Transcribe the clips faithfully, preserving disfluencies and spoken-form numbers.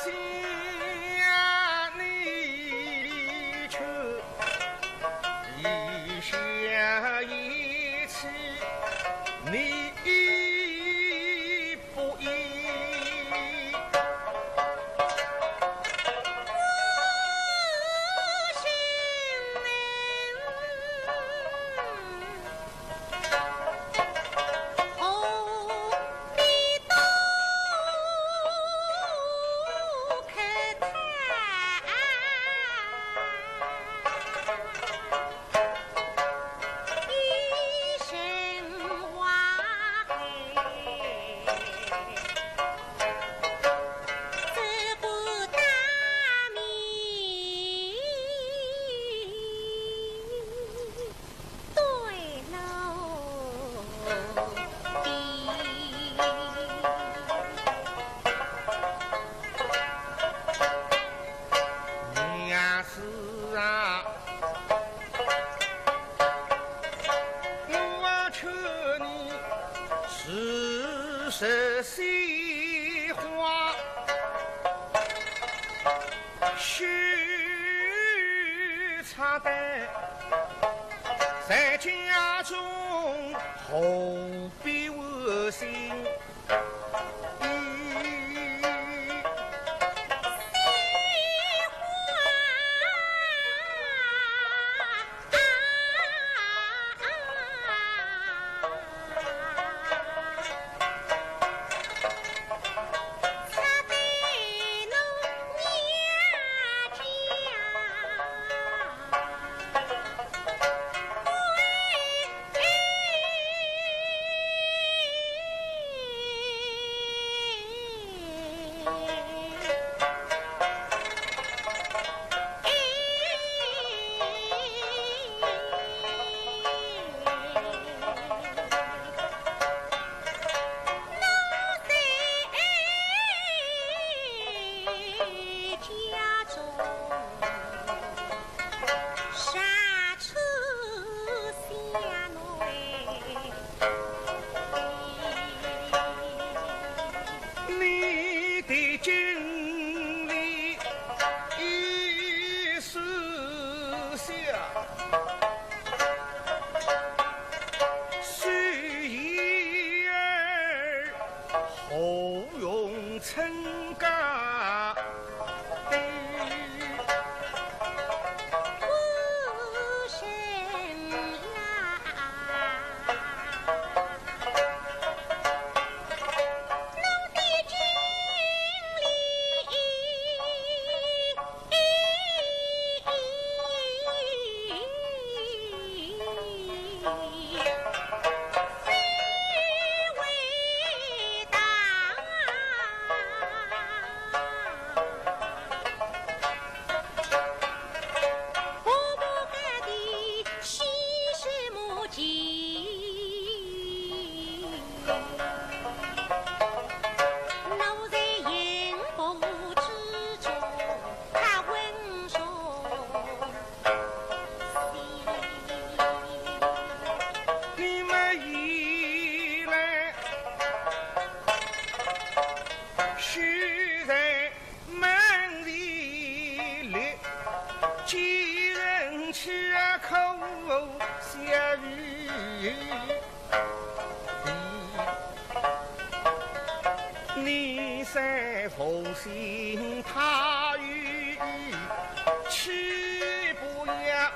你去一下一起，你不依。你呀是啊，我劝你是实心话，许 插队在家中，何必窝心？你的经历一时下，谁言而何用称家？ 你们一来，须在门前立，几人去可下雨。 你在奉行他语，岂不要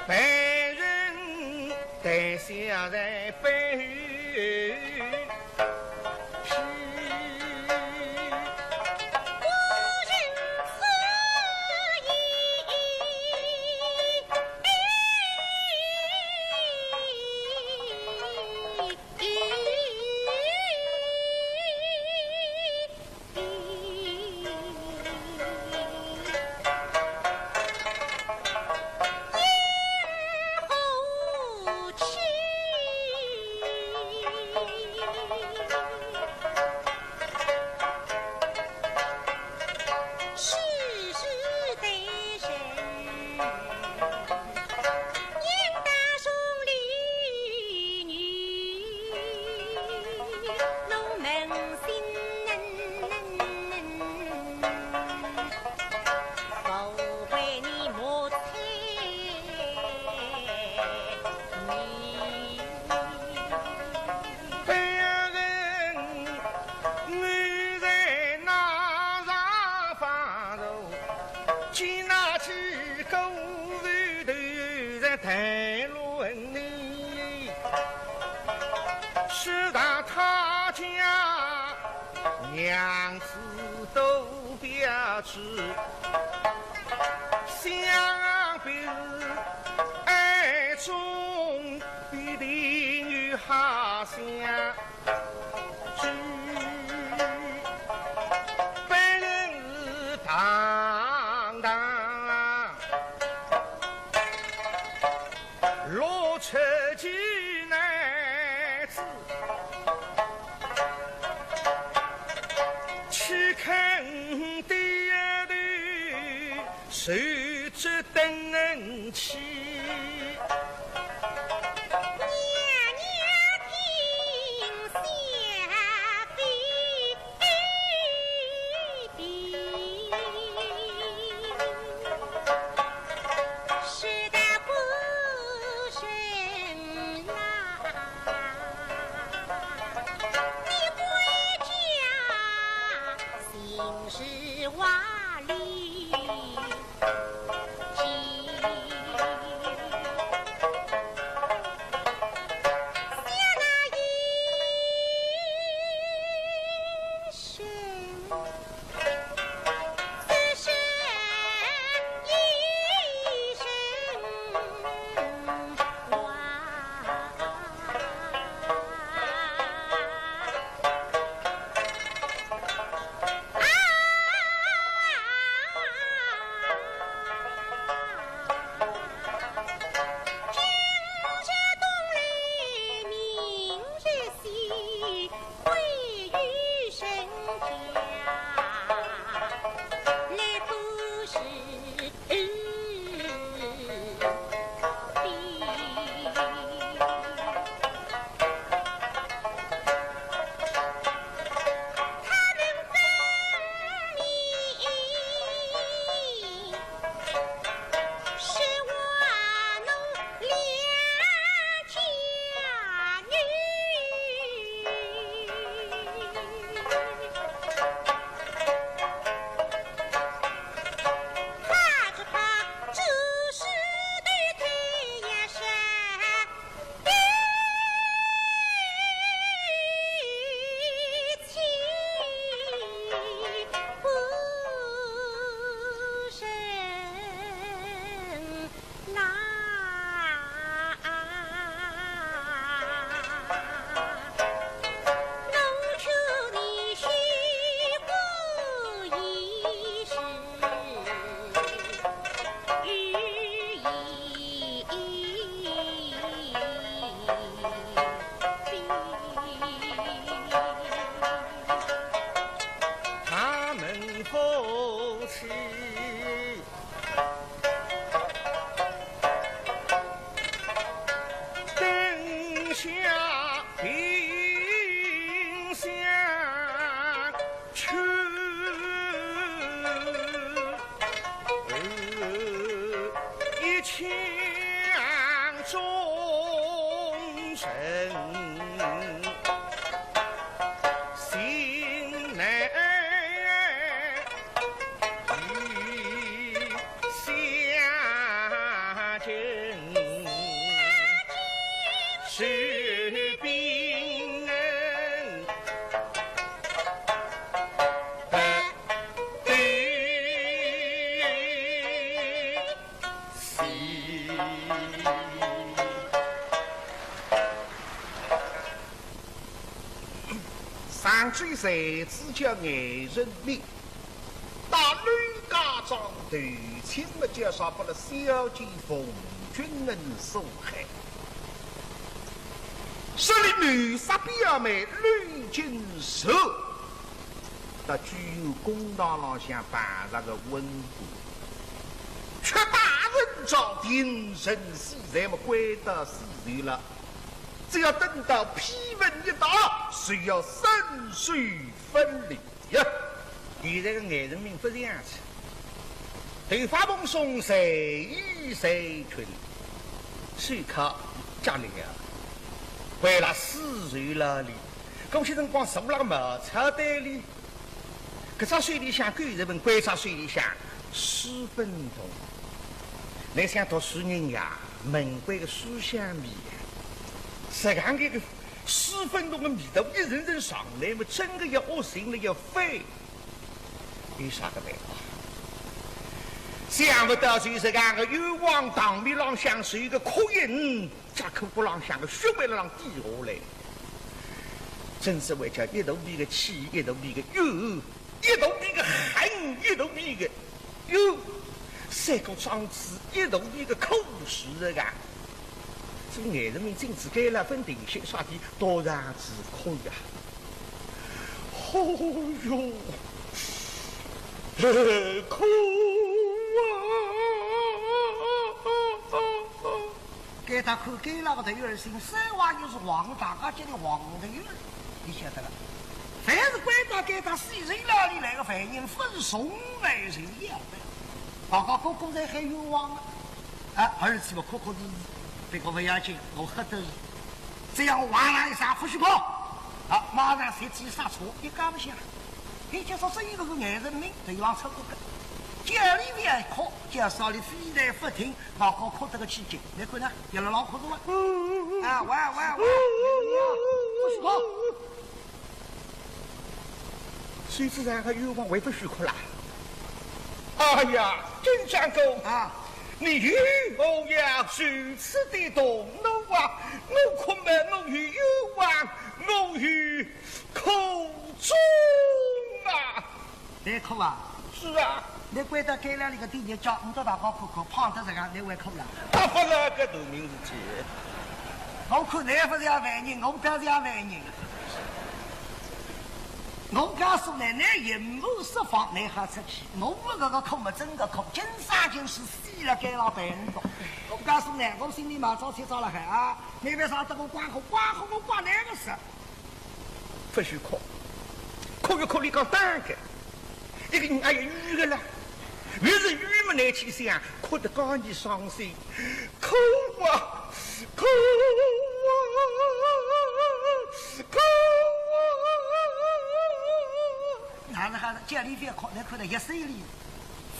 被人带下在背后去？故事头在谈论你，说到他家娘子都标致，想必是爱中必定有好相。 本人是堂堂落魄之男子，岂肯低头 受这等恩欺。娘娘听小婢一禀，说得官人呐，你归家行事华丽。 他们夫妻 灯下萍香去，一腔忠诚心难与 相敬，是兵人不对戏。 上句才子叫颜仁敏，到男家庄投亲么叫啥拨了小姐冯君恩所害。说俚谋杀表妹刘金寿，到居安公堂浪向碰着个昏官，却大人朝廷人死罪么归到死罪了。 只要等到批文一到，就要生死分离呀。现在个颜仁敏勿是样子，头发蓬松，随衣随裙，手铐夹了，为了死罪了哩。过去辰光坐辣个茅草堆里，搿只手里向狗日本，搿只手里向书本童。倷想读书人呀，门关个书香味呀，实梗个书粉同个味道一层层上来么，真个要恶心了要飞。有啥个办法？想勿到就是搿个冤枉堂面浪向是一个哭音，这哭骨浪向个血还辣浪滴下来。真是为叫一肚皮个气，一肚皮个冤，一肚皮个恨，一肚皮个 哟，三个庄子一肚皮个苦水啊！这眼神明镜子该了分定些，啥地多让子哭呀？哦哟，哭啊！ 该搭看该拉个头儿，姓三王，又是王，大家叫俚王头儿，倷晓得了。凡是关到该搭死人牢里来个犯人，勿是重犯就是要犯。大家个个侪喊冤枉啊！啊，儿子嘛哭哭啼啼，不过勿要紧，我吓得是，只要王郎一声勿许哭，啊，马上随即刹车，一家勿响。倷就说这一个个眼神明头浪出个个，叫俚勿要哭，叫啥俚非但勿听， 老高哭得个起劲，倷看呐，也辣浪哭个哇。啊，喂喂喂，勿许哭。谁知道个冤枉还勿许哭啦？哎呀，丁长工啊，你为何要如此的动怒啊？我哭么我有冤枉，我有苦衷啊！ 倷哭啊？是啊。倷关到监牢里个底日叫，倷到大家看看，碰得着个，倷会哭啦？啊，勿是个大名事体。我看倷勿像犯人，我倒像犯人。我告诉倷，倷刑满释放，倷好出去。我搿个哭么真个哭，今朝今是死了该牢办公。我告诉倷，我心里嘛早就着了海啊，倷别上得我光火，光火我管倷个事。 勿许哭，哭一哭俚讲打个，一个人还要冤个啦，越是冤么难听些啊，哭得更加伤心，哭啊，哭啊，哭啊！哪能还是叫俚覅哭，倷看得一身哩。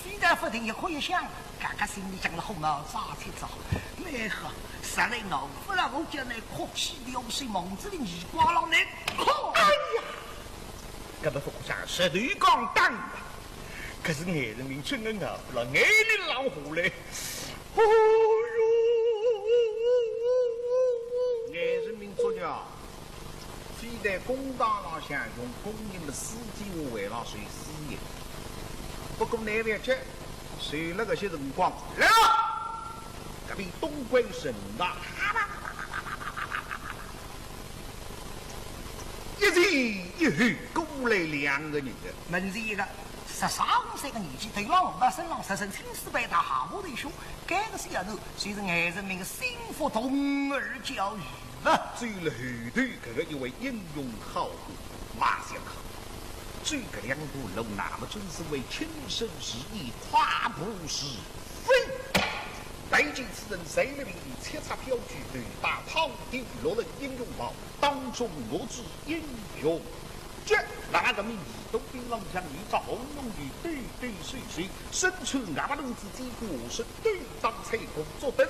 非但勿停，一哭一响，嘎嘎心里讲了好毛早起早，蛮好，实在闹勿了，我叫倷哭起流水，蒙子里耳光浪倷哭。哎呀，搿么勿哭啥，舌头讲打吧，可是眼神明真个闹勿了，眼泪浪下来。哦哟，眼神明作孽。 非但公堂浪向用公刑么，私底下还辣受私刑。不过难为情，随了搿歇辰光，来了，搿边东关省大，一前一后过来两个人的。门前一个，十三五岁个年纪，头浪红发，身浪赤身青丝白带，下巴头胸，搿个小囡，就是眼神明个心腹童儿叫 走了后头搿个一位英雄好汉，马相好。走搿两步路，那么真是为亲身是一跨步是飞。但见此人身披明衣，七彩飘裾，头戴匡定六层英雄帽，当中我之英雄 这那个名义都兵郎将一只红龙的对对手手，身穿外八领子，肩挂是对当彩鼓足灯，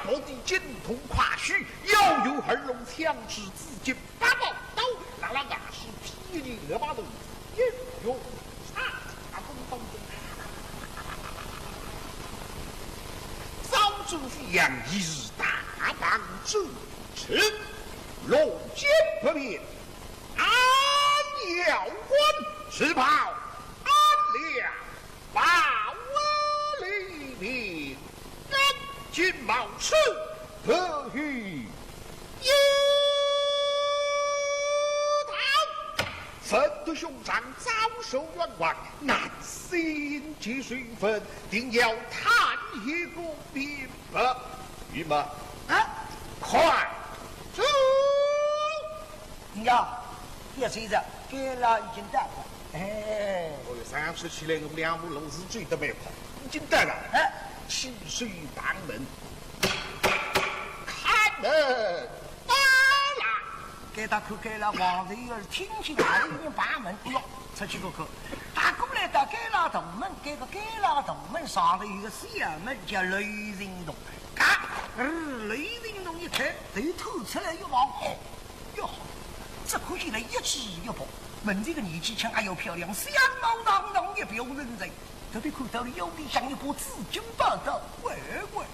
目的精通快须，腰有二龙枪指紫金八宝刀，那那那是霹雳二八头，英雄差打风当中。招展飞扬，一日大棒之持，龙肩不变。 俺要官是袍，俺了把我里面，俺金毛是不与有道。臣的兄长遭受冤枉，难伸其身份，定要探一个明白。于某，啊，快走！ 呀，也是的，该拉已经到了。哎，哦哟，上说起来，我们两步路是走得蛮快，已经到了。哎，起手拍门，开门，到了。该搭看该拉王头儿听见外头有人拍门，哎哟，出去看看，踏过来到该拉大门，该个该拉大门上头有个小门叫雷神洞。嘎，呃，雷神洞一开，头探出来一望，哎，哟，只看见了一只一豹，门前个年纪轻，哎哟，漂亮，相貌堂堂一表人才。特别看到了腰里向一把紫金宝刀，喂喂，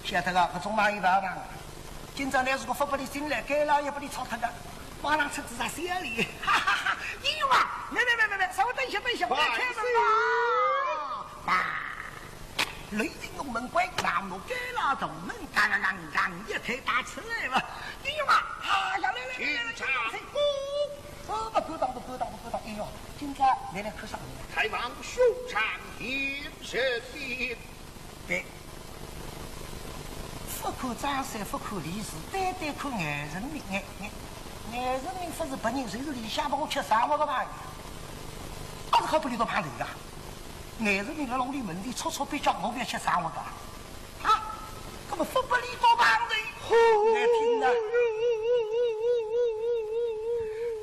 晓得个，搿种马一般般。今朝呢，如果勿拨伊进来，该拉也拨伊吵脱个。 马上出仔啥小礼，哈哈哈！哎呦妈！没没没没没，稍微等一下，等一下，我来开门吧。啊！雷神洞门关，那么该拉大门，当当当当一开打出来了。哎呦妈！啊呀，来来来来来来，请上。哦，勿敢当，勿敢当，勿敢当。哎呦，今朝来来看啥人啊？开往兄长田社的。 对，勿看张三，勿看李四，单单看颜仁民，颜颜颜仁民勿是别人，就是里向帮我吃生活个朋友。阿是好拨伊到碰头个？颜仁民辣屋里门前戳戳壁脚，我勿要吃生活个。啊，搿么勿拨伊到碰头，难听啊。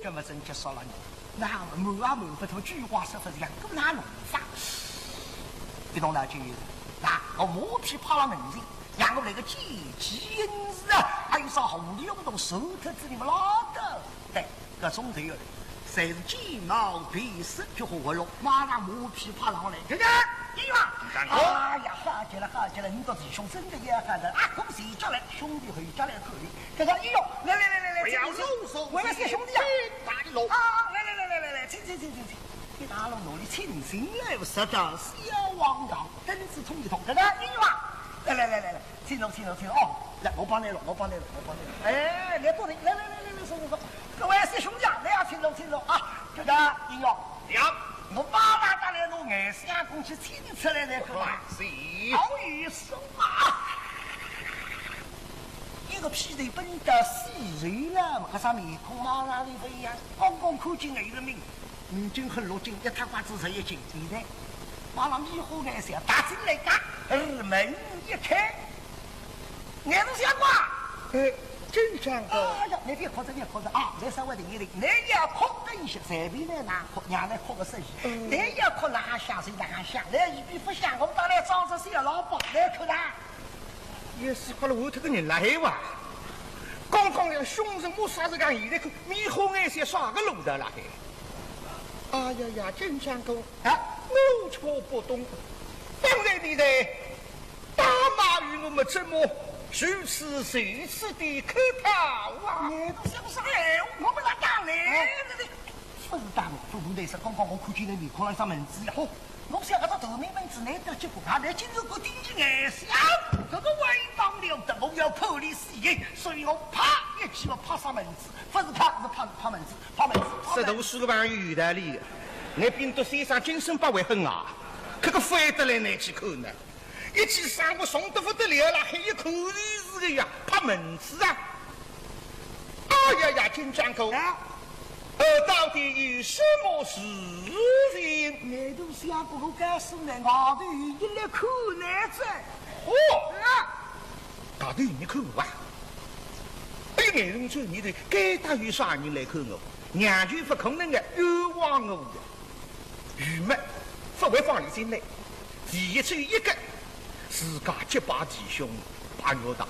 搿么真结束了呢。 那么瞒也瞒勿脱，鬼话说勿着，搿哪弄法？一动脑筋，那我马屁拍了门前，让我来个见机行事啊！还有啥糊里糊涂说脱仔你们拉倒。对，搿种头，侪是见毛变色就好活络，马上马屁拍上来，看看，哎呀，哎呀，好极了，好极了，你个弟兄真的也好得啊，恭喜叫来，兄弟回家来看你。 搿个，哎呦，来来来来来，不要啰嗦，我来谢兄弟啊。请大路。啊，来来来来来来，请请请请请，一大路路里请进来，我说道小王道，凳子通一通，搿个，哎呦啊，来来来来来，请坐请坐请坐，哦，来，我帮你了，我帮你了，我帮你了。哎，来坐定，来来来来来，坐坐坐，各位小兄弟啊，来啊，请坐请坐啊，搿个，哎呦，呀，我马上带来侬眼相公去请出来才可以。是。好意思嘛。 一个屁头奔到死人了，搿张面孔马上就勿一样。刚刚看见颜仁民，眼睛很落睛，一塌刮子十一斤。现在马上迷糊眼神，踏进来个，二门一开，眼睛相光。哎，真相光。哎呀，你别哭着，别哭着啊，你稍微停一停，你要哭等一歇，随便你哪哭，让你哭个适意。嗯。你要哭哪想是哪想，你一边勿想，我们到来装着小老包，你哭啦。 也是快了，我这个人来哇！刚刚那个凶神恶煞是讲，现在可迷糊眼些啥个路道了嘿？哎呀呀，真相公啊，我却不懂。方才你在打马与我们怎么如此如此的客套啊？你都想啥闲话，我们来打你。哎，这里 勿是打我，勿是，是刚刚我看见侬面孔浪一只蚊子呀。嚯，我想搿只透明蚊子难得结棍，还来竟然敢盯起眼相，搿个还当了得，我要判伊死刑，所以我啪一记么拍煞蚊子，勿是拍，是拍，拍蚊子，拍蚊子，拍蚊子。说读书个朋友有道理个，侬兵读先生精神百倍很啊，搿个翻得来难去看呢。 一记生活重得勿得了了，还一口气是个呀，拍蚊子啊！哎呀呀，金掌柜，啊？呃，到底有什么事情？眼头相公，我告诉侬，外头有人来看侬哉。哦，啊，外头有人看我啊？哎呀，眼睛转念头，该搭有啥人来看我？娘舅勿可能个，冤枉我个。 愚昧，勿会放伊进来。第一只有一个，自家结拜弟兄白玉堂。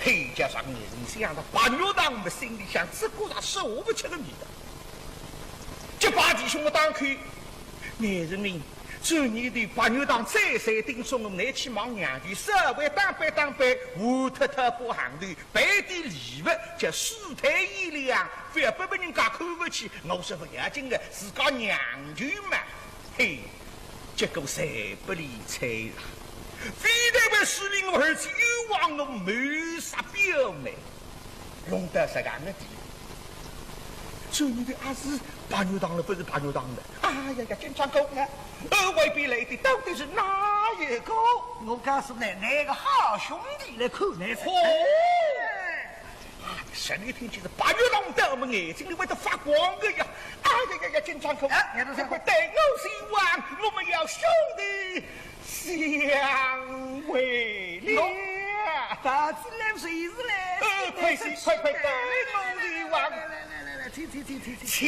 嘿，叫啥个眼神想到白玉堂么，心里向只觉着说勿出个味道。结拜弟兄么当口，眼神明，转念头白玉堂再三叮嘱我，拿去望娘舅，稍微打扮打扮，换脱套把行头， 备点礼物，叫世态炎凉，勿要拨别人家看勿起。我说勿要紧个，自家娘舅嘛。嘿，结果侪拨伊猜了。非但为世民我儿子冤枉我谋杀表妹，弄得实梗个地步。所以呢，阿是白玉堂了，勿是白玉堂了。哎呀呀，金掌柜啊，呃，外边来的到底是哪一个？我告诉你，那个好兄弟来看你。哦。 啊，实在听见是白玉堂到么眼睛里会得发光个呀！哎呀呀呀，金掌柜，哎，你这是快带我前往，我们要兄弟相会了。大姐来，谁是来？呃，快些，快快带我前往。来来来来来，请请请请请。请。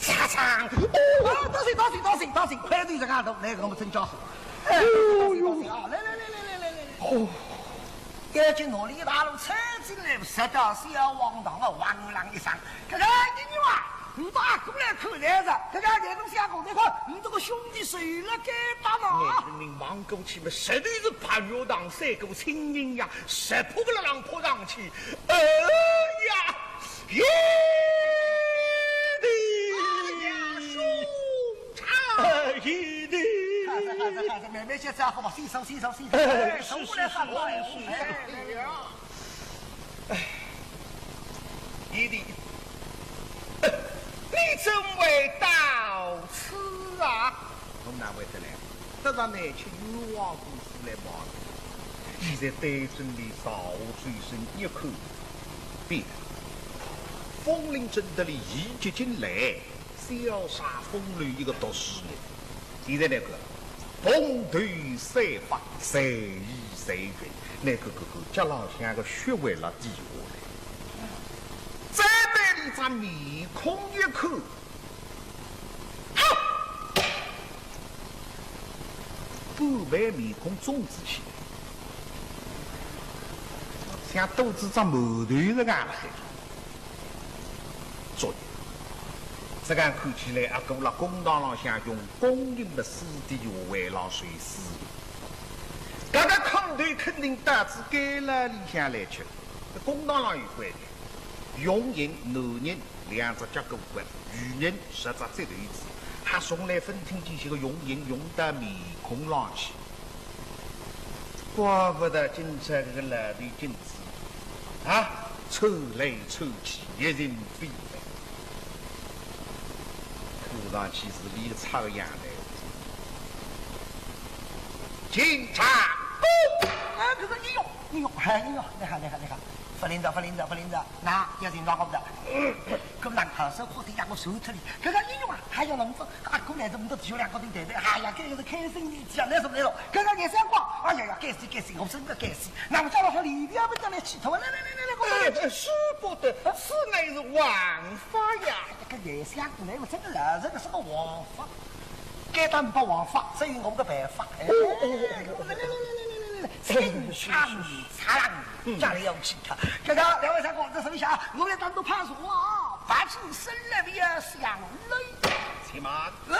嚓嚓，哦，当心当心当心当心，块头这样大，那个我们真叫好。哎，当心当心啊！来来来来来来来来。哦，眼睛拿里一大路冲进来，十大小王堂啊，汪啷一声，搿个英雄啊，你到阿哥来看来着，搿个眼睛向我来看，你这个兄弟谁来该打呢？眼睛望过去嘛，实在是白玉堂三个亲人呀，石破个了浪扑上去，哎呀！ 爷的！哎呀，兄长！哎，爷的！好哉，好哉，好哉，慢慢歇，好吧，先坐，先坐，先坐。哎，哎，是，坐下来，是，好吧，是，是，哎，是。哎呀，哎，爷的，你怎会到此啊？我哪会得来？得着难吃冤枉故事来忙。现在对准你赵守信一看， 变了。风林镇得里一级进来，潇洒风流一个读书人。现在那个蓬头散发，随意随便，那个个个脚浪向个血为了滴下来。再对里张面孔一看， 半爿面孔肿仔起来，像肚子长馒头一样了海。作孽，这样看起来，阿哥辣公堂浪向用公刑个死底下为了谁死？搿个空头肯定到仔监牢里向来去了。公堂浪有规定，用刑男人 两只脚骨骨，女人十只脚头子，还从来朆听见歇个用刑用到面孔浪去。怪不得今朝搿个老头君子啊，抽来抽去，一人飞来。看上去是俚个差个样来。进长工！哎，搿个，哎呦，哎呦，哎呦，你好，你好，你好。 勿灵哉，勿灵哉，勿灵哉，那要寻着我哉。搿么难看，手快点让我收脱哩。搿个英雄啊，还要弄死，阿哥来这么多，就两个人对对，哎呀，搿个是开心的，讲来什么来了？搿个也想光，哎呀呀，该死，该死，我真的该死。那么叫我和李彪不叫来气头，来来来来来，我来。哎，使不得，此乃是王法呀。搿个也想过来，我真的是，这个是个王法。 该打勿王法，只有我个办法。哎，来来来来来来来来，清唱擦浪，家里要去看。刚刚两位相公，这什么下？我来单独判说啊，八成生来也是要累。且慢。呃，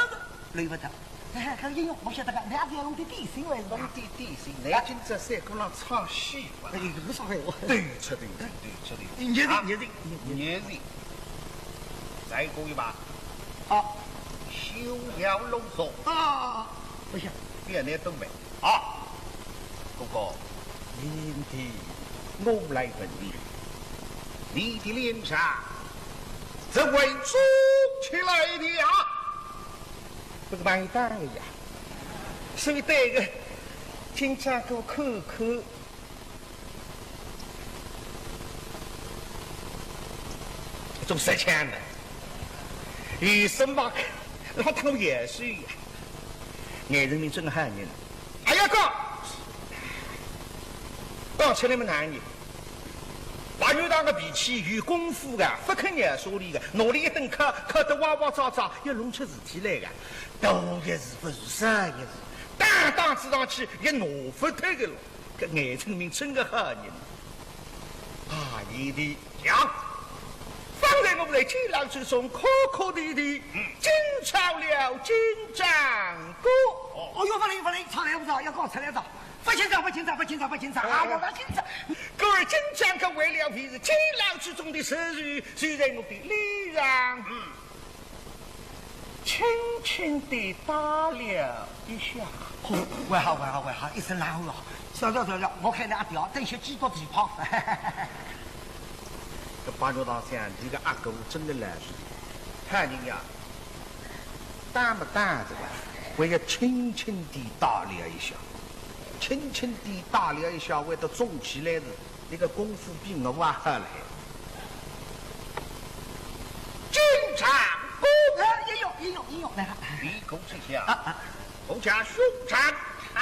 累不得。哎，搿个英雄，我晓得个，你还是要弄点点心来是吧？弄点点心，来今朝三个人唱戏吧。哎，搿个啥闲话？对出对进，对出对进。热情，热情，热情。再过一把。啊。休要啰嗦。啊，不行。别来动呗。啊，哥哥，你听，我来问你，你的脸上怎会肿起来的呀？ 搿个蛮有道理呀。所以对个，今朝我看看，总是这样的，有什么老汤也是呀。眼睛里真个好人。哎呀，讲，讲出来么难呢。白玉堂个脾气有功夫个，勿肯饶恕俚个，拿俚一顿敲，敲得哇哇喳喳，要弄出事体来个。 多一事不如少一事，打打仔上去也拿勿脱个咯。搿眼睛里真个好人。啊，爷的呀，方才我们在监牢之中哭哭啼啼，惊吵了金掌柜。哦哟，勿灵勿灵，吵了勿吵，要搞出来哉。勿紧张，勿紧张，勿紧张，勿紧张，哎呀，勿紧张。故而金掌柜为了平日监牢之中的秩序，就在我的脸上，嗯， 轻轻地打了一下。哦，还好，还好，还好，一身冷汗啊！小小小小，我看你阿爹等歇几多地方。搿白玉堂想，你个阿哥真个来事，看人家打么打这个，还要轻轻地打了一下，轻轻地打了一下，会得肿起来是。 你个功夫比我还好嘞。金掌柜，哎，也有，也有，也有，来了。你过去讲，啊，啊。我家兄长他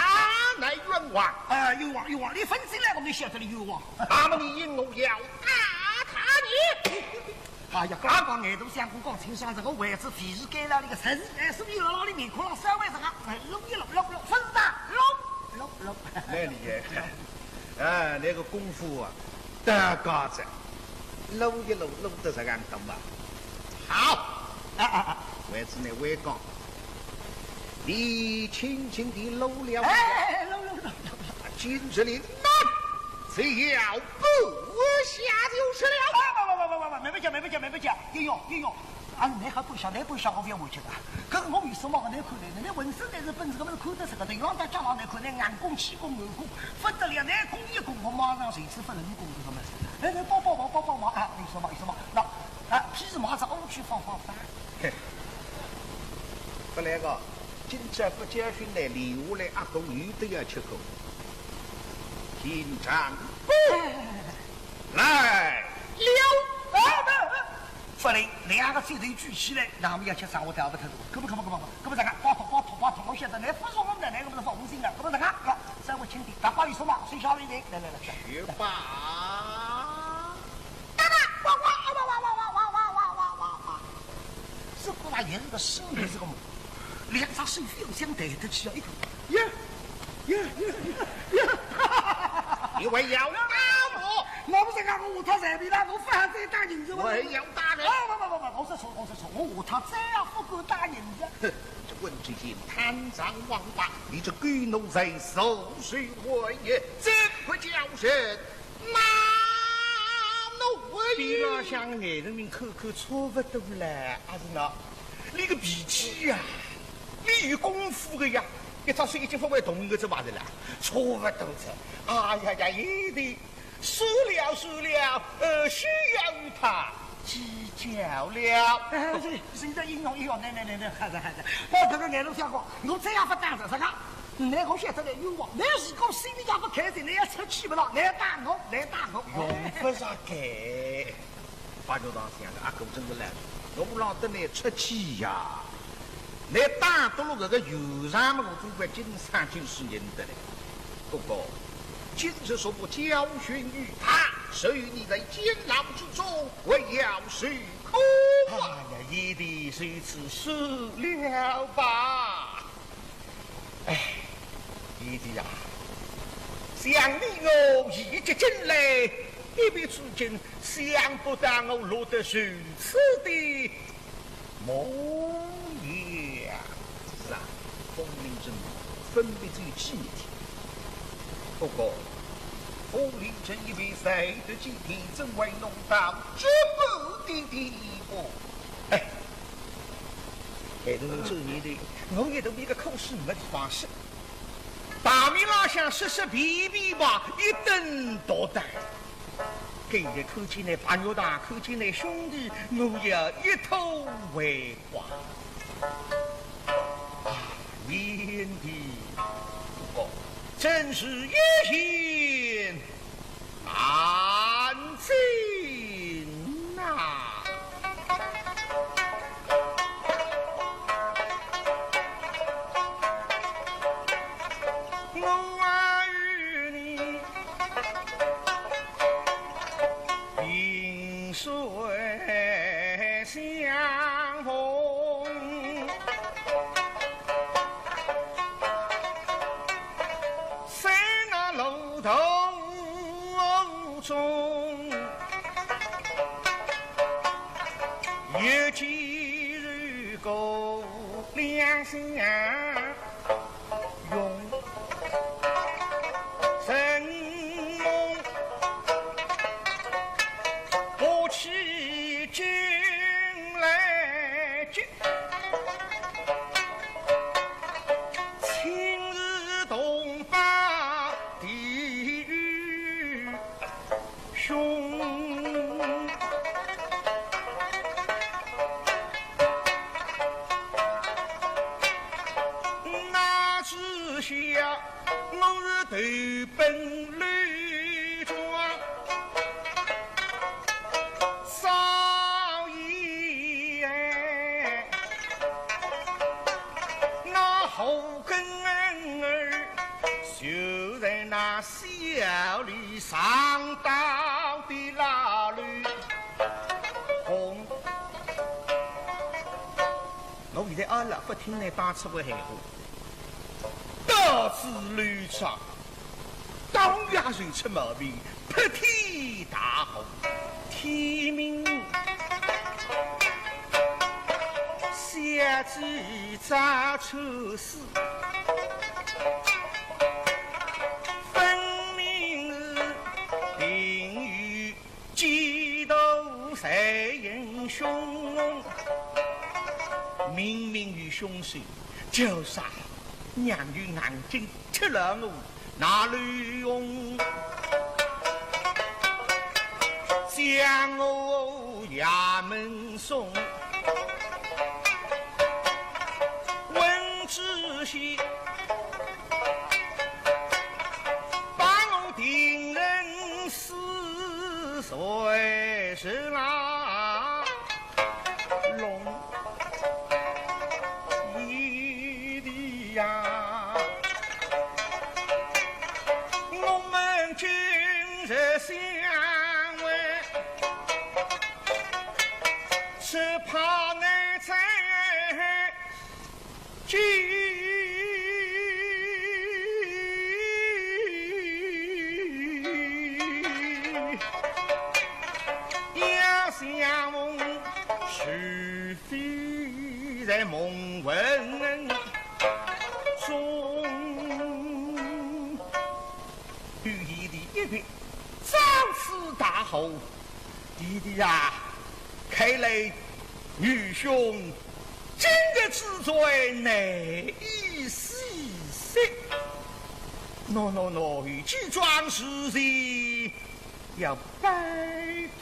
乃冤枉。啊，冤枉，冤枉，你分析来，我们晓得了冤枉。那么你因我要打他你。哎呀，刚刚眼头相公讲清爽，这个位置非是该牢里个，实是，哎，所以辣里面孔浪稍微这个，哎，露一露，露露，分大，露露露。蛮厉害。哎，那个功夫啊，到家哉，露一露，露得这样大嘛。好，啊啊啊，为此呢，我讲，你轻轻地露了，哎，露露露露。今日里难，只要不下就是了。不不不不不不，没不讲，没不讲，没不讲，有用有用。 啊，倷还不晓，倷不晓，我覅回去个。搿个我为什么倷看呢？倷浑身侪是本事，搿么是看得出个。对方到家浪倷看，倷硬功、气功、硬功，不得了，倷功一功，我马上随之不能功搿个么事。哎，倷帮帮忙，帮帮忙啊！有什么，有什么？那，啊，譬如嘛，这我去放放饭。嘿，不来个，今朝不教训倷，留下来阿公有得要吃苦。紧张。哎，哎，哎，哎。来了。哎，哎，哎。 勿灵，两个手头举起来，那么要吃啥我都要勿脱个。搿么，搿么，搿么，搿么这个，拜托，拜托，拜托，我晓得倷勿是我们的，倷搿么是勿红心的，搿么这个，搿稍微轻点，大家有什么，谁下来的？来，来，来，来。去吧。哒哒，呱呱，哇哇哇哇哇哇哇哇哇哇哇哇。这个嘛也是个生意，这个嘛。 两只手互相抬得起啊，一口，呀，呀，呀，呀，呀。你还要打我？我不是讲我下趟随便啦，我反正打人家。我还要打人？啊，不，不，不，不，我说错，我说错，我下趟再也不敢打人家。哼，这温之言坦荡王八，你这狗奴才，所是我也，真不叫人 那侬为边浪向个眼神里看看差勿多了，阿是喏，你个脾气呀，你有功夫个呀，一只手已经勿会动个，这嘛的了，差勿多了。哎呀呀，有的，输了输了，呃，休要与他计较了。哎，是，是，这应用，应用，来，来，来，来，好的，好的。我这个眼神相公，我再也不打了，是吧？ 倷我晓得倷冤枉，倷如果心里也不开心，倷要出气不啦？倷打我，倷打我。用不着个。白玉堂想着，阿哥真个来，我不让得倷出气呀。倷打得了搿个冤枉嘛，我总归经常就是认得嘞。不过，今日若不教训于他，谁与你在监牢之中，我要受苦啊！哎呀，贤弟，如此算了吧。 哎，贤弟呀，想你我一结金兰，一别至今，想不到我落得如此的模样。是啊，风流人分别只有几日天。不过，风流人一别才得几天，怎会弄到这般的地步？哎， 还是我做你的，我也都没个口水没地方说。大面浪向说说便便吧，一顿毒打。今日看见倷白玉堂，看见倷兄弟，我也一吐为快。啊，贤弟，不过真是一言 难尽呐。我与你萍水相逢， 在那路途中，有几许个两相拥，承蒙不弃金兰结。 亲似同胞弟兄，那之下我是投奔刘庄。 少爷，那后跟儿就在那小里上当的那里，红阿拉勿听倷讲出个闲话，到此乱章，当夜就出毛病，泼天大祸。天明，小姐早出世，分明是病有 几度才行凶，明明有凶手，叫啥娘有硬劲吃了我哪里用？将我衙门送，问知县，把我定人死 是谁是那龙一的呀？我们今日相会，只怕你在 今夜相逢，是非在梦魂中。与贤弟一别，遭此大祸， 贤弟呀，看来愚兄今日之罪难以洗脱。喏喏喏，有几桩事情要拜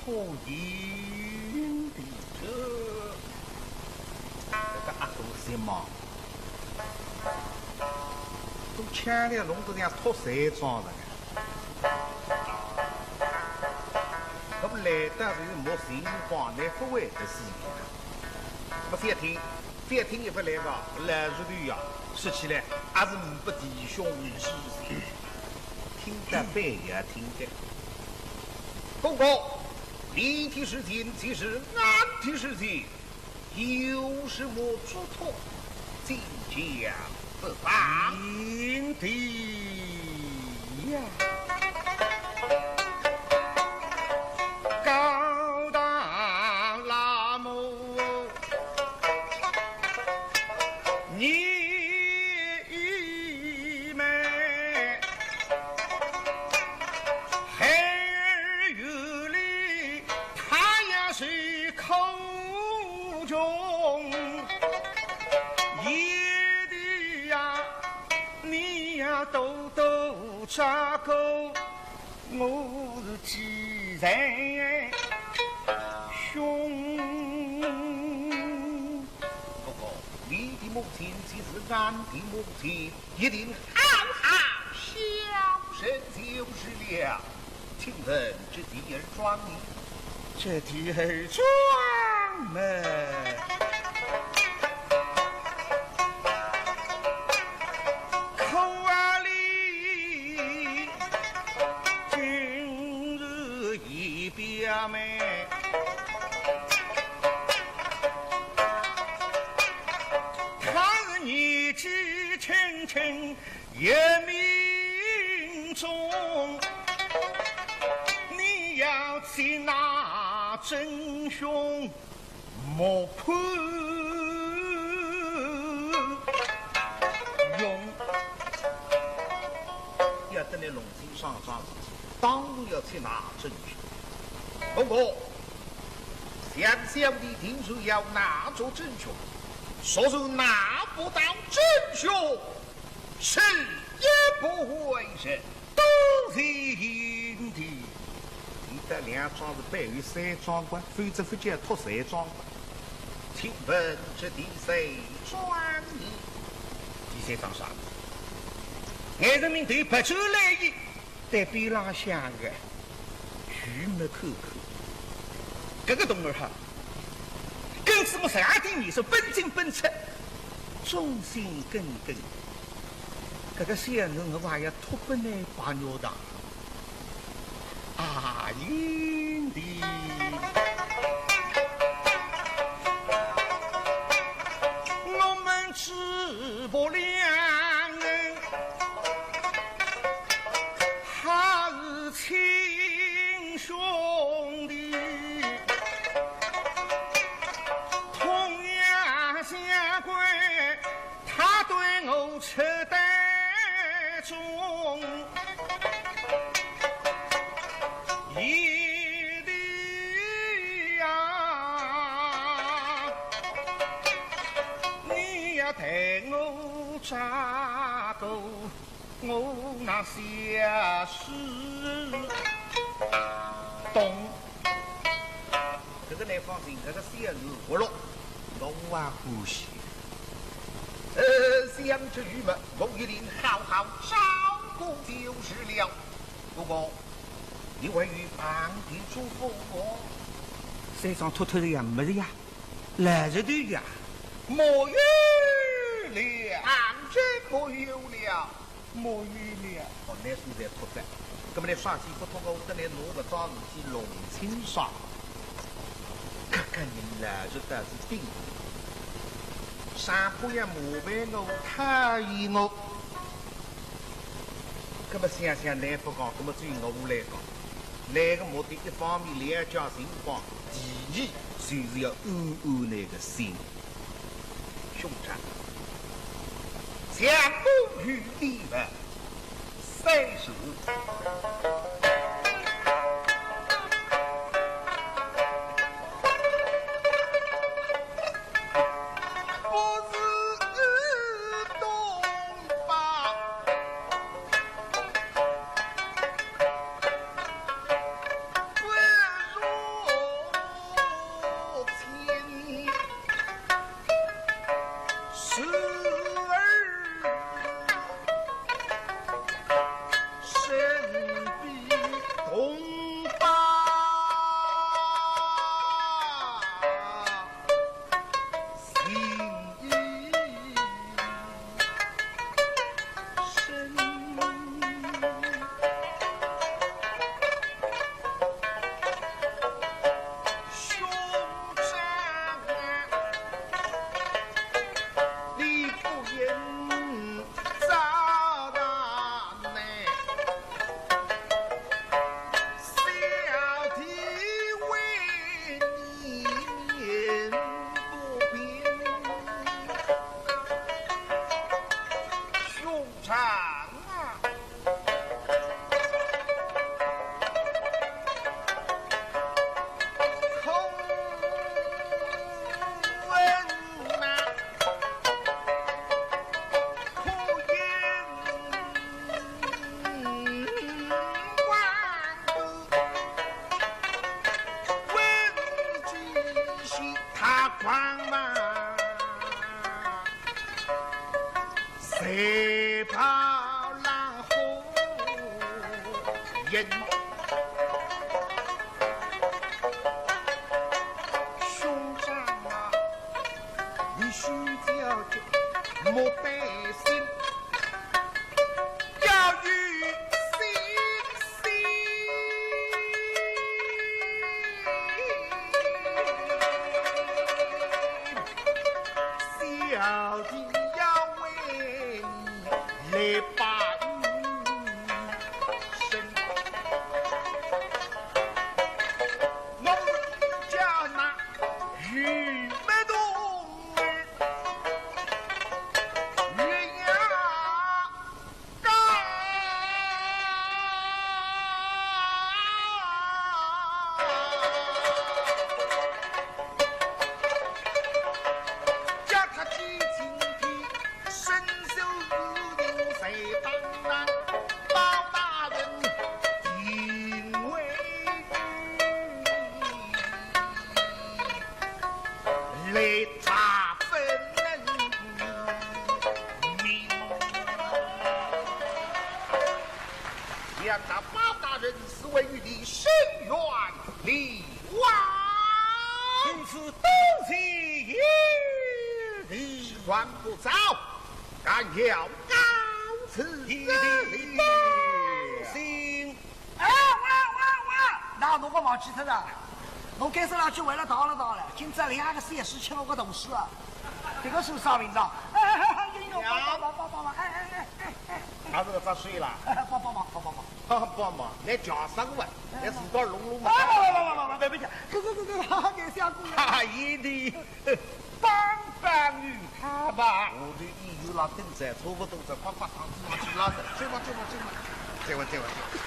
托贤弟。这，这个阿哥是忙，都抢了弄得像托山庄了。 搿么来得是没辰光，乃勿会得事体。搿么覅听，覅听也勿来个，老实头呀，说起来还是呒不弟兄之情，听得白也听得。不过，你的事情就是俺的事情， 有什么嘱托，尽讲不妨。贤弟呀，高堂老母，你们 孩儿有礼，他也是口中贤弟呀，你呀多多照顾，我是既然兄。不过，你的母亲既是俺的母亲， 一定好好孝顺就是了。请问这第二桩呢？这第二桩嘛，可怜今日一表妹，她是年纪轻轻 一命中，你要见那真凶莫判用。要等来弄清爽桩事体，当然要见那真凶。不过，想想你定是要拿着真凶，若是拿不到真凶， 死也不会是多情的。你得两桩是背后三桩关，否则勿叫托三桩关。请问这第三桩呢？第三桩啥？俺人民对白州来也，对边浪向个 雨没口口。搿个东儿哈，跟仔我十二点年数奔进奔出，忠心耿耿。搿个小囡我还要托拨倷白玉堂。啊，贤弟，我势不两立，好亲兄弟，同样下跪，他对我出丹中。 义弟呀，你要代我照顾我那小师。懂。搿个倷放心，搿个小儿活络，我也欢喜。呃，相爷有么，我一定好好照顾就是了。 不过，你还有别的嘱咐我？山上脱脱个呀，没了呀，来着的呀，没有了，当真没有了，没有了。哦，倷是在脱个，那么倷啥事体不脱个，我跟倷拿个桩事体弄清爽。搿个人来着倒是顶，上铺也麻烦我，讨厌我。 搿么想想倷勿讲，搿么对我来讲，来个目的一方面了解情况，第二就是要安安倷个心。兄长，相爷有礼物，三十。 想那包大人是为与你伸冤理枉。公子多谢贤弟。时光不早，俺要告辞。贤弟当心。哎，喂喂喂，哪能我忘记脱了？我该是拿去为了逃了逃了，今朝两个小时吃我个东西啊，这个是啥名字啊？哎，哎，哎，呀，帮帮忙，帮帮忙，哎哎哎哎哎，还是个啥水啦？帮帮忙，帮帮忙。帮帮忙，来叫啥个嘛？来自个隆隆嘛。啊，不不不不不，对不起，这这这这，给吓过了。哈哈，一定帮帮你看吧。我的一有了等在，差不多在，快快上去上去拉着，去吧去吧去吧，这位这位这位。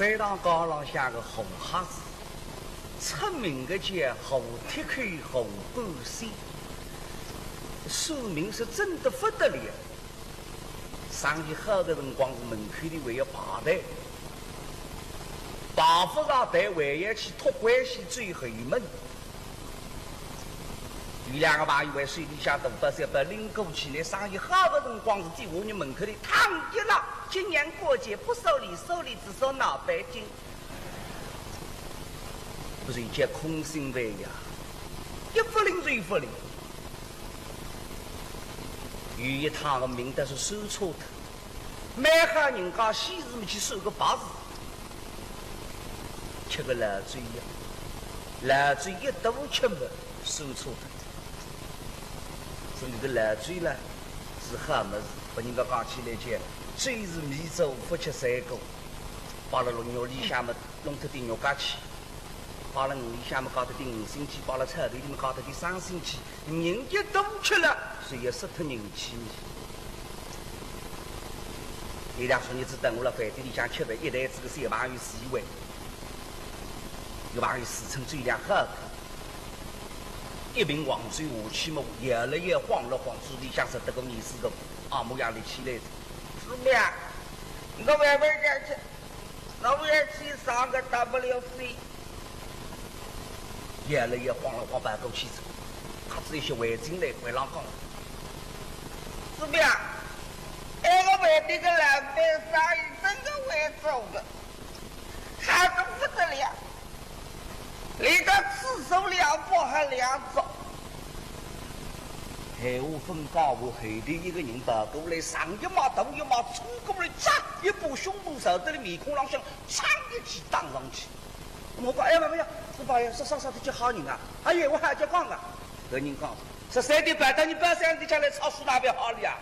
山塘街浪向个河瞎子，出名个叫河铁口河半仙，算命是准得勿得了。生意好个辰光是门口里还要排队，排勿上队还要去托关系走后门。 有两个朋友为手里向大包小包拎过去，拿生意好个辰光是在下人门口里躺一拉，今年过节不收礼，收礼只收脑白金。不是一件空心饭呀，一勿灵就一勿灵。有一趟个命倒是算错脱， 蛮好人家先是么去算个八字，吃个老酒呀，老酒一肚吃么算错脱。所以搿个老酒呢，是好物事，拨人家讲起来讲，酒是米酒，勿吃三个。摆辣落肉里向么，弄脱点肉夹气。 摆辣鱼里向么加脱点鱼腥气，摆辣草头里么加脱点生腥气，人一肚吃了，所以要失脱人气呢。有两双日子等我辣饭店里向吃饭，一台子个小朋友是一位，有朋友自称酒量好个，一瓶黄酒下去么，摇了摇，晃了晃，嘴里向说得个意思个，啊，模样立起来。师妹啊，我慢慢叫吃。 我要去上个W C。摇了摇，晃了晃，跑过去哉，看仔一歇回进来，回浪讲：“师妹啊，埃个饭店个老板生意真个会做个，好得勿得了。” 连个厕所两包还两只。闲话朆讲完，后头一个人跑过来，长一码，大一码，冲过来，嚓，一把胸脯朝得伊面孔浪向，嚓一记打上去。我讲，哎，勿要，勿要，啥啥啥，搿叫好人啊？哎呀，我还叫讲啊。搿人讲， 十三点半到，你半晌点才来吵死哪边好了呀？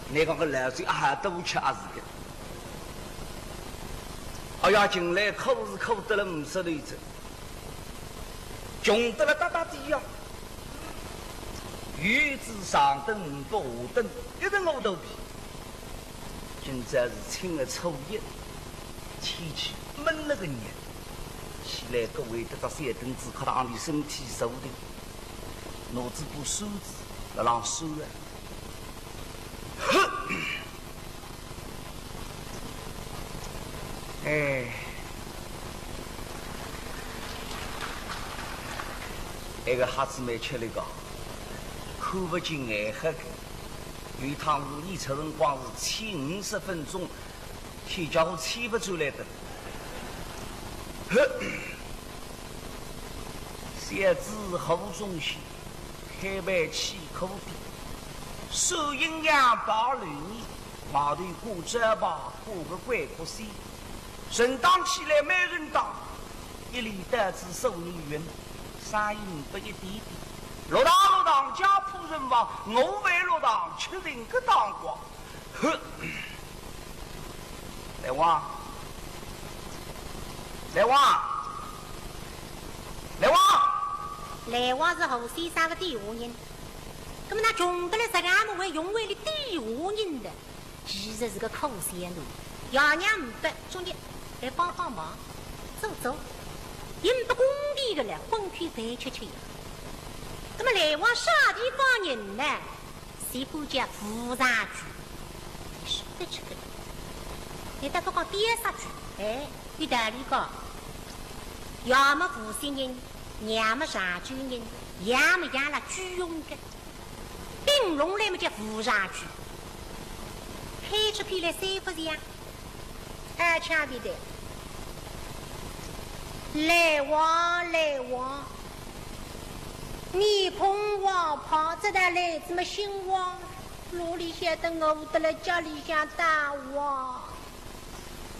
你讲个老酒啊，多吃也是个。哎呀，近来苦是苦得了五十头子，穷得了搭搭底呀。有子上等，呒不下等，一顿饿肚皮。 今朝是正月初一，天气闷了个热，起来各位得只小凳子，靠到里身体坐定，拿仔把扇子辣浪扇啊。哎，埃个瞎子蛮吃力个，看勿见眼黑个。 有一趟是演出辰光是欠五十分钟，欠家伙欠勿出来的。小子何忠贤，开办起苦店，收阴阳拜流年，外头挂招牌，挂个鬼哭仙。 人当起来没人当，一粒单子收你云，生意呒不一点点。落堂落堂家破人亡，我为落堂吃人个当光。哼！来旺，来旺，来旺！来旺是侯先生个底下人，那么那穷得了实梗么会用为了底下人的？ 其实是个苦小囡，爷娘呒不，总归来帮帮忙，做做，也呒不工钿个了，混口饭吃吃呀。那么来往啥地方人呢？是一般叫无常局，是得吃个。你倒不讲边上去，哎，有道理个。要么无锡人，要么常州人，要么养了猪用个。 并拢来么叫无常局，开出去来三个字呀，二腔鼻的。来旺，来旺，面孔黄胖，这搭来这么兴旺，哪里晓得我得了家里向大旺。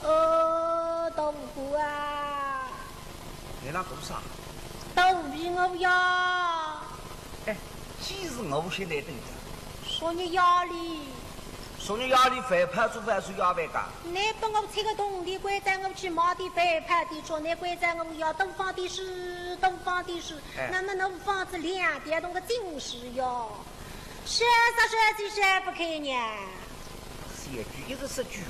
哦，大富婆啊！你那做啥？大富婆呀！哎，几时我现在等着？昨日夜里。昨日夜里饭泡粥还是夜饭噶？你拨我七个铜钿，关照我去买点饭泡点粥，你关照我要多放点水，多放点水。哎。那么我放仔两条铜个金水哟。 是啊，是啊，是啊，是啊，不开呢。小鬼一直说句话，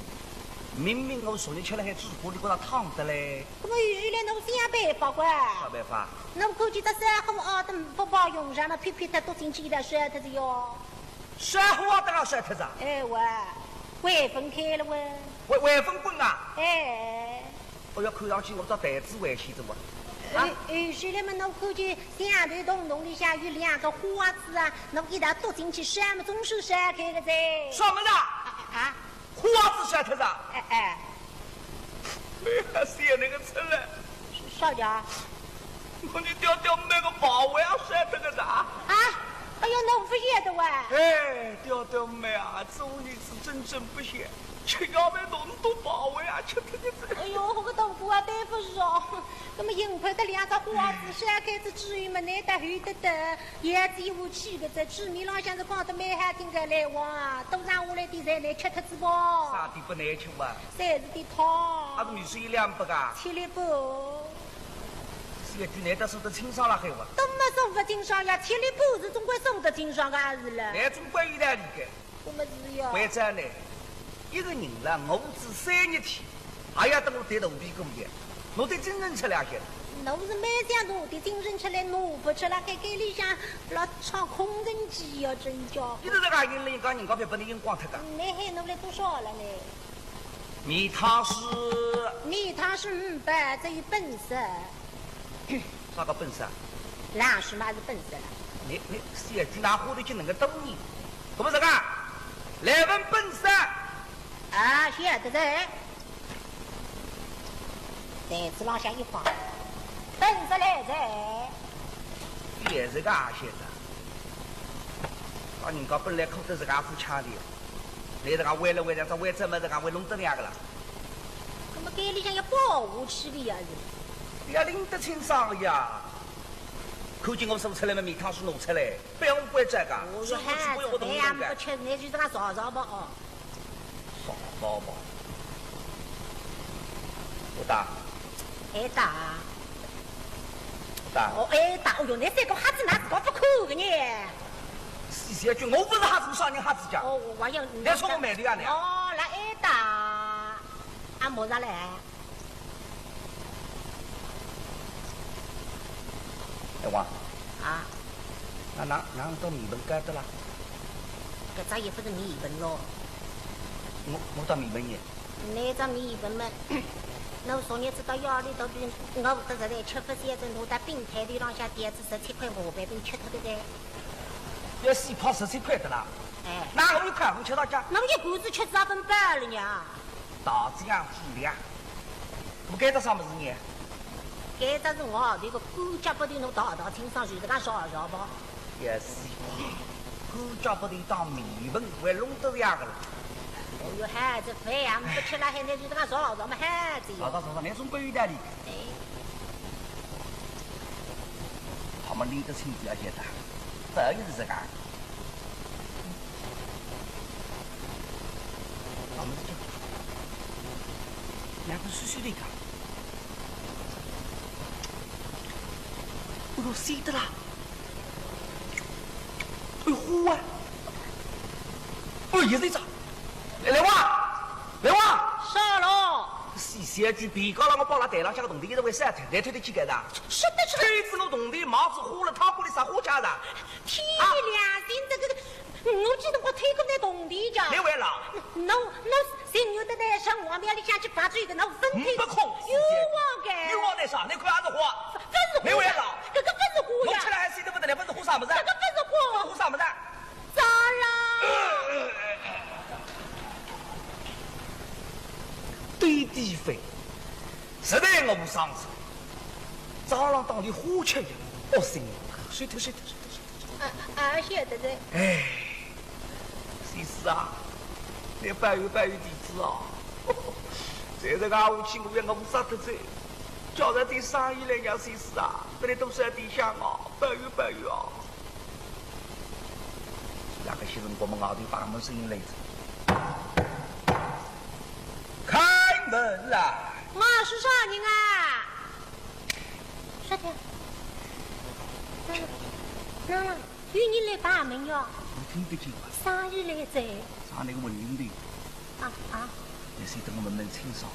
明明我昨日吃了海猪骨，你给我烫的嘞。那么有来侬想办法个。啥办法？侬看见只烧火熬得勿保用，让侬偏偏它剁进去一条烧脱的哟。烧火熬得烧脱啊？哎喂，回风开了喂。回，回风滚啊？哎。哎呀，看上去我只台子危险的哇。啊？哎，哎，是了嘛，侬看见墙头洞洞里向有两个豁子啊，侬一道剁进去，烧么总是烧开个噻。啥么子啊？啊，啊，豁子烧脱啊？哎，哎。哎呀，是那个出来。啥，啥呀？我你吊吊妹个八位啊，烧脱个啥？啊？哎呦，侬勿晓得哇？哎，吊吊妹啊，做儿子真正不晓，吃夜饭弄到八位啊，吃脱个啥？哎呦，我个大哥啊，对勿住哦。那么幸亏得两只豁子烧开仔之后嘛，难得后得得，也只有气个，在纸面浪向是讲得蛮好听个，来往啊，多让我来点菜，侬吃脱仔啵。啥地方难吃哇？三十的汤。啊，是米水一两百个？七粒半。是一句难得说得清爽了，还哇？都没说勿清爽呀，七粒半是总归说得清爽个，还是了？那总归有道理个。我们是呀。为啥呢？一个人了，饿仔三日天，还要等我对肚皮过夜，我得精神出来些。那我是每天我得精神出来，我不出来，该该里向老唱空城计呀，真叫。你这个人了，讲人家别不能用光脱个。没还努力多少了呢？米汤水。米汤水五百，这有本事。啥个本事啊？那是嘛是本事了。你，你，小姐哪花头去能个多呢？搿么这个，来问本事。啊，晓得哉。台子浪向一放，本事来哉。也是个阿晓得。啊，人家本来苦得是个副腔的，你这个为了为了，这为怎么这个会弄得那样个啦？那么该里向要保护起的呀，是。要拎得清爽的呀。看见我说出来嘛，米汤水拿出来，不要怪这个，哦，说不出不要不懂那个。还是这样不吃，那就这个尝尝吧，哦。尝尝吧。不打。还打？不打。哦，还打，哦哟，那三个瞎子哪自家不看个呢？是小姐，我不是瞎子，啥人瞎子讲？哦，我还要，你说我没的呀，你。哦，来，还打。 啊，没啥嘞。哎，王。啊？那哪，哪到面盆盖的啦？搿只也不是面盆咯。我，我到面盆呢。那只面盆嘛，那我昨日子到夜里头，我搿实在吃不消，正我到冰台头浪向点仔十七块五百饼吃脱个噻。要死泡十七块的啦？哎。哪有一块五吃到家？那么一口子吃只分饱了呢。 大江之粮，不该得啥么子呢？该只是我这个狗脚不得侬大大清爽，就是讲少少吧。也是，狗脚不得当面粉，会弄得这样个了。哦哟，孩子，饭也不吃了，现在就这个少少么孩子哟。少少少少，那种不有道理。哎。他们理得清楚要简单，这也是这个。 啊，没事，两个水水的一个。哎呦，死的啦！哎呦，火啊！哎，也是一只。来，来哇，来哇！啥咯？是小鬼皮高了，我包了袋了，像个铜钿一直会晒脱，来推得去干啥？是的，是的。推子我铜钿，帽子花了，他过来啥花家的？天良心，这个，我记得我推过那铜钿家。你为了？那，那，那 心有得来上王庙里向去发出一个那分配，没空，冤枉个。冤枉的啥？你看还是花？勿是花呀，你为啥？搿个勿是花呀。弄出来还是得不得了，勿是花啥物事？搿个勿是花。勿是花啥物事？蟑螂。对地方，实在我不上手。蟑螂当你花吃呀，恶心啊！睡脱，睡脱，睡脱，睡脱。 啊，啊，晓得哉。哎，先生啊，你保佑保佑弟子啊！在这个下去我也饿煞脱哉，叫着点生意来呀，先生啊，拨你多少点香啊，保佑保佑啊！那个些辰光，我们外头把门声音来着，开门啦！我是啥人啊？啥的？那，那。 有人来把门哟。你听得见吗？生意来哉。啥那个文明的？啊，啊。你先等我问问清爽，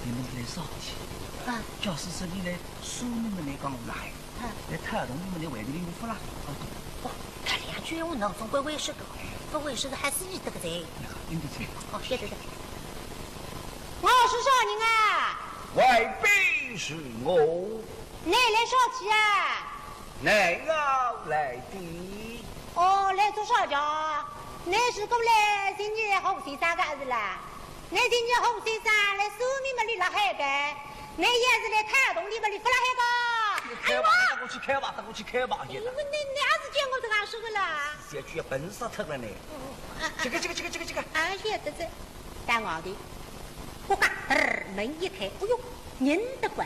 你们来啥体？啊。假使是你来说明问你讲来，啊。来讨论你们的外头的人勿啦？哦，搿两句闲话侬总归会说个，勿会说个还是认得个哉。那个，你去。哦，晓得的。我是啥人啊？外边是我。你来啥体啊？ 来呀，来的。哦，来做啥家？你是过来寻你何先生个是啦？你寻你何先生来说明么你辣海个，你也是来讨论的么你勿辣海个？哎呦，开吧，等我去开吧，等我去开吧，现在。因为你，你还是见过这个说个啦。小鬼要笨死脱了呢。哦，啊，啊，这个，这个，这个，这个，这个。啊，晓得这。 到外头，咕嘎，嘚儿，门一开，哎哟，认得个，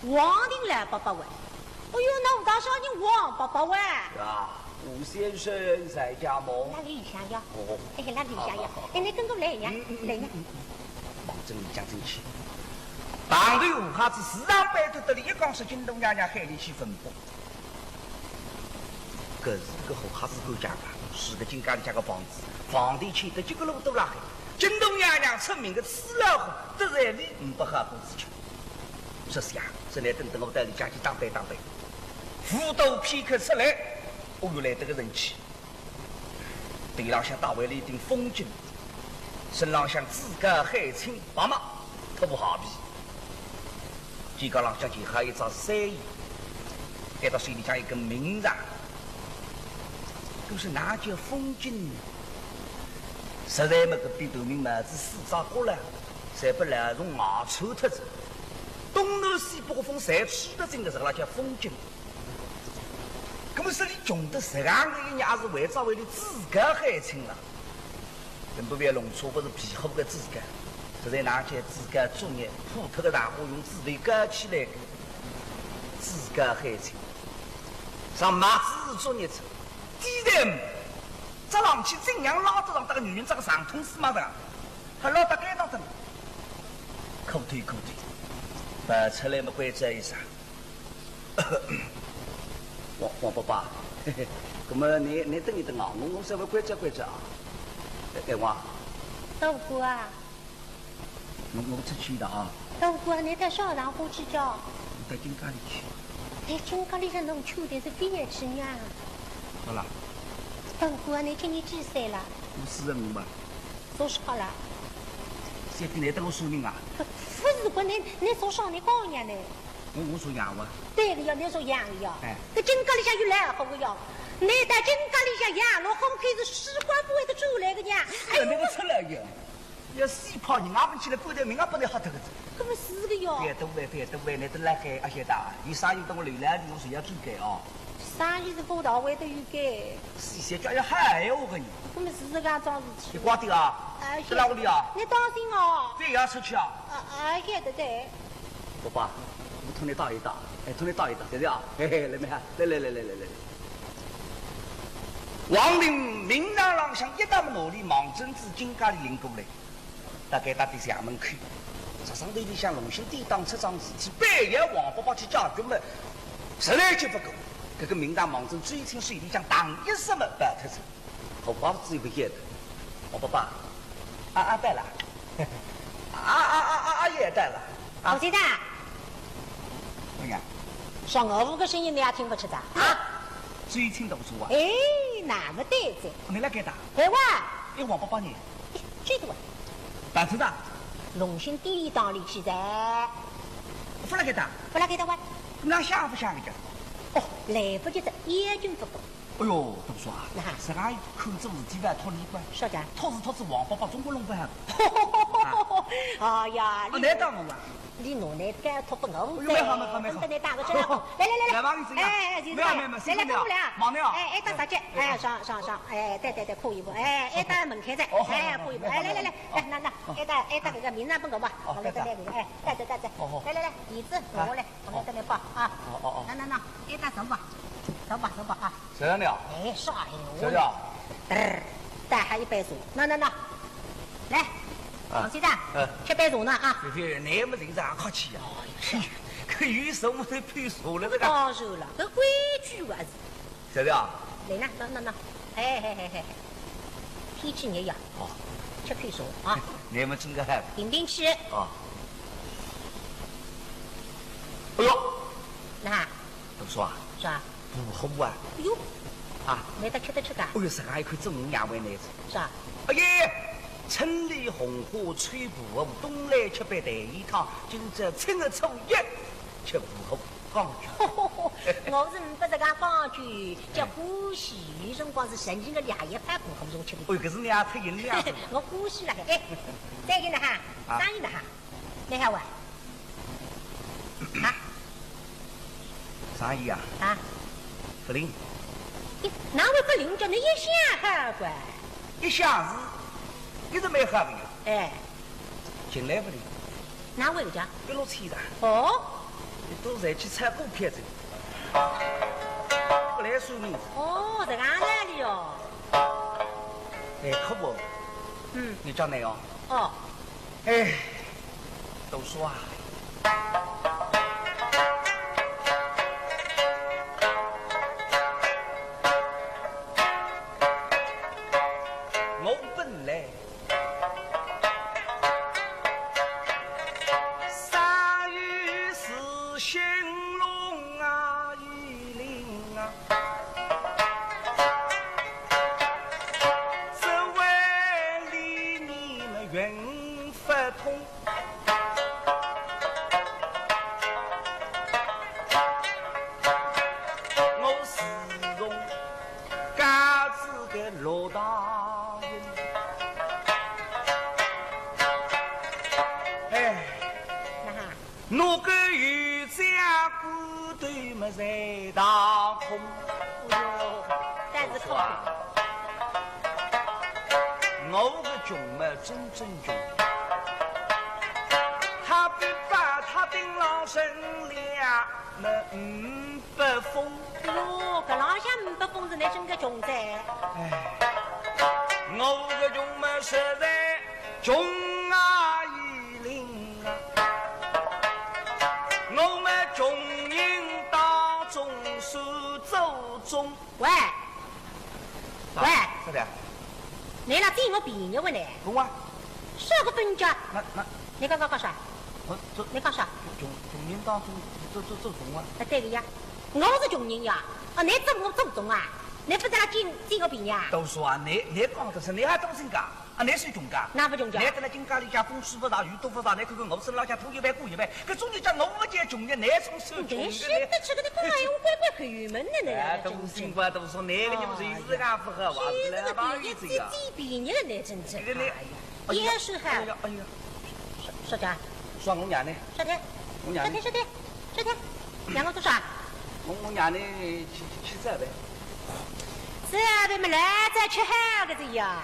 王定老伯伯喂。哎哟，那武大少爷王伯伯喂。啊，吴先生在家吗？辣里向呀。哦。哎，辣里向呀。好，好，好。哎，你跟我来呀，嗯，嗯，来呀。嗯，嗯，嗯。望准里向进去。旁头武瞎子时常背对得里一讲说京都娘娘喊你去问卜。 搿是个好瞎子敢讲个，是个金家里向个房子，房钿欠得几个路都辣海，京都娘娘出名个死老虎，得罪伊，呒不好果子吃。说是呀，是来等等我到里向去打扮打扮。武大片刻出来，哦哟，来得个人气。头浪向戴为了一顶风巾，身浪向紫高海青白马，拖鞋皮。 肩胛浪向系好一只三弦，还到手里向一根名杖。都是哪叫风巾呢？实在么搿顶头名帽子四只角了，侪拨老虫咬穿脱仔。东南西北个风侪吹得进个，实梗叫风巾。搿么说伊穷得实梗个一日，也是为着为了紫高海青了。 更不必弄错，勿是皮厚个紫高，实在哪叫紫高作孽，破脱个大花用紫薇高起来个，紫高海青。上马子是作孽子，低头，着上去怎样拉得上搭个女人着个长筒丝袜子啊？还拉到该当子呢。苦头苦头，跑出来么关照一声。 王，王伯伯，嘿嘿，搿么你，你等一等啊，我，我稍微关照关照啊。哎，哎，王。大哥啊。我，我出去的啊。大哥啊，你到啥场化去叫？我到金家里去。哎，金家里向侬去的是飞也去呀？好了。大哥啊，你今年几岁了？我四十五吧。 做啥了？小鬼，你等我说明啊。勿是，搿你，你做啥，你讲呀呢？我，我说洋话。对个呀，你说洋个呀。哎。搿金家里向有老虎个呀，你到金家里向洋老虎可是死活勿会得出来个呀。哎呦，是那个出来个，要死怕人家问起来，关在明啊，不能吓得个子。搿么是个呀。覅多问，覅多问，你等来海阿晓得啊，有啥用等我留来的，我是要做个哦。 生意是勿大会得有个。是，小鬼要喊闲话个人。搿么是搿样桩事体。你挂掉啊？哎，搿哪屋里啊？你当心哦。对，也出去啊？啊，啊，晓得的。伯伯，我同你打一打，哎，同你打一打，对不对啊？嘿嘿，来没哈？来来来来来来。王林名堂浪向一搭么拿俚望准仔金家里领过来。 大概到底衙门去，实上头里向龙兴典当出桩事体，板要王伯伯去解决么，实在解勿过。搿个名堂望准周青手里向当一声么跑脱仔，何伯伯自己勿晓得。王伯伯，啊啊，到了，啊啊啊啊啊，也到了。啊，何先生。哎呀，上我屋个声音你也听勿出哉啊？周青读书啊？哎，那么对哉。你来该搭？哎哇。哎，王伯伯呢？ 去的哇。办事的？龙兴典当里去哉。勿辣该搭？勿辣该搭哇。那想勿想个讲？哦，来不及哉，已经勿够。哎哟，大叔啊，那啥个看做事体勿要托你管。啥个？托是托是王伯伯总归弄勿好。哎呀，哦，你难当我啊。 你拿那个托拨我，哎呦，蛮好，蛮好，蛮好。等你打个招呼。来，来，来，来。来，王医生啊。哎，哎，哎，来，来，蛮好，蛮好，来，来，谢谢你啊。跟我来啊。忙的啊。哎，哎，大小姐，哎，哎。上，上，上，哎，对，对，对，可以不？哎，哎，大门开着，哦，哎，可以不？哎，来，来，来，来，好，好，好。来，那，那，哎，大哥哥，名字拨我吧，哦，我来再来一个，哎，带着，带着。哦，哦。来，来，来，椅子，我来，我来这里抱啊。哦，哦，哦。那，那，那，哎，大走吧，走吧，走吧啊。 小杨了？哎，啥闲话？小杨。嘚儿，倒好一杯茶，喏，喏，喏，来，啊。王先生，嗯。吃杯茶呢啊。对对，你们人是很客气啊。哎呀，可有什么得配茶了这个？当然了，搿规矩还是。小杨。来呢，喏，喏，喏，哎，嘿，嘿，嘿，嘿，天气热呀。哦。吃口茶啊。侬么真个好。定定气。哦。哎哟，那，大叔啊，是啊。补货啊。哎哟，啊，没得吃得吃个。哎哟，实梗一口真名扬为难子。是啊。哎呀，春里红花秋补货，冬来吃煸蛋一汤，今朝正月初一吃补货。 讲究。我是勿是讲讲究，叫欢喜。有辰光是神经个两一派过后我吃个。哦，搿是侬也忒饮料了。我欢喜了，哎，再见了哈，啊。生意了哈，你还玩？啊？生意啊？啊？勿灵。你哪会勿灵叫你一向好个？一向是，一直蛮好个呀。哎。 近来勿灵。哪会个？一落千丈。哦？伊都侪去炒股票去，勿来算命。哦，搿个道理哦。哎，可不。嗯。侬讲哪样？哦。哎，大叔啊。我本来 生意是兴隆啊，有灵啊，只为理你们运不通。我自从 家子个落大人。哎，那哈，我个有家骨头么在当空。哎哟，但是空。我个穷么真正穷，他比把他顶浪生了。 么五百封。哟，搿浪向五百封是乃真个穷哉。哎，我个穷么实在穷啊，有灵啊，我么穷人当中算祖宗。 喂，啊，喂，啥个？侬辣占我便宜喂呢？穷啊。啥个分家？那，那，侬刚刚讲啥？我这，侬讲啥？穷，穷人当中，这，这，这穷啊。啊，对个呀，我是穷人呀。啊，侬占我祖宗啊？侬勿是辣占，占我便宜啊？大叔啊，侬，侬讲得是，侬还当真个？ 啊，侬算穷家？哪勿穷家？侬蹲辣金家里向风吹勿着，雨打勿着，侬看看我身浪向脱一万过一万，搿种人家我勿叫穷人，侬总算穷人呢。侬晓得这个，侬讲闲话乖乖开门的呢，哎，真是。大叔啊，大叔，侬个人就是搿样勿好，哎呀，我是来帮伊这个。搿个便宜个，侬真正，搿个侬，哎呀，哎呀，也是哈。哎呀，哎呀。啥，啥家？说我娘呢？啥的？我娘呢？啥的，啥的？ 这个，让我做啥？我，我娘呢，去，去，去找呗。这边么来再吃好个子呀。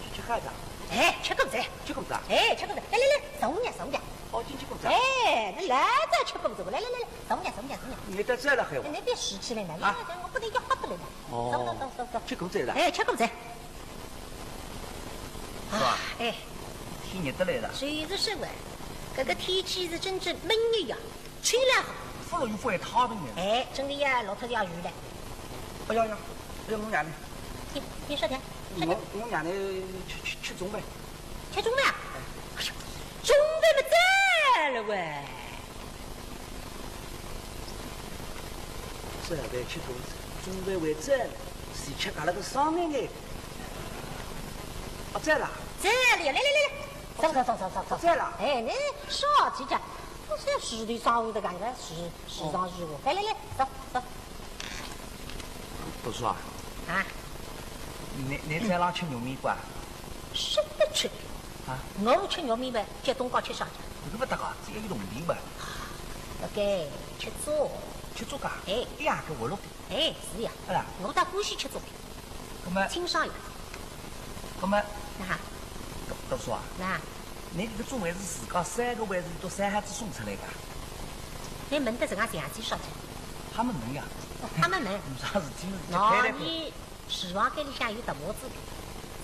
去，去好个？哎，吃过子。吃过子啊？哎，吃过子。来来来，坐下，坐下。哦，进去过子啊？哎，那来再吃过子，来来来来，坐下，坐下，坐下。你在这了还有？哎，你别拾起来了，啊？你看我不能要喝不来了。哦。走走走走走。吃过子了？哎，吃过子。 是吧？哎，天热得来了。就是说喂，搿个天气是真正闷热呀，吹来好。勿落雨勿会太平的。哎，真个呀，落脱要雨了。哎呀呀，哎呀，我娘呢？你，你说的，说的。我，我娘呢，吃，吃，吃中饭。吃中饭啊？哎。哎呀，中饭么早了喂。 这还吃中，中饭还早，是吃搿个个上面个。啊，早了。早了，来来来来，走走走走走走。早了。哎，侬少去讲，不是市头上午的感觉，市，市上市午。来来来，走走。大叔啊。啊？侬，侬早浪吃肉面馆？吃不吃？啊？我吃肉面呗，叫东家吃啥去？搿个勿搭界，只要有铜钿嘛。 勿该，吃粥。吃粥啊？哎。哎呀，搿活络点。哎，是呀。哎呀。我倒欢喜吃粥。葛末，清爽呀。葛末，那哈？大，大叔啊，那？侬搿个粥还是自家烧个，还是到烧好仔送出来个？侬问得搿个样子啥体？他们问呀。哦，他们问。有啥事体嘛，就开来开。喏，伊 厨房间里向有大模子，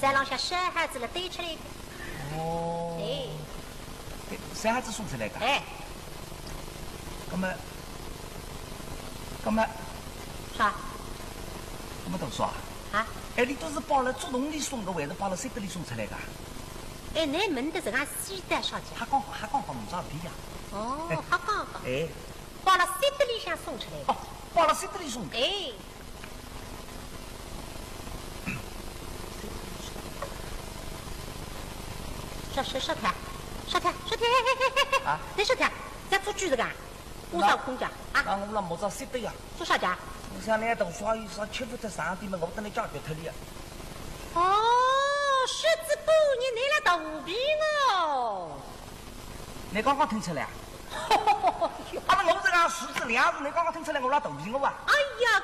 早浪向烧好仔了端出来个。哦。哎。烧好仔送出来个？哎。葛末，葛末，啥？葛末大叔啊？啊？哎，伊都是摆辣竹筒里送个，还是摆辣雪堆里送出来个？哎，倷问得实梗细得啥介？瞎讲讲，瞎讲讲，呒啥问题呀。哦，哎，瞎讲讲。哎。摆勒雪堆里向送出来个。哦，摆勒雪堆里送个。哎。说，说，说脱，说脱，说脱，哎，哎，哎，哎，哎，啊？倷说脱，倷做主持个？ 我啥空讲啊？那我那么早晓得呀？做啥介？我想倷大叔有啥吃勿得上点么，我等倷解决脱了呀。哦，说仔半日倷辣肚皮哦。倷刚刚听出来啊？啊，那我这个数仔两字，倷刚刚听出来我辣肚皮我啊？哎呀，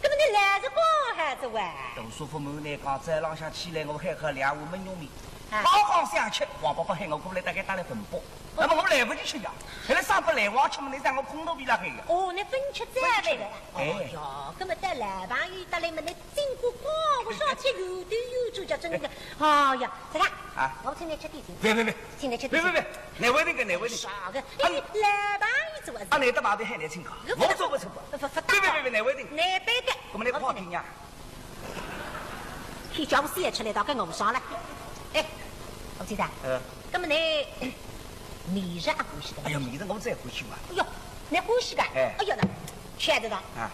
搿么倷来是讲还是喂？大叔勿瞒倷讲，早浪向起来我还好两碗焖肉面，啊。刚刚想吃，王伯伯喊我过来，大概打了份包。 那么我来勿及吃呀，后来上班来我吃么，倷让我空肚皮辣海呀。哦，倷勿吃早饭了。哎。哎呀，搿么到老朋友搭来么，倷真个讲，我说起有头有足叫真个。哎呀，这个，啊。我请倷吃点心。别别别，请倷吃点心。别别别，难为情个，难为情。啥个？哎，老朋友做啥？啊，倷到外头喊倷请客，我做勿出个。勿，勿，勿，别别别别，难为情。难办个。我们来泡倷呀。 天叫我写出来，大概我勿上了。哎，我记得，嗯。搿么倷面食阿欢喜个？哎呀，面食我最欢喜哇。哎哟，倷欢喜个？哎。哎哟，那晓得个。啊。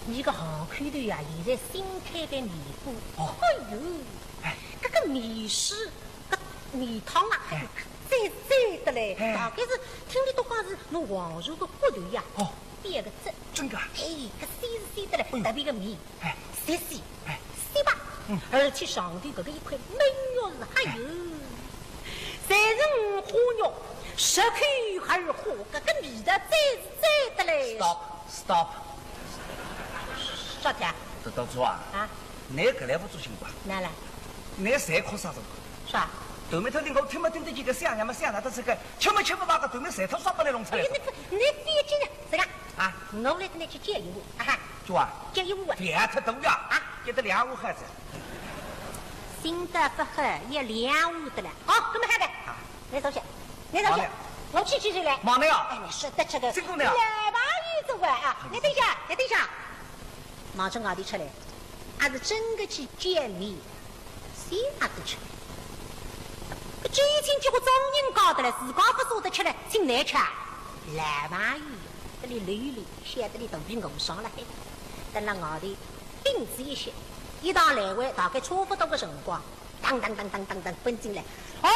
倷个巷口头呀，现在新开个面馆。哦。哎哟，哎。搿个面水，搿面汤啊，哎。赞赞得嘞，哎。大概是听俚笃讲是用黄鳝个骨头呀，哦。变个质。真个啊？哎，搿鲜是鲜得嘞，哎哟。特别个面。 哎。鲜鲜，哎。鲜吧，嗯。而且上头搿个一块焖肉是，哎哟，哎。侪是五花肉，十块二花，搿个味道赞是赞得嘞。Stop，stop。啥体啊？大叔啊，啊？倷搿来勿做新闻。哪了？倷侪哭啥辰光？啥？头面头顶我听没听得见个响呀么响了，但是个吃没吃勿饱个头面馋头煞勿来弄出来。哎呀，倷，倷覅紧张，这个 啊，我来搭倷去解一碗，啊哈。做啊？解一碗啊。覅太多呀，啊。解得两碗好哉。心得勿好，要两碗得了。哦，搿么好个。啊。倷坐歇，倷坐歇，好嘞。我去去就来。忙的呀。哎，倷说得出个。辛苦倷啊。老朋友做官啊，倷等一下，倷等一下。忙从外头出来，还是真个去见面。 啥都吃。搿酒请几个众人家得来，自家勿舍得吃了，请倷吃。老朋友，搿里溜一溜，晓得俚肚皮饿伤了海。等辣外头，屏仔一歇，一趟来回大概差勿多个辰光，当当当当当当奔进来。哦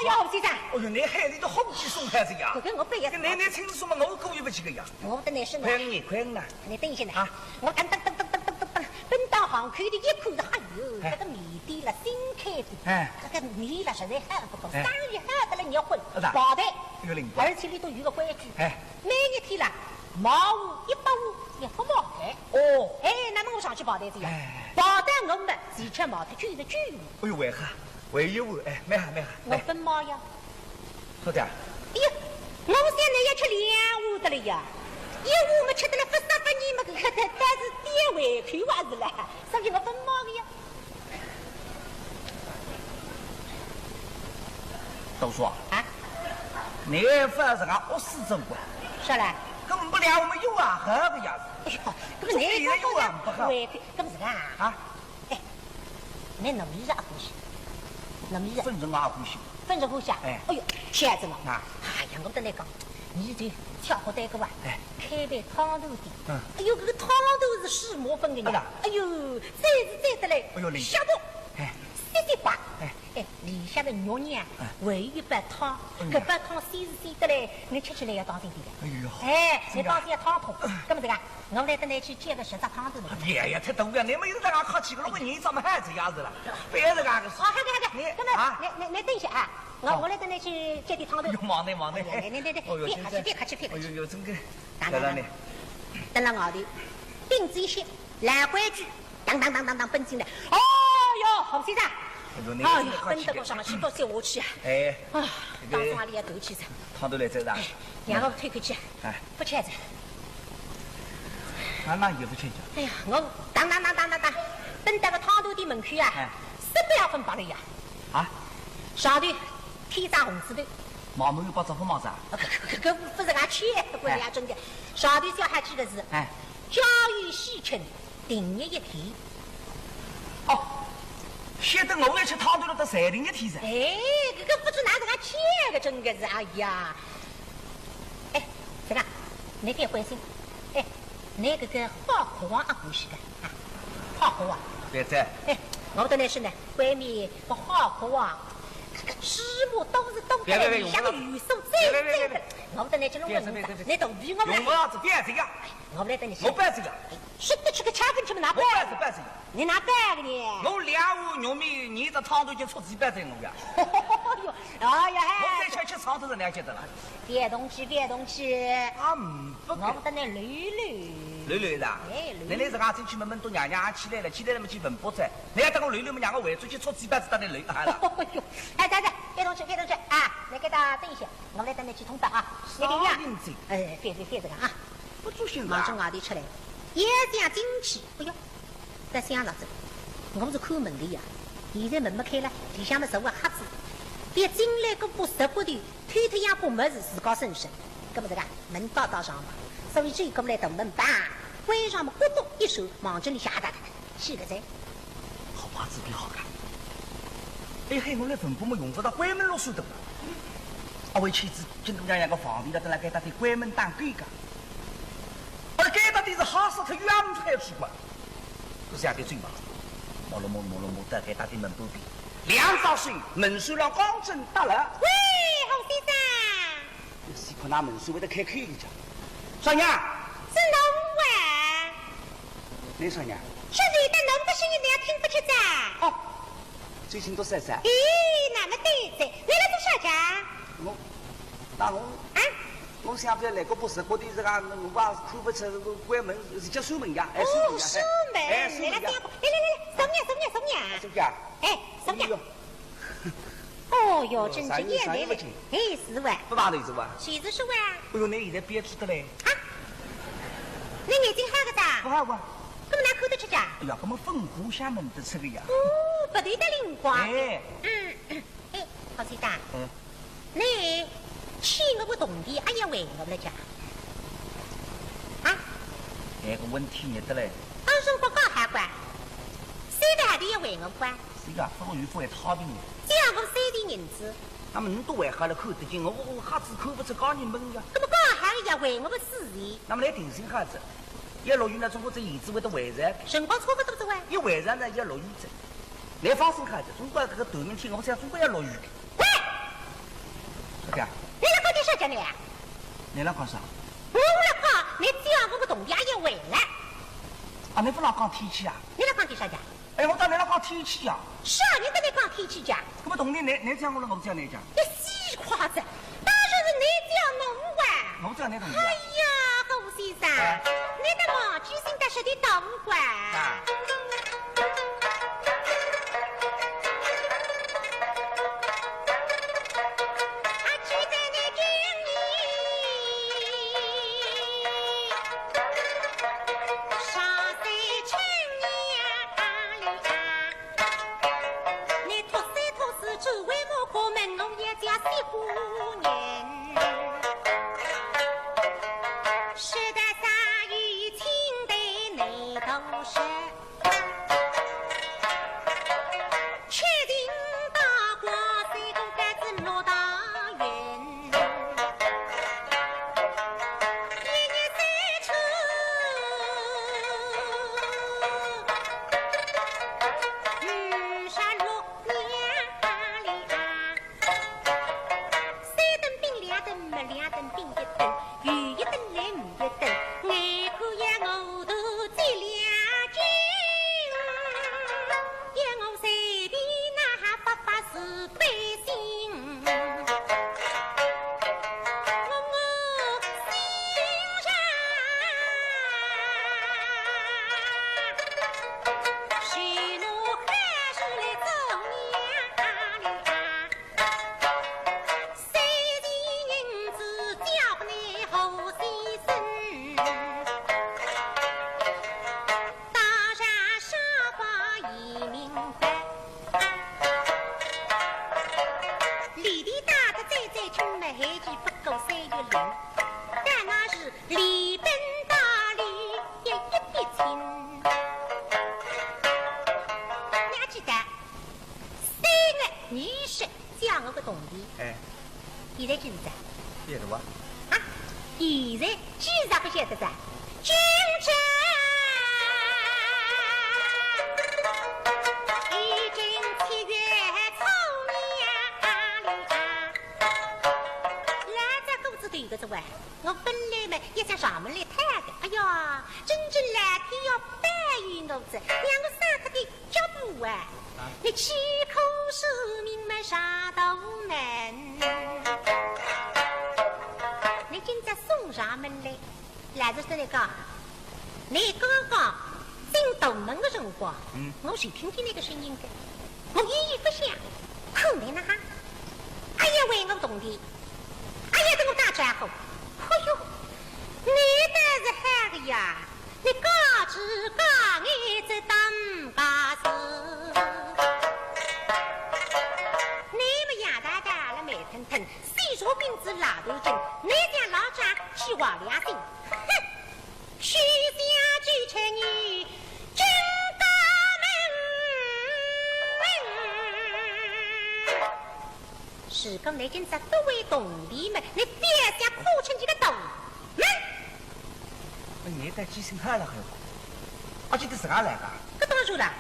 哟，先生。哦哟，倷喊俚笃好几声还是呀？搿个我不也是。倷，倷请什么？我过意勿去个呀。我跟倷说呢。快点，快点呐。倷等一歇呢。啊。我噔噔噔噔噔噔噔噔，奔到巷口里一看是，哎哟，哎。搿个面店了，新开的。哎。搿个面了，实在好不过，哎。生意好得了热昏，是的。排队。有灵光。而且里头有个规矩，哎。每日天了，买货一百货，也勿买单。哦。哎，那么我上去排队去呀。哎。排队我们是吃毛的，就是酒。哎哟，为何？ 还有碗，哎，蛮好，蛮好，我分毛呀。哎。好的啊。哎呀，我现在要吃两碗的了呀，一碗么吃得了勿煞勿热么，搿个但是点胃口还是了，所以我分毛的呀。大叔啊，啊？倷勿是俺饿死真个？啥了？搿么两碗么有啊，好个呀。哎呦，搿个倷刚刚讲胃口，这个也有啊，不好。搿么是啊？啊？ 哎，倷糯米饭阿欢喜？糯米饭。粉丝也欢喜。粉丝欢喜啊？哎。哎哟，天子嘛。啊。哎呀，我跟倷讲，倷就跳过来个哇，哎。开爿汤头店。嗯。哎哟，搿个汤头是水磨粉个呢。啊啦。哎哟，赞是赞得来，哎哟，灵。香爆，哎。鲜鲜白。哎。哎，里向个肉呢，哎。还有一包汤，嗯。搿包汤鲜是鲜得来，倷吃起来要当心点个。哎哟，哎，真个啊。倷当心要汤泡，搿么这个 我来搭倷去借个十只汤头嘛。别呀，太多呀，倷么有这样客气个，我人怎么还这样子了？别这样子。哦，好的，好的。倷，那么，啊？倷，倷，倷等一歇啊，我，哦。我来搭倷去借点汤头。哟，忙的，忙的。哎呀，倷，倷，倷，倷，哦哟，别客气，真是。别客气，别客气。哎哟哟，真个，来，来，来，来，来。等了外头，屏仔一歇，老规矩，当当当当当奔进来。哦哟，洪先生。哎哟，倷，哎呀，真个客气点。奔得个上去，不下去啊。哎。啊，这个当中阿里要头去噻。汤头来着啦。哎，让我退回去。哎。 勿吃哉。啊，那也勿吃哉。哎呀，我当当当当当当，奔到个汤头店门口啊，哎。十八分白了呀。啊？上头贴张红纸头。忙么有把招呼忙啥？搿搿搿搿勿是俺去，搿个呀真个。上头写好几个字，哎。家有喜庆，定日一天。哦，晓得我要吃汤头了，到三零一天噻。哎，搿个勿知哪能介个，真个是，哎呀。哎，这个，侬覅关心。哎，侬搿个好客王阿婆是个啊，好客王。别哉。哎，我搭侬说呢，外面个好客王，搿个芝麻都是都别别别，里向个元素最最的。别别别别别。我搭侬去弄个，别别别别别。侬肚皮我勿来。用不着，别这样。我勿来搭侬去。我不要这样。哎，说得出个腔根去嘛，哪办？我不要这，不要这样。侬哪办个呢？我两碗肉面，侬只汤头就出几百在我呀。哟，哎呀，我再吃吃汤头是了解的了。别动气，别动气。啊，嗯，不我搭侬løy løy。løy løy的啊？哎，løy løy。侬来自家进去慢慢多娘娘起来了，起来了么去问卜哉。侬要搭我løy løy么，让我回转去出几百子搭侬løy，好了。哟，哎，对对，别动气，别动气啊！侬给他等一歇，我来搭侬去通报啊。那个呀，啥人这？哎，别别别这个啊！不出现的啊。望仔外头出来，也想进去。哎哟， 在想啥子？我是看门的呀，现在门没开了，里向么是个瞎子，别进来个不识骨头，偷偷样把物事自家身上，搿么这个门打打上吧，所以只有过来大门吧，关上么咕咚一闩，望仔里向哒哒哒，去个哉。好牌子比好看。哎嘿，我来文博么用不着关门落锁的。啊，为妻子京都娘娘个房里头，等辣该搭点关门打开个。 而该搭点是吓死脱，冤枉出来去管。搿是也得走嘛。摸了摸，摸了摸，到该搭点门旁边，两只手，门闩浪刚正搭了。喂，侯先生。搿是看㑚门闩会得开开一家。少爷。是侬啊？哪少爷？这里的侬不是一点听不出哉？哦，最近都在在。咦，那么对哉，你来做啥家？我，那我，啊？ 我想勿来个不识骨头，这个我也看勿出，关门是叫锁门呀，哎，锁门呀，哦，锁门，哎，锁门呀。来来来，来来来，送呀，送呀，送呀。送呀。哎，送呀。哎哟。哦哟，真是眼泪嘞。哎，是哇。不怕的是哇。谁是说哇？哎哟，你现在憋住的嘞。啊？你眼睛好个咋？不好哇。搿么哪看得出家？哎呀，搿么粉花相蒙得出个呀。哦，不对的灵光。哎。嗯，嗯。 哎，侯先生，嗯。你欠我个铜钿阿要还我了家？啊？搿个问题热得嘞。当辰光讲好个，三个号头要还我个。是个，勿过有勿还差别呢。借我三钿银子。那么侬都还好了，看得见，我，我瞎子看勿出家人们呀。搿么讲好要还我个四钿。那么来定心好仔，要落雨呢，总归这银子会得还上。辰光差勿多哉哇。一还上呢，要落雨哉。 侬放心好仔，总归搿个短明天，我想总归要落雨个。喂！啥个？侬辣讲点啥家呢？侬辣讲啥？我辣讲，侬借我个铜钿阿要还了。啊，侬勿辣讲天气啊？侬辣讲点啥家？哎，我当然辣讲天气啊。啥人跟侬讲天气家？搿么铜钿侬，侬借我了，我借侬家。侬死快仔！ 当然是侬借我啊。我借侬铜钿啊。哎呀，侯先生，哎。侬的忘记性倒是得当官。啊。啊，记得你今年上岁春呀，啊哩啊。 你托死托死，只为我过门，我也叫死妇人。是的，啥有情的你都是，确定大官是个该子落大运。 一年三春，雨山落娘哩啊，三顿冰两顿，没两顿冰一顿，有一顿来五一顿，眼看呀我肚子两斤。铜钿。哎。现在几钿哉？晓得伐？啊，现在几钿勿晓得哉？今朝已经七月初二了啊。来，这个子头一个子哇，我本来嘛也想上门来讨个，哎呀，真正老天爷保佑我子，让我少脱点脚步啊。啊？你岂可说明么上头门？你今朝送上门来，老实对你讲，你刚刚进大门的辰光，嗯。我是听见那个声音的，我一意不响，困难呐哈。哎呀，为我铜钿，哎呀，跟我打招呼，哎哟，你倒是好个呀。 你讲是讲，你这当家事。你们杨大大了慢腾腾，水茶饼子老头筋，你像老张气话良心。哼，许仙就趁你金大门。如果你今朝不为铜钿么，你覅想跨出你个大门。 哎，你带记性好了很，而且你自家来个？搿当然了，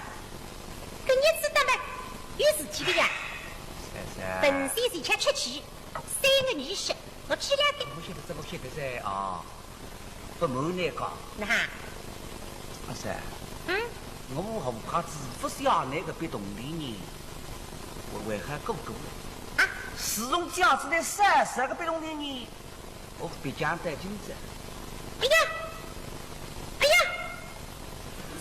搿日子当然有事体的呀。是是。本先是吃吃去，三个女婿，我吃了个。我晓得，我晓得噻啊，不瞒你讲。那哈？阿三，嗯？我何怕子不想那个笔铜钿呢？我为何够够了？啊？自从讲出来三三个笔铜钿呢？ 我别讲得今朝。哎呀，哎呀，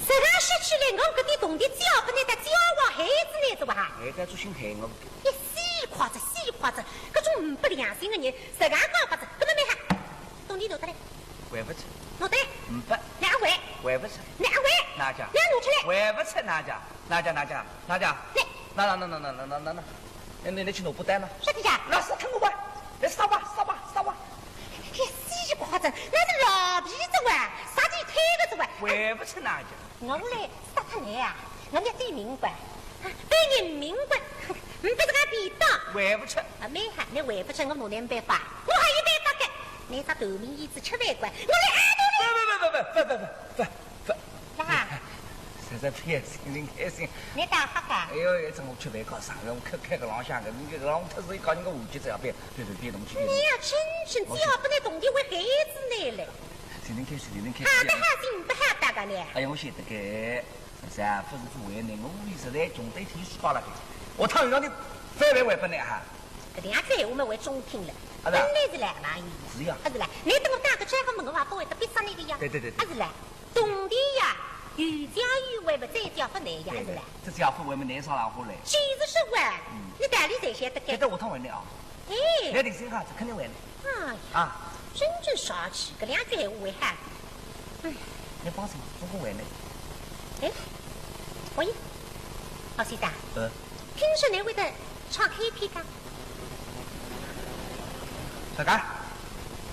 实梗说起来，我搿点铜钿只要拨你的，只要我害子你是吧？哎，搿种心害我。你死快着，死快着，搿种呒不良心的人，实梗讲法子，搿么蛮好。铜钿拿得来。还勿出。拿得来。呒不。哪会？还勿出。哪会？哪家？哪拿出来？还勿出，哪家？哪家？哪家？哪家？来。哪哪哪哪哪哪哪哪？ 哎，你，你去拿布袋呢？啥个呀？那是看我吧，来，撒吧，撒吧，撒吧。哎，死快着，那是老皮子哇，啥地推个子哇？还勿出哪家？我来撒脱你啊，我要对明白，啊，对人明白，呒不是个便当。还勿出。啊，没哈，你还勿出，我拿你办法，我还有办法个。你只头名医子吃饭馆，我来安排你。不不不不不不不不不。 不，啦？实在开心，真开心。你打哈嘎？哎哟，一阵我吃饭搞啥个，我开，开个浪向个，你搿个浪特是一搞人家五级这样变，变，变，变东西变东西。你呀，真正只要拨你铜钿会害子你嘞。天天开心，天天开心。好的好心，不好打个呢。哎呀，我晓得个，实在啊，不是做为难，我屋里实在穷得一塌糊涂了。我趟让你翻倍还拨你哈。搿两句闲话么会中听了，啊，是啊。本来是来嘛，是呀。啊，是啦，你等我打个招呼嘛，我也不会得逼杀你的呀。对对对对。啊，是啦。 铜钿呀，有借有还，勿再借勿难呀，对，是啦。对，这借勿还么难上哪哼来？就是说啊，嗯。你道理侪晓得个。搿个下趟还呢啊。哎。来定心哈，肯定还呢。哎呀，啊。真正傻气，搿两句闲话还好。哎。你放心，总归还呢。哎，喂，老先生。呃。听说你会得唱K P个？啥个？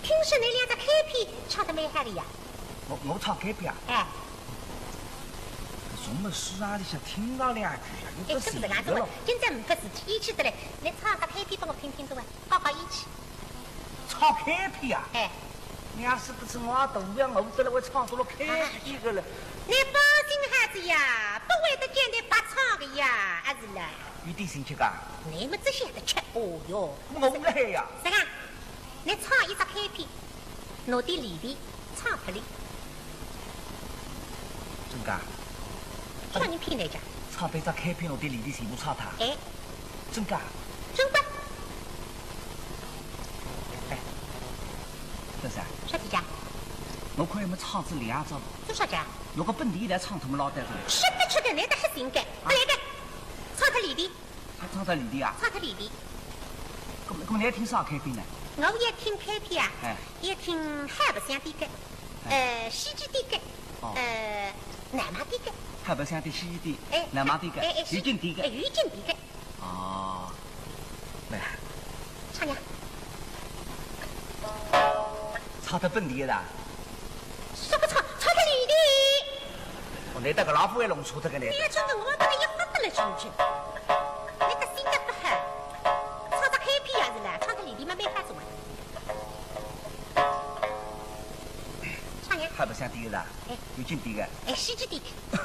听说你两只K P唱得蛮好的呀。 我，我唱K P啊？哎。从么书上里向听到两句呀，又哎，不是个了。搿个，今朝呒不事体，一起得来，你唱只K P拨我听听看啊，搞搞义气。唱K P啊？哎。你要是不是我也同样，我得了会唱出了K P个了。哎呀，你放心好子呀，不会得见你白唱个呀，阿是啦？有点兴趣噶？你们这些的吃，哦哟。我来呀。啥个？ 你唱一只K P，拿点利钿唱拨俚。真个？啥人骗你讲？唱拨一只K P，拿点利钿全部唱脱。哎。真个？真个。哎，先生。啥体讲？我看要么唱仔两只。做啥讲？拿个本钿来唱脱么老单纯。吃得吃个，来得黑心个，啊。勿来个，唱脱利钿。 唱，唱脱利钿啊？唱脱利钿。搿么，搿么侬要听啥K P呢？我要听K P啊，哎。要听海白相对个，哎。呃，戏剧对个，哦。呃，南马对个。海白相对，戏剧对，哎，南马对个，哎，哎，戏，越剧对个。哎，越剧对个。哦，来。唱呀。唱脱本钿个啦？啥个唱？唱脱利钿。哦，侬搭个老虎还弄错脱个呢。侬要真个，我搭侬一发得了进去。侬个性格勿好，唱只K 想点个啦？哎。有劲点个？哎，稀奇点个。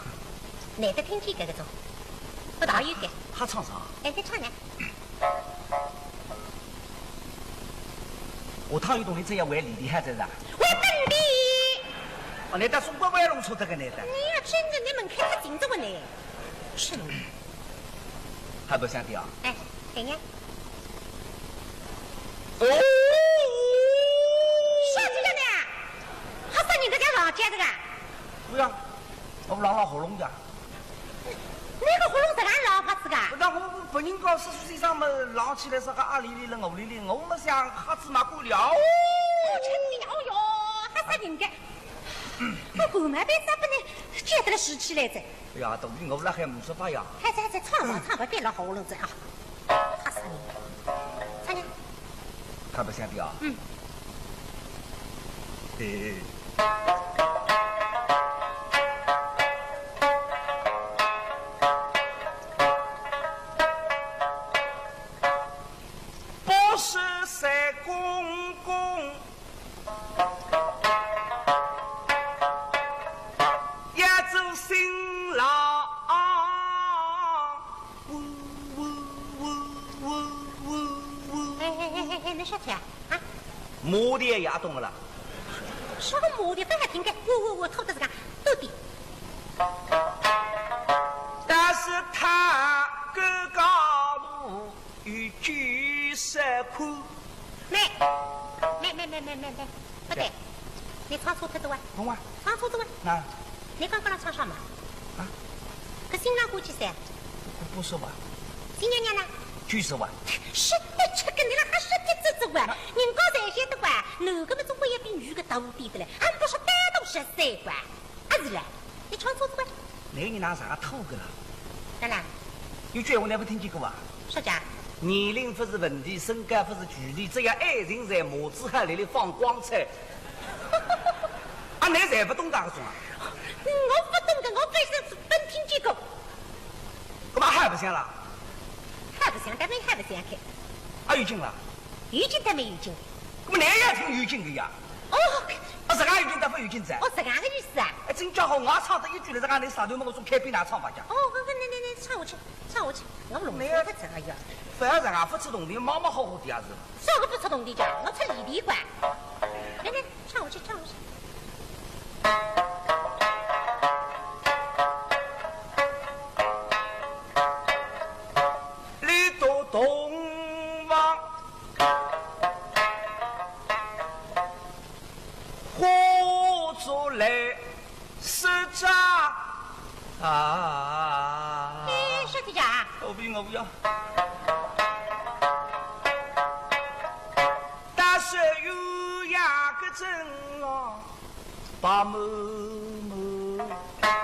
难得听见搿个种，勿大有个。瞎唱啥？哎，侬唱呢？下趟有动静再要回里地还在啥？回本地。哦，难得总归回弄错脱个难得。你要真的，你门开太紧着我呢。是呢。还不想点啊？哎，对呀。哦。啥子了呢？还是你这家房间这个？不要，我不朗朗喉咙的。那个喉咙这样老怕是个？那我不人家叔叔先生嘛，朗起来是个啊哩哩了，我哩哩，我没想瞎子嘛过了。哦，真的，哦哟，还是人家。我干嘛被这不能接得了拾起来着？ 哎呀，肚皮饿了还没说话呀。还在还在唱吧唱吧，别老喉咙子啊。吓死你！唱呢？还不想的啊？嗯。嘿嘿。不是三公公。 要做新郎。呜呜呜呜呜呜。哎哎哎哎哎，侬啥体啊？啊？马蹄也懂了。啥个马蹄？勿好听个，呜呜呜，拖得自家肚皮。但是他个高度 有九十块。没，没，没，没，没，没，没，不对，你唱错脱的哇，懂哇？唱错的哇。那你刚刚那唱啥嘛？啊？搿新郎欢喜噻？不，不是吧？新娘娘呢？九十万。是，我去，跟你那还是别吱吱哇，人家侪晓得哇，男个嘛总归要比女个大点的嘞，俺不是单独十三哇。 啊是嘞，你唱错子关。那个人哪啥个土个啦？哪啦？有句闲话你还不听见过啊？啥讲？年龄不是问题，身高不是距离，只要爱情在，马子还来里放光彩。啊，你才不懂搿个种啊？我不懂的，我本身是没听见过。干嘛还不想啦？还不想，但没还不想看。啊，有劲了？有劲但没有劲。那么你也挺有劲的呀。哦，啊，这个有劲，但不有劲噻。哦，这样的意思啊？哎，真叫好，我唱得一句了，这个你啥都没我说开篇哪唱法讲？哦，不不，你你你唱下去，唱下去，我弄错了这个呀。不要这样，不吃东西，马马虎虎的呀是。啥个不吃东西讲？我吃里地管。来来，唱下去，唱下去。你都懂吗？ 化作来是这啊。哎，啥体讲？我不要，我不要。但是有呀个真啊，白茫茫。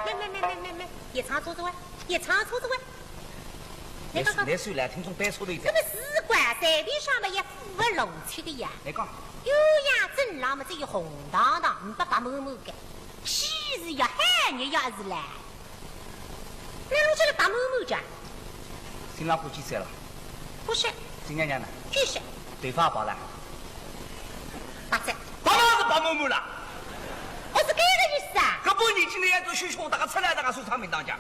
没没没没没没，也唱错子哇，也唱错子哇。 那个，那算来听众背错头一点。这个是怪，随便上面也符合逻辑的呀。来讲。有呀，真浪么只有红当当，唔不白茫茫个，气是要喊你要是来。那弄这个白茫茫讲。新郎欢喜噻了。不是。新娘娘呢？就是。头发白了。白着。白茫是白茫茫了。我是这个意思啊。搿把年纪呢，都许许大个出来，大个收场名堂讲。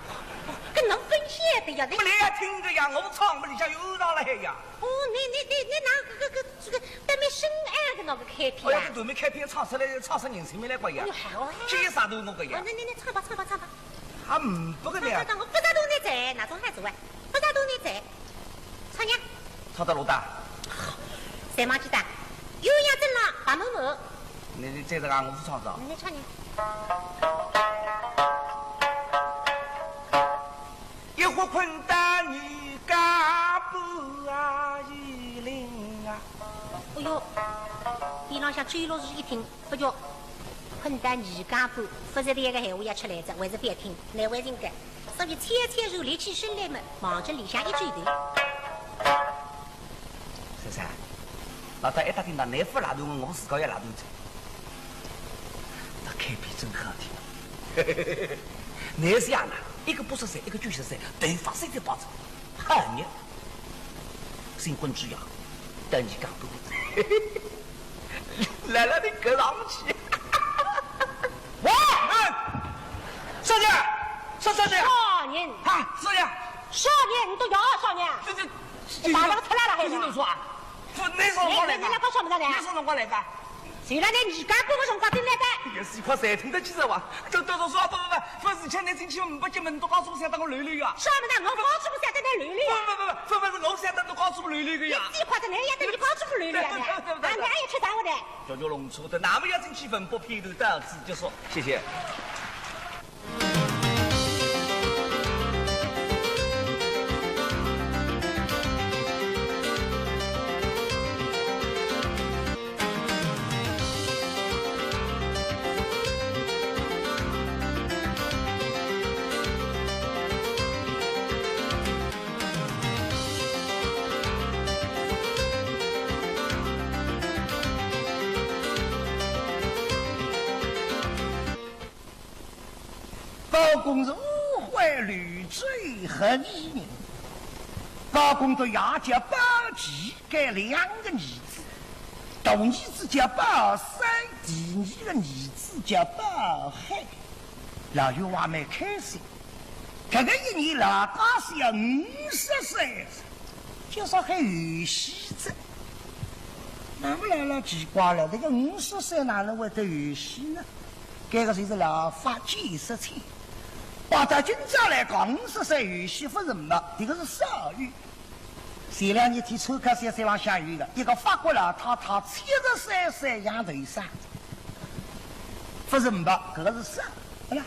搿侬分析的呀，那么你也听着呀，我唱么里向有上了海呀。哦，你你你你拿搿个搿这个当面深爱的那个开篇啊？哎呀，搿当面开篇唱出来，唱出人性命来怪呀。哎呦，好啊。这也啥都弄个呀。啊，那那那唱吧唱吧唱吧。还唔不个呢？唱唱唱，我不咋懂你在，哪种还是喂，不咋懂你在，唱呀。唱到罗大。谁忘记的？有呀，真了，白茫茫。你你这个啊，我不唱着。你唱呀。 一呼困到二更半啊，一零啊。哎哟，边浪向周老师一听，不叫困到二更半，不是第一个闲话要出来着，还是别听，难为情个。所以悄悄然立起身来么，望着里向一转头。 先生，那到一搭听到，你勿拉动我，我自家也拉动着。那开篇真好听。你是呀，一个八十岁，一个九十岁，头发谁在包着？好呢，新婚之夜，等你讲不。来了，你跟上去。哇！啥啥啥呀？啥人？啊，啥呀？啥人？你都要啥人？这这这，大家出来了还是？这是侬说啊？不，那啥辰光来的？你你来搞什么的呢？那啥辰光来的？谁来的？你干过个辰光进来的？也是一块三天的记者哇，都都都说不不不，不是前天进去没进门都告诉我想到我楼里啊。什么的？我告诉我想到你楼里啊？不不不不不不，我想到都告诉我楼里的呀。你几块的那也得你告诉我楼里啊？对对对对对。啊，那也吃啥我的？九九弄错的，那么要进去文博片头到此结束，谢谢。 包公是五海绿洲合肥人。包公的爷叫包济，该两个儿子，大儿子叫包山，第二个儿子叫包海。老爷还蛮开心，搿个一年老家小五十岁，就说还有喜哉。那么老老奇怪了，这个五十岁哪能会得有喜呢？ 搿个就是老法解释起。摆到今朝来讲，五十岁有喜勿是没，迭个是少有。前两日天参考小说浪向有一个，一个法国老太太七十三岁养头生，勿是没，搿个是少，对伐？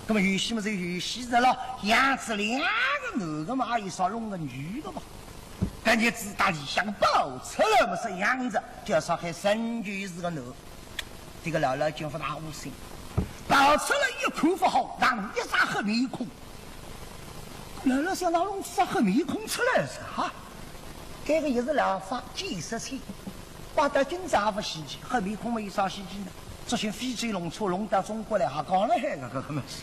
那么有喜么是有喜哉咯，养仔两个男个嘛，也有少弄个女个嘛。搿日子搭里向抱出来么是养仔，叫啥还仍旧是个男。 这个老老就勿大窝心。抱出来一看勿好，哪能一张黑面孔。老老想哪弄只黑面孔出来是哈？搿个也是老法解释起，摆到今朝也勿稀奇，黑面孔嘛有啥稀奇呢？这些非洲弄错弄到中国来，还讲了海个搿个物事。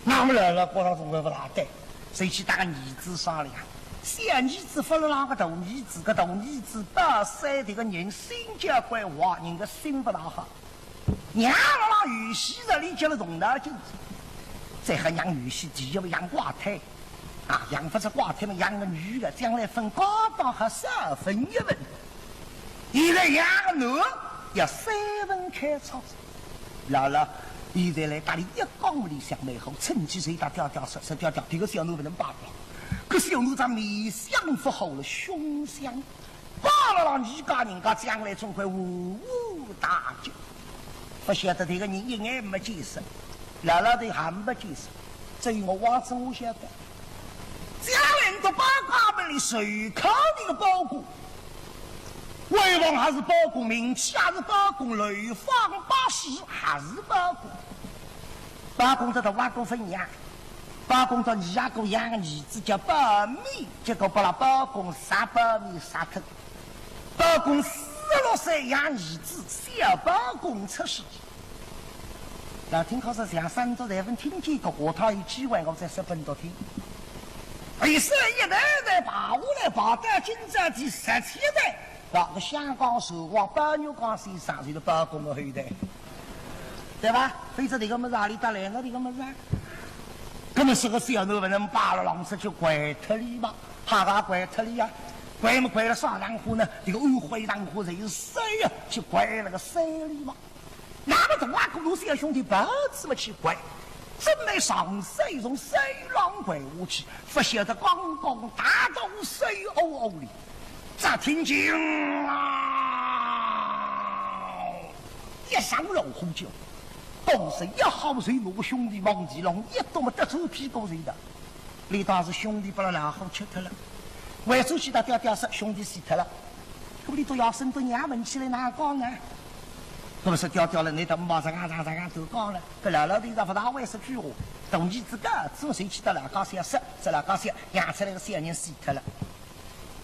那么老老觉着总归勿大对。 就去搭个儿子商量，小儿子勿勒浪个大儿子，搿大儿子包山迭个人性格怪坏，人个心勿大好。娘勒浪有喜哉，俚叫了动脑筋，再还养有喜，第一勿养怪胎，啊，养勿出怪胎么养个女个，将来分家当还少分一分。现在养个男，要三分开创。 老老，现在来搭俚一讲，俚想蛮好，趁机就搭爹爹说，说爹爹，迭个小囡勿能摆了，搿小囡长面相勿好了，凶相，摆勒浪，伲家人家将来总归无无大吉。勿晓得迭个人一眼没见识，老老头还没见识，只有我王生我晓得。将来到包家门里，随口迭个包公， 威望还是包公，名气还是包公，流芳百世还是包公。包公搭大阿哥勿一样，包公搭二阿哥养个儿子叫包勉，结果拨拉包公杀，包勉杀脱。包公四十六岁养儿子，小包公出世。 老听客说像山东侪勿听见个，下趟有机会我再说拨倷听。哎，是一代代排下来，排到今朝第十七代，搿个香港船王包玉刚先生就是包公个后代，对伐？否则迭个物事何里搭来个迭个物事啊？搿么是个小囡勿能摆勒浪，出去掼脱俚吧，哈哈，掼脱俚呀，掼么掼勒啥场化呢？迭个安徽场化侪有水啊，去掼勒个水里嘛。 那么大阿哥搭小兄弟跑仔么去掼，准备上水，从水浪掼下去，勿晓得刚刚踏到水沟沟里，只听见啊一声老虎叫，当时一好就拿个兄弟往地浪一倒么，得转屁股就倒。 俚当时兄弟拨勒老虎吃脱了，回转去搭爹爹说兄弟死脱了。搿么俚笃爷孙笃娘问起来哪讲呢？搿么说爹爹了，倷搭姆妈实梗实梗实梗都讲了，搿老老头也勿大会说鬼话，大儿子个，只好随去搭老家小说，说老家小养出来个小人死脱了。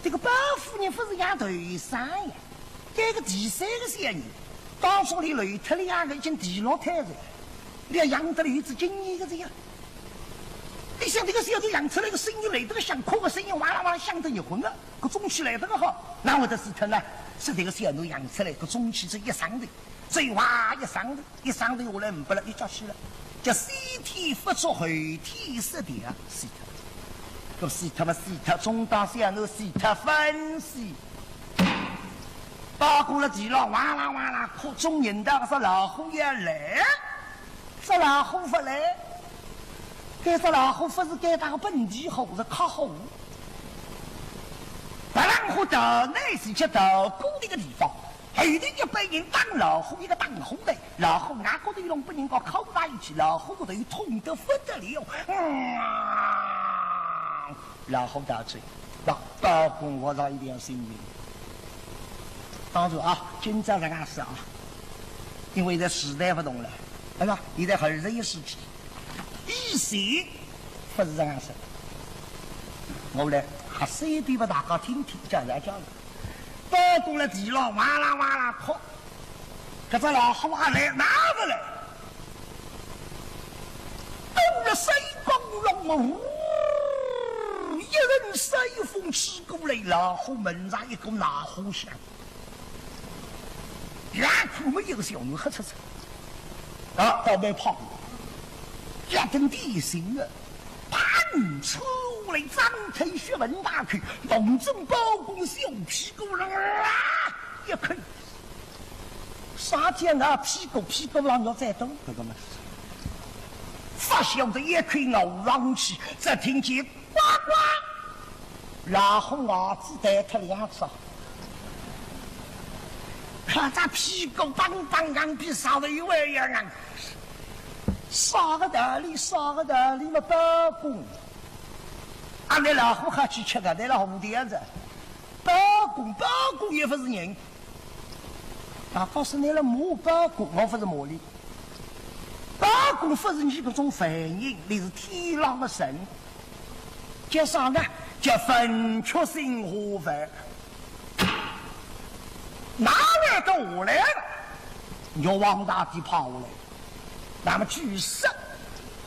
迭个包夫人勿是养头生呀，该个第三个小人，当初俚漏脱两个已经第六胎哉，俚养得来有仔经验个哉呀。俚想迭个小囡养出来个声音来得个响，哭个声音哇啦哇啦响得热昏个，搿中气来得个好，哪会得死脱呢？是迭个小囡养出来，搿中气只一上头，只哇一上头，一上头下来呒不了，一觉去了。叫先天不足后天失调，死脱。搿死脱嘛死脱，总当小囡死脱勿死。包公辣地浪哇啦哇啦哭，众人道搿只老虎要来，只老虎勿来，搿只老虎勿是该搭个本地虎，是客虎。白狼虎逃难是去逃过迭个地方，后头一班人打老虎一个打虎来，老虎外高头弄拨人家敲打一记，老虎骨头痛得勿得了。嗯，老虎逃走，那包公活着一条性命。当然啊，今朝搿能样说啊，因为现在时代勿同了，对吧？现在二十一世纪，以前勿是搿能样说。我来还说一遍拨大家听听，讲来讲去。 包公辣地浪哇啦哇啦哭，搿只老虎阿来哪勿来？到了三光路，呜，一阵山风吹过来，老虎门上一股恼火响，眼看么一个小囡黑漆漆，啊，倒蛮胖，一顿典型的。 啪，冲来张开血盆大口，弄准包公小屁股上啊一口。啥叫啊屁股，屁股浪要再动，搿个嘛，勿晓得一口咬上去，只听见呱呱，老虎牙齿弹脱两只。看只屁股当当当比啥个一万样啊！ 啥个道理？啥个道理嘛？包公，阿拉老虎好去吃个，拿了红点子。包公，包公也勿是人。啊，告诉你了，骂包公，我勿是骂你。包公勿是你搿种凡人，你是天上的神。叫啥呢？叫文曲星下凡。哪来个下来了？玉皇大帝派下来。 那么据说，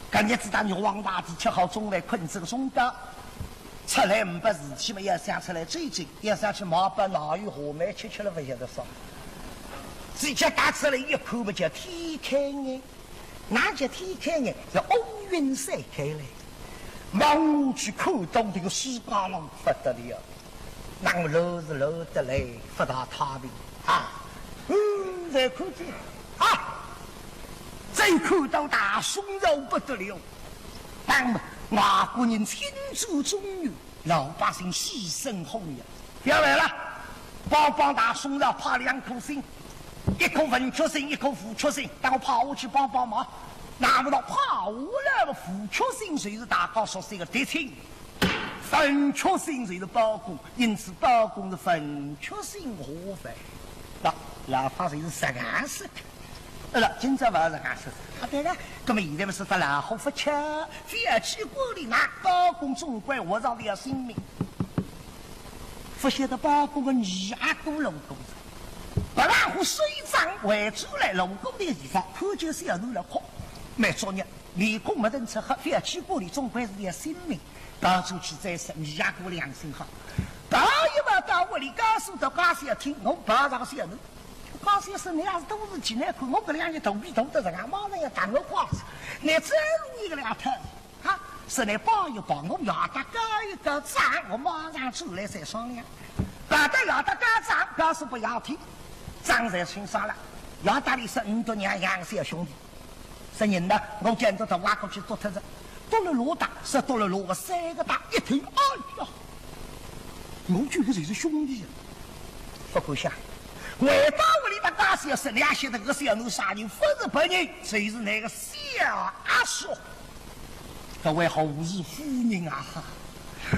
搿日子当玉皇大帝吃好中饭，困仔个中觉，出来呒不事体嘛，要想出来走走，要想去买包奶油话梅吃吃了勿晓得啥。直接踏出来一看嘛，叫天开眼。哪叫天开眼？是乌云散开来，望下去看到迭个世界浪勿得了。 那么乱是乱得来，勿大太平啊！嗯，再看见啊，再看到大宋朝不得了，那么外国人侵占中原，老百姓水深火热，要来了，帮帮大宋朝派两颗星，一颗文曲星，一颗武曲星，等我派下去帮帮忙。那么到派下来个武曲星，就是大家熟悉的狄青。 文曲星就是包公，因此包公是文曲星下凡。那老法师是实梗说的。呃，今朝勿是实梗说的，啊，对了，那么现在勿是说老虎勿吃，覅去管伊，那包公总归活着条性命。勿晓得包公个二阿哥路过，白老虎手一张，回转来路过个地方，看见小囡辣哭，蛮作孽。 面孔没等出黑，覅去管伊，总归是条性命。跑出去再说，倷阿哥良心好。跑一跑到屋里，告诉到家小听，我抱着个小囡。家小说，倷也是多事体，倷看我搿两日肚皮大得实梗，马上要打我瓜子，倷再弄一个两趟，哈，是倷抱一抱，我爷搭告一告状，我马上转来再商量。跑到爷搭告状，告诉拨爷听，账侪清爽了，爷搭俚说，倷笃娘养小兄弟。 说人呢，我叫倷笃大阿哥去捉脱哉，捉了老大，是捉了老二，三个大一头，哎呀，我叫个侪是兄弟啊。不敢想，回到屋里搭家小说，倷晓得搿个小囡啥人，勿是别人，就是倷个小阿叔。搿位何氏夫人啊哈，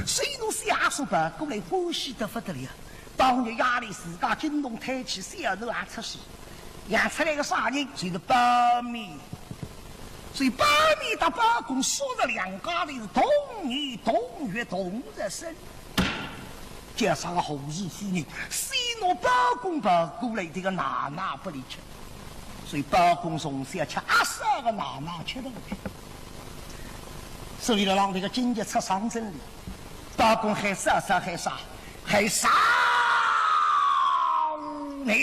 所以倷小阿叔跑过来欢喜得不得了。 当日夜里自家惊动胎气，小囡也出世，养出来个啥人？就是包勉。所以包勉搭包公叔侄两家头是同年同月同日生。叫啥个何氏夫人，先拿包公抱过来，迭个奶奶拨俚吃。所以包公从小吃阿嫂个奶奶吃大个。所以辣浪迭个京剧出场真理， 包公喊嫂嫂喊啥？喊嫂娘。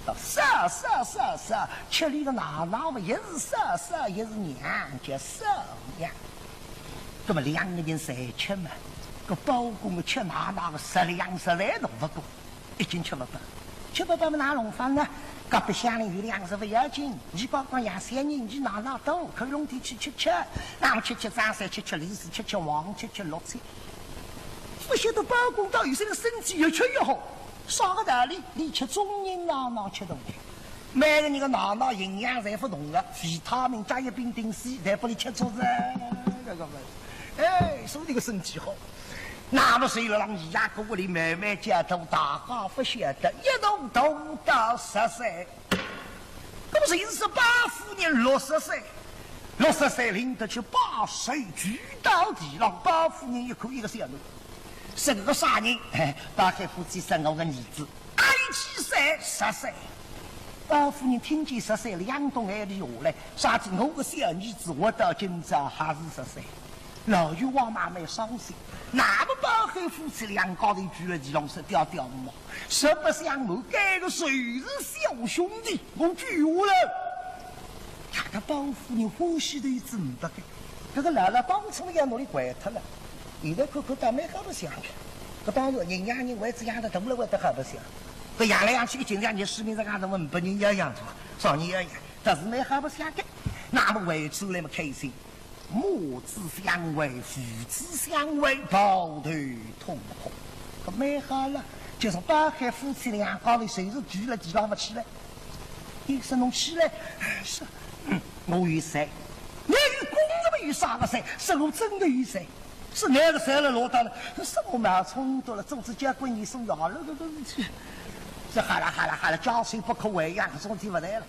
到嫂少少少，吃俚个奶奶嘛，也是少少，也是娘，叫少娘。那么两个人侪吃嘛，搿包公个吃奶奶个食量实在弄勿过，已经吃勿饱。吃勿饱嘛，哪弄法呢？隔壁乡邻有两个勿要紧，伲讲讲爷三人，伲奶奶多，可以弄点去吃吃，那么吃吃张三，吃吃李四，吃吃王七，吃吃六七。勿晓得包公到现在个身体越吃越好，啥个道理？俚吃中人奶奶吃大个。 每个人个奶奶营养侪勿同个，维他命加一并顶C，侪拨俚吃足哉，搿个物事。哎，所以搿个身体好。那么随后让伊拉个屋里慢慢叫大，大家勿晓得，一路大到十岁。那么就是说，包夫人六十岁，六十岁领得去拜寿，跪到地浪，包夫人一看，一个小囡，是个啥人？哎，包海夫妻生我个儿子。 二十岁，十岁。包夫人听见十岁，两道眼泪下来，啥知我个小儿子活到今朝还是十岁。老冤枉嘛，蛮伤心。那么包海夫妻两家头跪了地浪说：“爹爹妈妈，实不相瞒，搿个就是小兄弟，我跪下了。” 搿个包夫人欢喜头子呒不个，搿个老老当初要拿俚掼脱了，现在看看倒蛮好白相个。搿当然人养人为子养得大了会得好白相，搿养来养去一径养，人说明实梗呒不人要养个嘛，啥人要养，倒是蛮好白相个。那么回转来么开心，母子相会，父子相会，抱头痛哭，搿蛮好了。就是包海夫妻两家头就是跪了地浪勿起来。 伊说：“侬起来。”“是。”“嗯，我有罪。”“侬有功，那么有啥个罪？”“是我真的有罪。”“是哪个罪了落到了？”“是我冒充多了，做仔交关年数夜了，搿个事体。”是哈啦哈啦哈啦，家丑不可外扬，搿种地勿对了。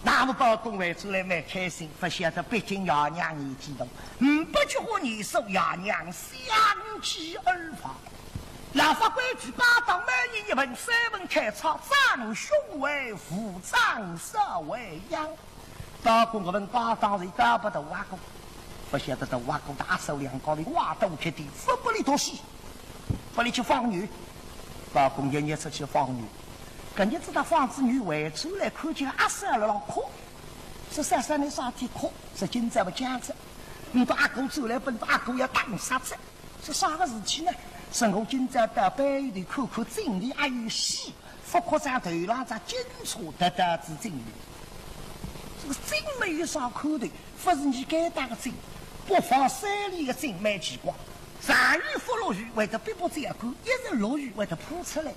那么包公回转来蛮开心，勿晓得毕竟爷娘年纪大，呒不几化年数，爷娘相继而亡。 老法规矩，家当每人一份，三份开仓，长兄为父，长嫂为养。包公搿份家当是交拨大阿哥，勿晓得大阿哥搭阿嫂两家头歪到极点，勿拨俚读书，拨俚去放牛。包公一日出去放牛，搿日子搭放仔牛回转来，看见阿嫂辣浪哭，说：“嫂嫂，侬啥体哭？”说：“今朝勿讲哉，倷个阿哥转来，本阿哥要打杀哉。” 是啥个事体呢？是我今朝到背后头看看井里还有水，勿觉着头浪只金钗跌到仔井里。这个井没有啥看头，勿是伲该搭个井，北方山里个井蛮奇怪，上雨勿落雨会得碧波照干，一日落雨会得泼出来。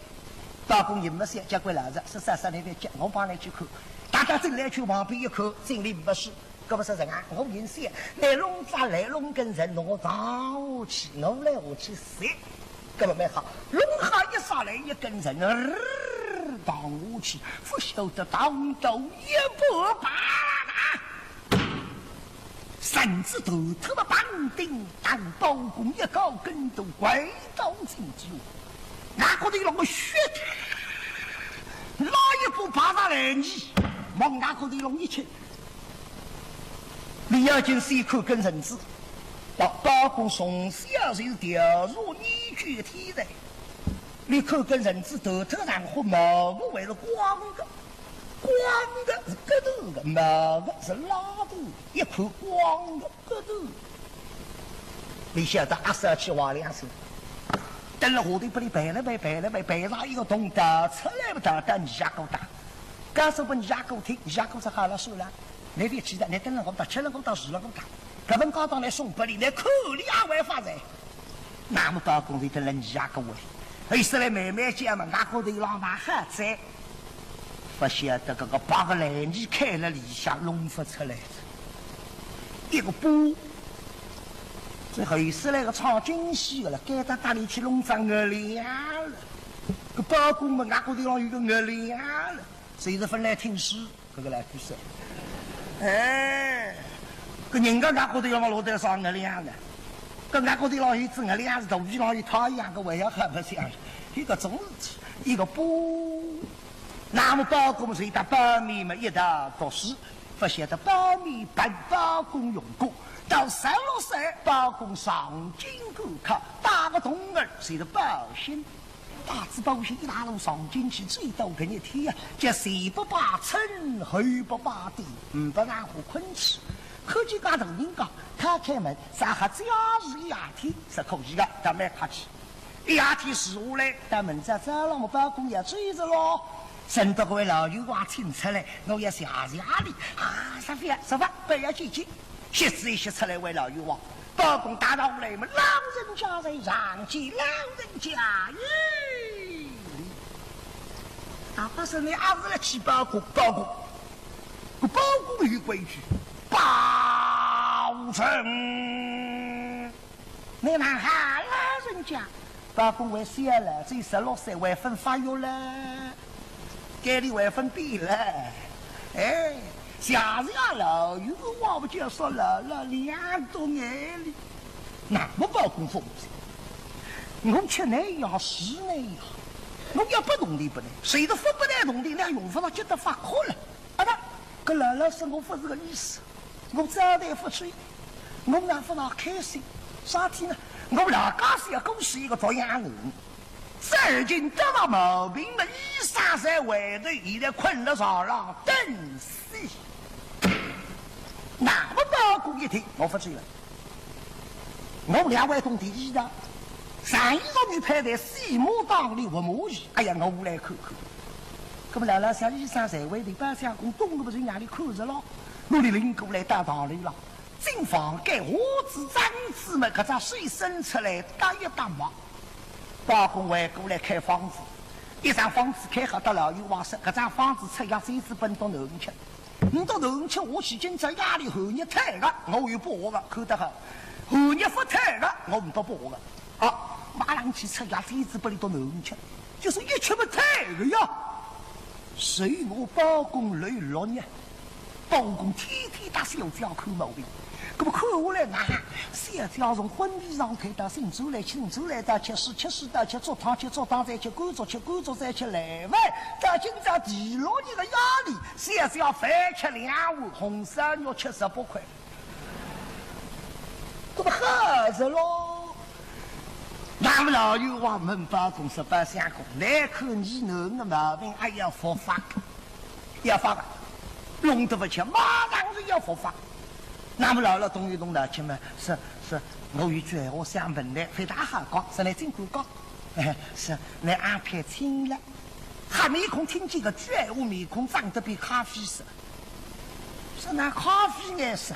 包公也没想，结果来哉，是啥啥那边讲，我帮你去看，踏到井里去，旁边一看，井里没水。 搿么说实梗，我原先拿弄只来弄根绳，侬我荡下去，我来下去拾。搿么蛮好，弄好一只来一根绳，呃，荡下去，勿晓得荡到一半，啪啦啦，绳子断脱么，嘭叮当，包公一高跟头跪到井底下，外骨头浪个血，拉一把爬上来呢，往外骨头浪一吃。 俚要紧先看根绳子，包公从小就是调查研究个天才。俚看根绳子，头头上花，毛个还是光个，光个是割断个，毛个是拉断个，一看光个割断。俚晓得阿嫂去坏良心，蹲辣下头拨俚拍了拍，拍了拍，拍上一个洞，逃出来勿逃到伲阿哥搭。告诉拨伲阿哥听，伲阿哥说好了算了。 倷覅气哉，倷蹲辣我搭，吃了我搭，住了我搭，搿份家当来送拨俚，倷看俚阿会发财。那么包公就蹲辣伲阿哥屋里，后首来慢慢叫嘛，阿哥头浪买好哉。勿晓得搿个八个烂泥开了里向弄勿出来，一个疤。所以后首来个唱京戏个了，该搭搭里去弄只月亮了。搿包公嘛，阿哥头浪有个月亮了，所以是分来听书。 搿个来比赛。哎，搿人家外国头要么落得上月亮的，搿外国头老爷子月亮是肚皮浪有太阳，搿还要好白相，有搿种事体，一个不。那么包公随着包勉么一道读书，勿晓得包勉拨包公用功，到十六岁，包公上京赶考，带个童儿随着包兴。啊，搿包袱一大路上进去，最多搿日天呀，叫前不罢床，后不罢殿，呒不让我困去。看见介大人家，开开门，啥好家事一夜天，是可以个，倒蛮客气。一夜天住下来，到明朝早浪么包公要走哉咯。 省得搿位老员外请出来，我要谢谢俚。啊，啥勿要，啥勿要，不要紧急。歇仔一歇出来，位老员外，包公踏上来嘛，老人家在，上见老人家哩。大伯说：“倷阿是来见包公？包公，搿包公有规矩，包拯。” 倷哪哈老人家，包公还小了，只有十六岁，还朆发育了，该里还朆变了。哎，谢谢老员外，我就说老老两多眼哩。那么包公放心，我吃倷药，住倷药，我要拨铜钿拨倷，谁都勿拨倷铜钿，倷用勿着急得发哭了。 啊，搿老老说我勿是搿意思，我招待勿起，我哪勿大开心？啥体呢？我老家是要过世一个独养儿，最近得了毛病了，医生在外头，现在困了床浪等死。那么包公一听，我勿去了。 我两位兄弟一道，上一个女配在西马当里活马医，哎呀，我来看看。那么老老想，医生在外头，包相公懂个，勿是让俚看着咯，我哩领过来到堂里了。进房间，我只张子么，搿只手伸出来搭一搭脉。包公回过来开方子，一张方子开好，搭老员外说，搿张方子吃药，煎仔拨倷笃囡儿吃。 倷笃囡儿吃下去，今朝夜里寒热退个，我有把握个，看得好。寒热勿退个，我呒不把握个。啊，马上去吃药，煎仔拨倷笃囡儿吃，就是一吃勿退个呀。随我包公来六日，包公天天搭小姐看毛病，搿么看下来呢，小姐从昏迷状态到醒转来，醒转来到吃水，吃水到吃粥汤，吃粥汤再吃干粥，吃干粥再吃烂饭，到今朝第六日个夜里， 小姐饭吃两碗，红烧肉吃十八块，搿么好着咯。那么老员外问包公说：“包相公，倷看倷囡儿个毛病，哎呀，复发，要发个，弄得勿轻，马上是要复发。”那么老老动一动脑筋嘛，是，是，我有句闲话想问倷，勿大好讲，是倷尽管讲。哎，是，倷阿片轻了。 黑面孔听见个句闲话，面孔涨得变咖啡色。说哪咖啡颜色？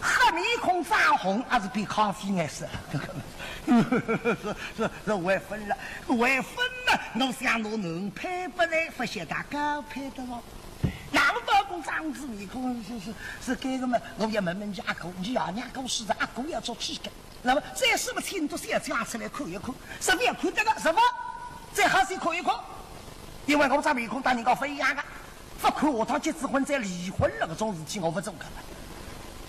黑面孔涨红，还是变咖啡颜色？是，是，是，我也分了，我也分了。我想拿囡儿配拨倷，勿晓得高配得咯。那么包公涨仔面孔，是，是，是搿个嘛，我要问问伲阿哥，伲爷娘过世哉，阿哥要做几个？ 那么再说么请倷小姐出来看一看，是勿要看得个，是勿？最好是看一看，因为我只面孔搭人家勿一样个，勿看下趟结仔婚再离婚了，搿种事体我勿做个。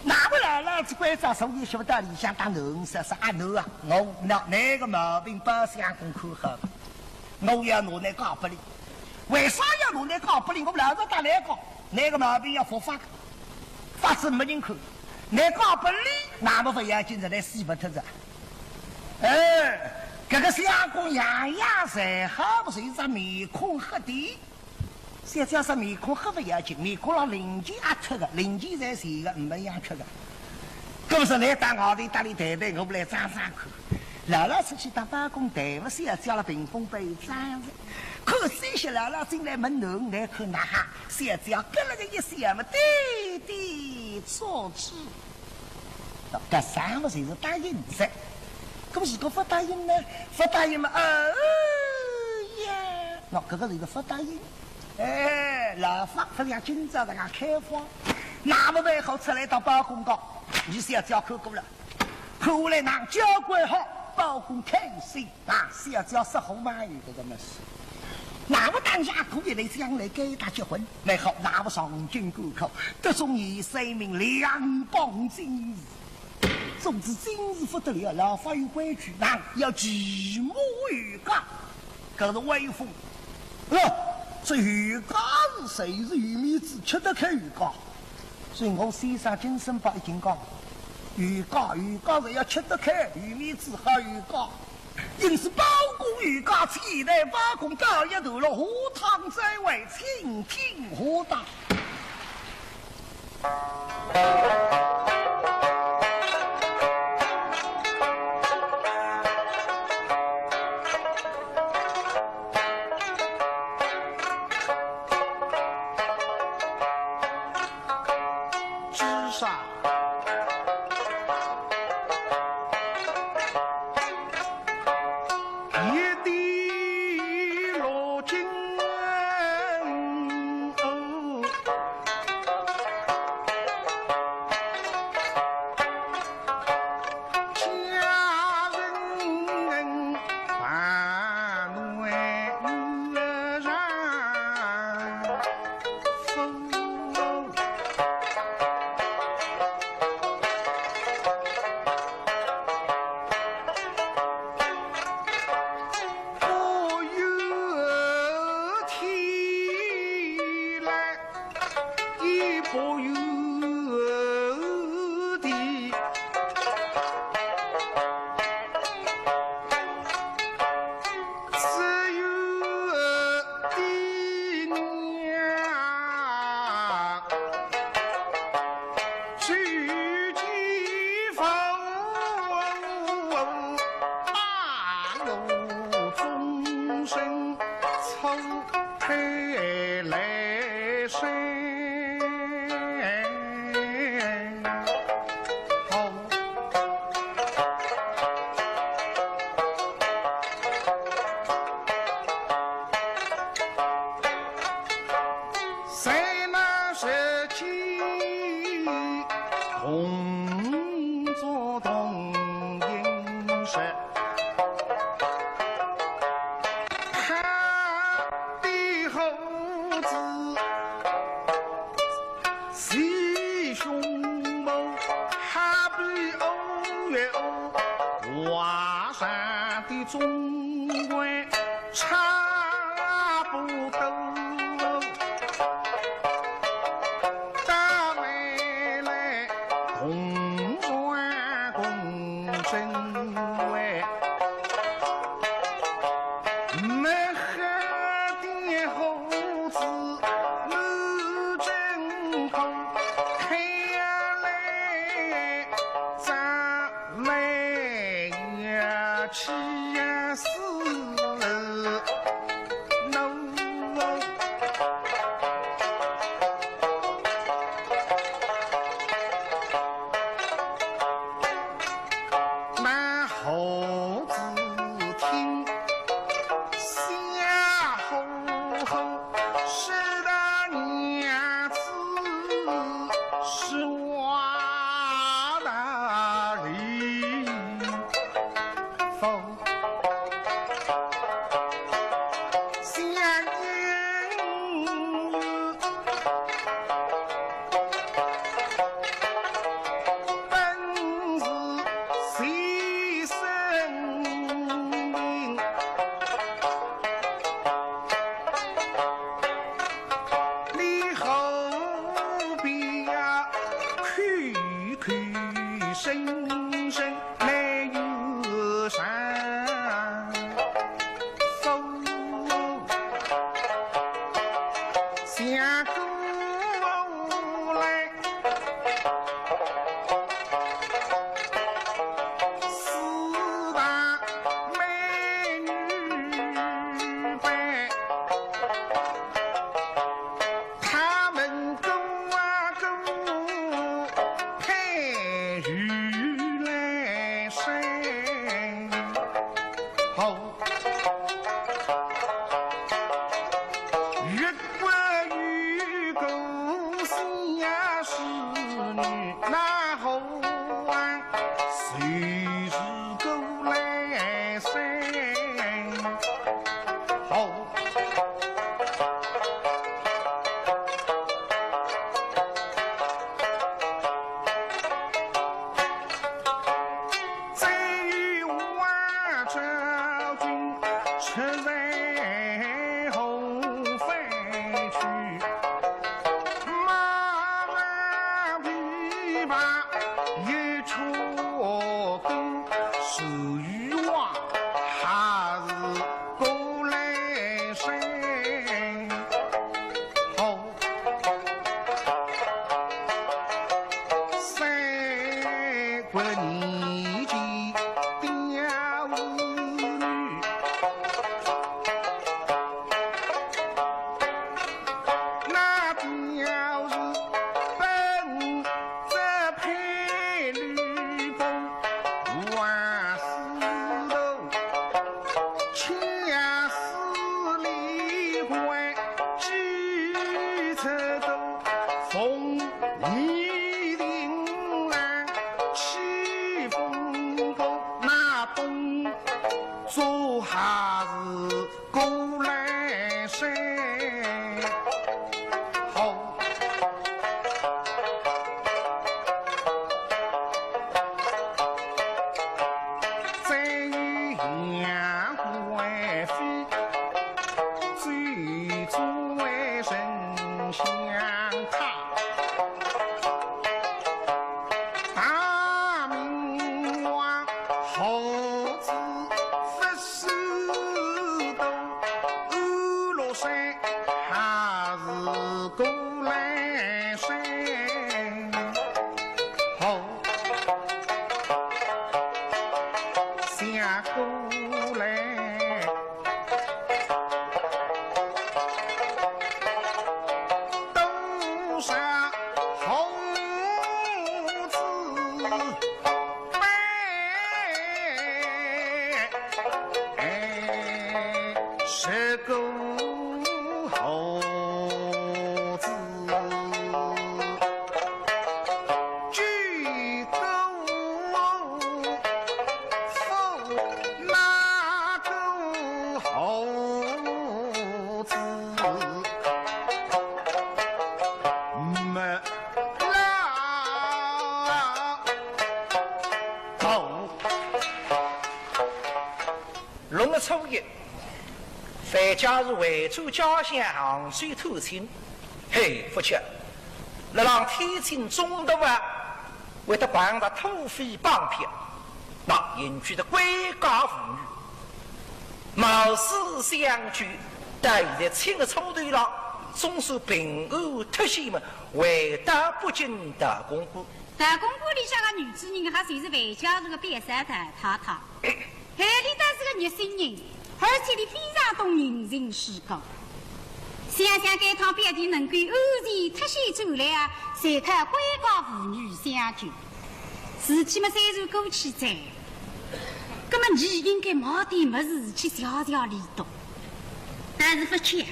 那么老老只关照所有媳妇到里向搭囡儿说，说阿囡啊，我拿倷个毛病包相公看好个，我要拿倷嫁拨俚。为啥要拿倷嫁拨俚？我老早搭倷讲，倷个毛病要复发个， 发生没人看，倷嫁拨俚，那么勿要紧，倷死勿脱哉。哎，搿个相公样样侪好，就是面孔黑点。小姐说面孔黑勿要紧，面孔浪零件也脱个，零件侪全个，呒没一样脱个。搿么说倷到外头搭俚谈谈，我来装装看。老老出去搭包公谈，勿小姐了屏风背装着。 看仔细老老进来问囡儿，倷看哪哈？小姐咯咯个一笑么，对对做主。搿三个字是答应哉。搿么如果勿答应呢？勿答应嘛，哦呀，喏，搿个就是勿答应。哎，老法勿像今朝搿样开放，那么蛮好出来搭包公讲，伲小姐看过了，看下来哪交关好，包公开心。 啊，小姐说好嘛，有搿个么事。那么当下可以来将来跟伊搭结婚，蛮好，那么上京赶考，得中一三名两榜进士。中仔进士勿得了，老法有规矩，那要其母有家，搿是威风。呃，这有家是谁是有面子，吃得开有家。 所以我先生金生伯已经讲，有家，有家是要吃得开，有面子好有家。一因此包公与家，期待包公到一段落，下趟再会，请听下档。之上。 一滴落金哦，家人万万不让。 不由天来，也不由地。 只有爹娘救急扶，把我终身错配来生。 在那时期，同桌同饮食，他的胡子 齐胸脯，好比乌月花，画上的中规差不多。到未来同床共枕眠， 没黑的胡子满枕头，看来咱们也去呀死喽。 那胡子挺，笑呵呵，说道：娘子是话道理。 夫，相因本是谁生病，你何必呀口口声声 来又上风，想过来四大美女班。 他们个啊个配与来生。好，月光与狗死呀是女，那好啊，谁是狗来生？好。 再与王昭君出塞后回去，马上琵琶一曲歌，谁与王为你的表女，那表是本则配吕布，万事都恰似离欢，几次都逢你定然起风波，那东。 做还是过来噻。好，再有杨贵妃，最最人相他。 大明王后子不是都安乐山还是过来山？好，想过来。 多少好子辈，十个好子，几个 那个猴子没啦头。 六月初一，范家是回转家乡杭州探亲。嘿，不巧，辣浪天津中途啊，会得碰着土匪绑票，那引去的贵家妇女，貌似相救，但现在亲个冲头浪，总算平安脱险嘛，回到北京大公馆。大公馆里向个女主人家，侪是范家是个表嫂太太。 哎，俚倒是个热心人，而且俚非常懂人情世故。想想该趟表弟能够安全脱险转来啊，全靠贵家妇女相救。事体嘛，虽然过去哉，葛么伲应该买点物事去谢谢俚笃。但是勿巧，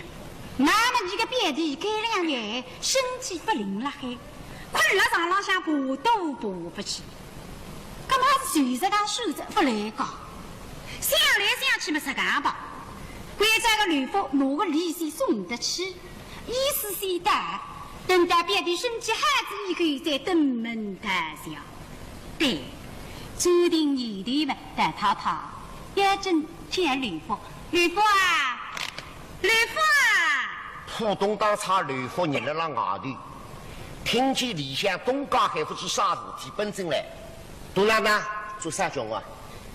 那么伲个表弟搿两日身体勿灵辣海， 困辣床浪向爬都爬勿起。葛么还是随着讲守着勿来讲。想来想去嘛，实梗吧，关照个刘福拿个礼先送得去，意思先到，等到表弟身体好仔以后再登门道谢。对，注定念头嘛，大太太要紧叫刘福，刘福啊， 刘福啊！浦东当差刘福人辣辣外头，听见里向东家还勿知啥事体奔进来。大奶奶，做啥叫我？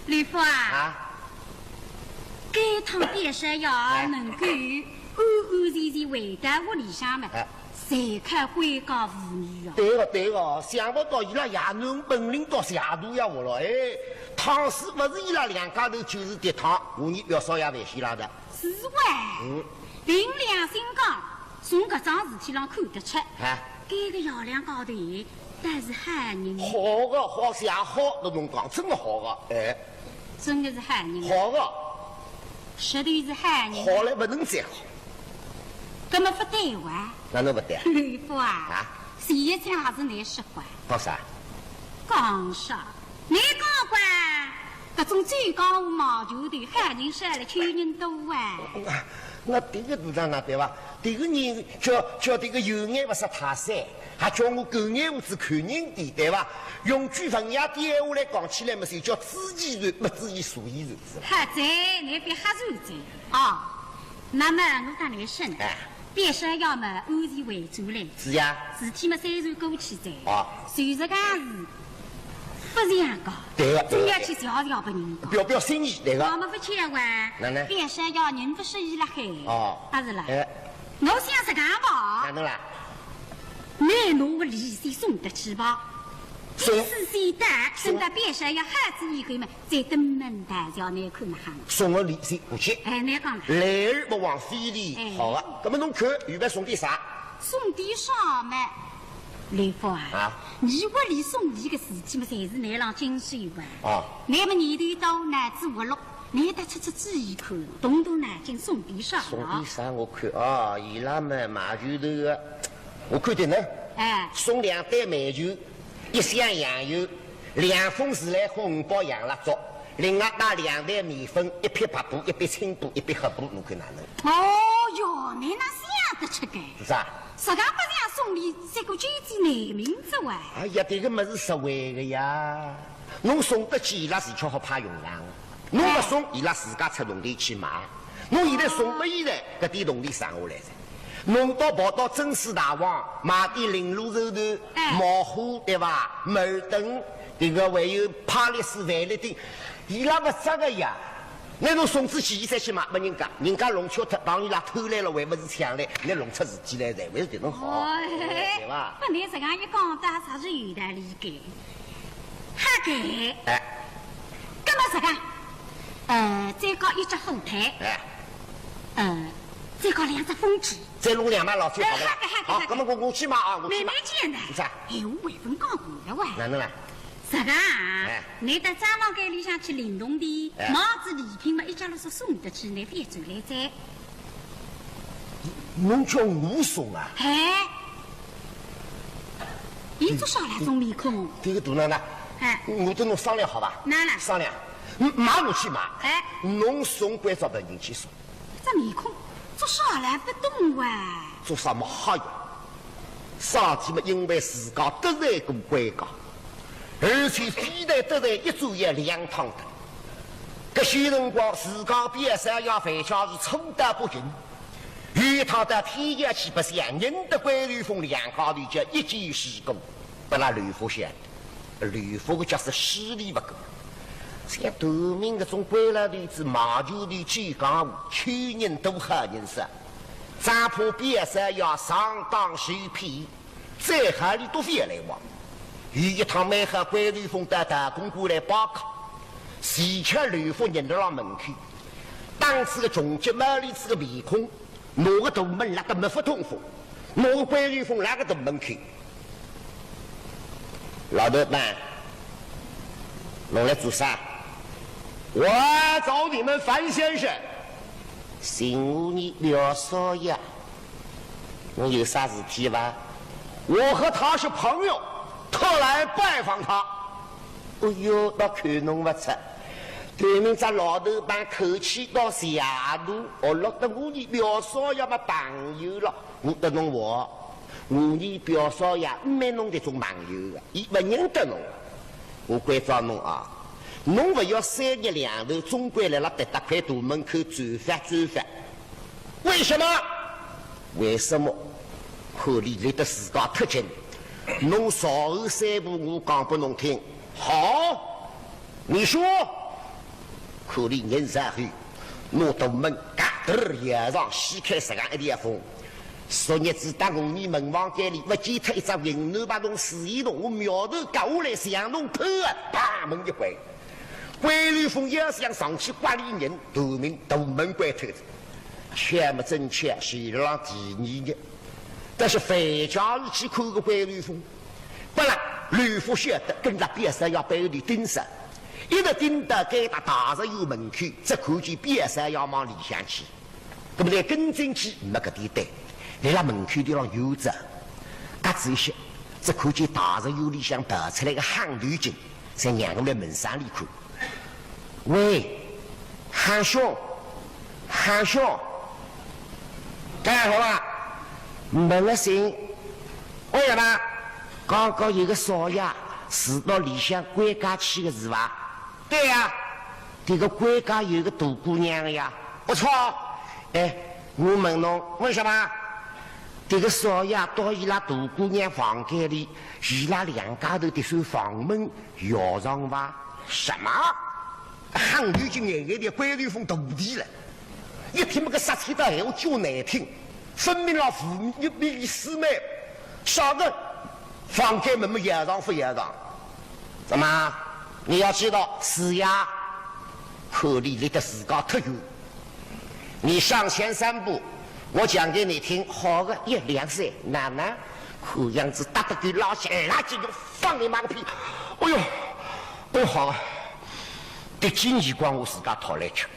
刘福啊！啊？该趟表嫂要哎能够安安全全回到屋里向嘛，哎全靠贵家妇女啊。对个，对个，想勿到伊拉爷囡本领倒邪大呀，我了，哎，倘使勿是伊拉两家头，就是迭趟，我伲表嫂也勿死啦的。 是哇，嗯。凭良心讲，从搿桩事体浪看得出，啊。搿个爷两家头，倒是好人。好个，好像好，搿侬讲，真个好个，哎。真个是好人。好个。实头是好人。好了，勿能再好。葛么勿对哇？哪能勿对？刘福啊，啊？前一天还是倷说过。讲啥？讲啥？ 倷讲过，搿种走江湖卖拳头，好人少了，丑人多啊。那，那迭个部长啊，对伐？迭个人叫，叫迭个有眼勿识泰山，还叫我狗眼胡子看人低，对伐？用句文雅点闲话来讲起来嘛，就叫知其然，勿知其所以然，是伐？好哉，倷覅瞎说哉。哦，那么我搭倷说呢，哎。 表嫂要么安全回转来。是呀。事体嘛，虽然过去哉。啊。就是讲是勿像个。对个，对个，总要去谢谢别人个。表表心意，对个。那么勿巧啊，哪能？表嫂要人勿适意辣海。哦。阿是啦？哎。我想实梗吧。哪能啦？倷拿个礼先送得去吧。送。是是的，送到边上要好仔一口嘛，再登门大小，你看哪哼？送我礼钱过去。哎，你讲。来而不往非礼，哎。好啊。那么侬看，预备送点啥？送点啥嘛？刘福啊，啊？你屋里送礼个事体嘛，侪是你浪经手吧？啊。那么年头到，脑子活络，你得出出主意看，动动脑筋，送点啥？送点啥？我看啊，伊拉嘛，卖酒头个，我看点呢。哎。送两担煤球， 一箱洋油，两封自来火，五包洋蜡烛，另外带两袋面粉，一匹白布，一匹青布，一匹黑布，侬看哪能？哦哟，你哪想得出个？是啊。实梗勿像送礼，是个救济难民哉哇。哎呀，迭个物事实惠个呀，侬送得起，伊拉自家好派用场。侬勿送，伊拉自家出铜钿去买。侬现在送拨伊了，搿点铜钿省下来哉。 侬到跑到珍珠大王，买点绫罗绸缎，哎。毛货对伐？摩登，迭个还有帕丽斯、万丽丁，伊拉勿着个呀。那侬送仔去，伊再去卖拨人家，人家弄错脱，当伊拉偷来了，还勿是抢来？那弄出事体来，侪还是迭种好，哎，对伐？拨你实梗一讲，倒还是有道理个。好个。哎。葛么实梗，呃，再搞一只火腿。哎。呃，再搞两只风机。 再弄两万老师好了。哎，好个，好个，好个。好，那么我，我去买啊，我去买。慢慢叫呢。是啊。哎，我还勿讲过了哇。哪能啦？实梗啊，哎。你到展望间里向去领铜钿，哎。买仔礼品嘛，一家头送得去，你覅转来哉。侬叫我送啊？哎。伊做啥啦，种面孔？迭个大奶奶，哎。我搭侬商量好伐？哪啦？商量，嗯，买我去买，哎。侬送关照别人去送。 只面孔做啥来勿懂哇？做啥么好呀？啥体么？因为自家得罪过关家，而且非但得罪一转也两趟的。搿歇辰光，自家表三爷范家是错得不行。有一趟到天涯去白相，认得关瑞峰两家头叫一见如故。 拨勒刘福晓得，刘福个角色势利勿过。像头名搿种官老头子、卖酒头、酒江湖，求人多好人少，只怕表三爷上当受骗，再好俚都覅来往。有一趟蛮好，关瑞峰到道观过来拜客，恰巧刘福认得牢门口，当时个穷极毛里子个面孔， 拿个大门拉得密不通风，拿个关瑞峰拉个大门口。老头板，侬来做啥？我找你们樊先生。寻我伲表少爷，侬有啥事体伐？我和他是朋友，特来拜访他。 哦哟，倒看侬勿出，对面只老头板口气倒邪毒，哦，落得我伲表少爷么朋友了，我搭侬话，我伲表少爷没侬迭种朋友个，伊勿认得侬。我关照侬啊，侬勿要三日两头总归来勒迭搭块大门口走法走法。为什么？为什么？看俚离得自家忒近，侬朝后三步，我讲拨侬听。 好，你说。看俚人上后，拿大门嘎噔儿摇上，掀开实梗一条缝。昨日子搭我伲门房间里，勿见脱一只云南白铜四叶铜，我苗头割下来，像侬偷个，啪，门一关。关瑞峰要想上去刮俚人，大门，大门关脱个。巧么真巧，是勒浪第二日，但是范家是去看个关瑞峰。 勿啦，刘福晓得跟着表三爷背后头盯上，一直盯到该搭大实院门口，只看见表三爷往里向去。搿么再跟进去，没搿点胆，辣辣门口头浪游走，隔仔一歇，只看见大实院里向跑出来个夯头颈，才让我来门上里看。喂，夯兄，夯兄，干啥啦？问个声。 为什么？刚刚有个少爷是到里向关家去个是伐？对呀，迭个关家有个大姑娘个呀。不错。哎，我问侬，为什么？迭个少爷到伊拉大姑娘房间里，伊拉两家头迭扇房门摇上伐？什么？夯头颈眼眼的关瑞峰徒弟了。 一听么个杀气个闲话叫难听，分明了无义理思维。啥个房间门么摇上勿摇上？怎么？你要知道，是呀，可你离得自家忒远。你上前三步，我讲给你听，好个一两三，哪能？看样子搭得够拉起来，拉起就放你马屁。哎呦，哎呦，好啊，这金耳光我自家讨来吃。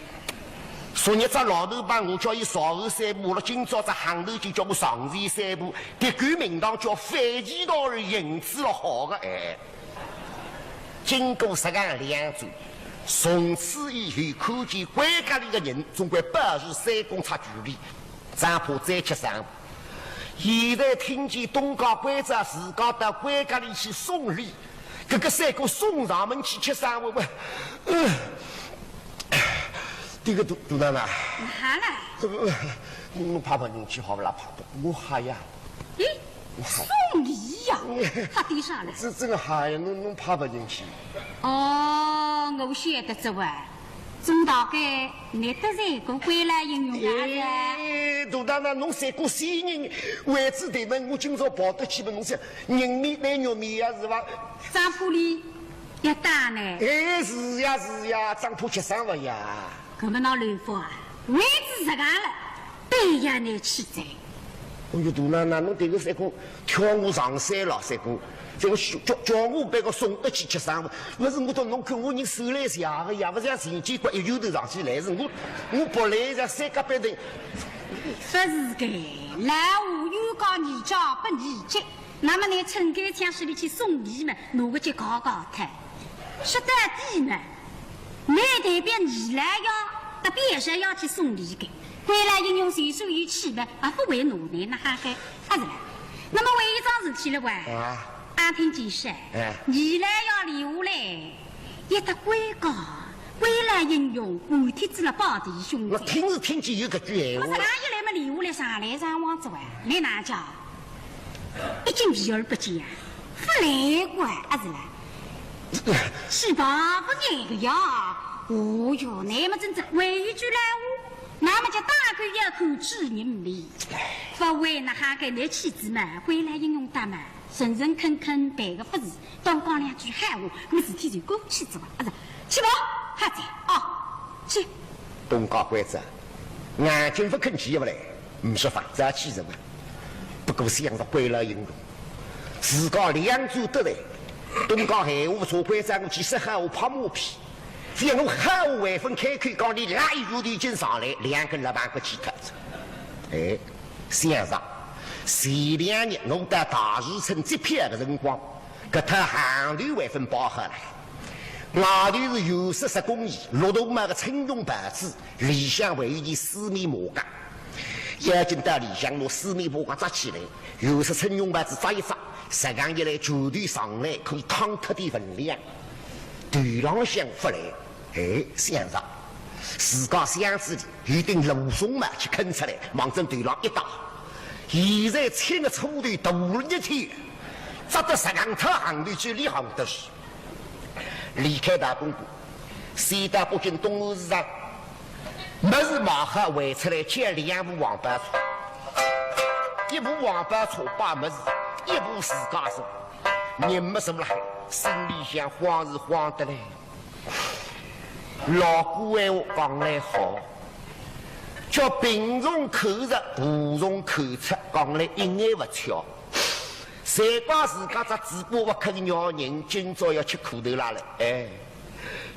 昨日只老头帮我叫伊上后三步了，今朝只行头就叫我上前三步，这个名堂叫反其道而行之了，好个哎。 经过实梗两转，从此以后看见关家里个人，总归保持三公尺距离，只怕再吃生。现在听见东家关照自家到关家里去送礼，搿个三个送上门去吃生活，我，嗯，这个杜，杜奶奶，哪了？这个，侬怕勿进去好勿啦？怕勿，我吓呀。咦，送礼呀？吓点啥了？这，这个吓呀，侬，侬怕勿进去。哦，我晓得哉哇。总大概你得罪过关老英雄啊？哎，杜奶奶，侬三个仙人，为仔对门，我今朝跑得去问侬想，人面对肉面呀，是伐？丈夫哩要打呢？哎，是呀，是呀，丈夫吃生活呀。搿么喏，刘福啊，为仔实梗了，对呀，你去哉。哎哟，杜奶奶，侬迭个三个挑我上山了，三个，三个叫，叫我别个送得去吃生活，勿是我到侬看我人瘦来谢个呀，勿像前几个一由头上去来，是我，我跑来像三个板凳。勿是个，老虎有讲，你叫拨你去。 那么你趁该抢势里去送礼嘛，拿个去搞搞看。说到底嘛，你代表二老爷，搭表姐要去送礼个。关老英雄虽说有气嘛，也勿会拿你那哈个，啊是啦。那么为一桩事体了哇，啊。阿听见说，哎。二老爷留下来，一搭关家，关老英雄，半天子了拜弟兄哉。我听是听见有搿句闲话。我是哪一来么留下来，上来上往哉哇，你哪叫？ 一径避而不见呀，勿来过啊，是啦。是吧？勿来个呀。哦哟，那么真正为一句老话，那么就打狗要看主人面。勿为那哈个你妻子嘛，关老英雄搭嘛，诚诚恳恳办个勿是，多讲两句闲话，那么事体就过去哉哇，啊是，去吧，好哉，哦，去。东家关照，眼睛勿肯见勿来。 毋说法，再去什么？不过想着关老英雄，自家两转得来，东家闲话勿错，关照我去说闲话拍马屁，让我闲话还朆开口，讲伊拉一路头已经上来，两根肋旁骨去脱。哎，想着前两日我到大树村接票个辰光，搿套行头还朆包好了。 外头是有色十工艺，绿头毛个称雄袍子，里向还有件丝绵马甲。要紧到里向拿丝绵马甲扎起来，有色称雄袍子扎一扎，实梗一来，拳头上来可以扛脱点分量。头浪向勿来，哎，想着，自家箱子里有顶罗松帽去啃出来，望准头浪一戴。现在青个粗头大热天，扎得实梗套行头，就里行得是。 离开大公馆，先到北京东安市场，物事买好回出来，叫两部黄包车，一部黄包车摆物事，一部自家坐，人么坐辣海，心里向慌是慌得来。老古闲话讲来好，叫病从口入，祸从口出，讲来一眼勿巧。 侪怪自家只嘴巴勿肯饶人，今朝要吃苦头啦了。哎，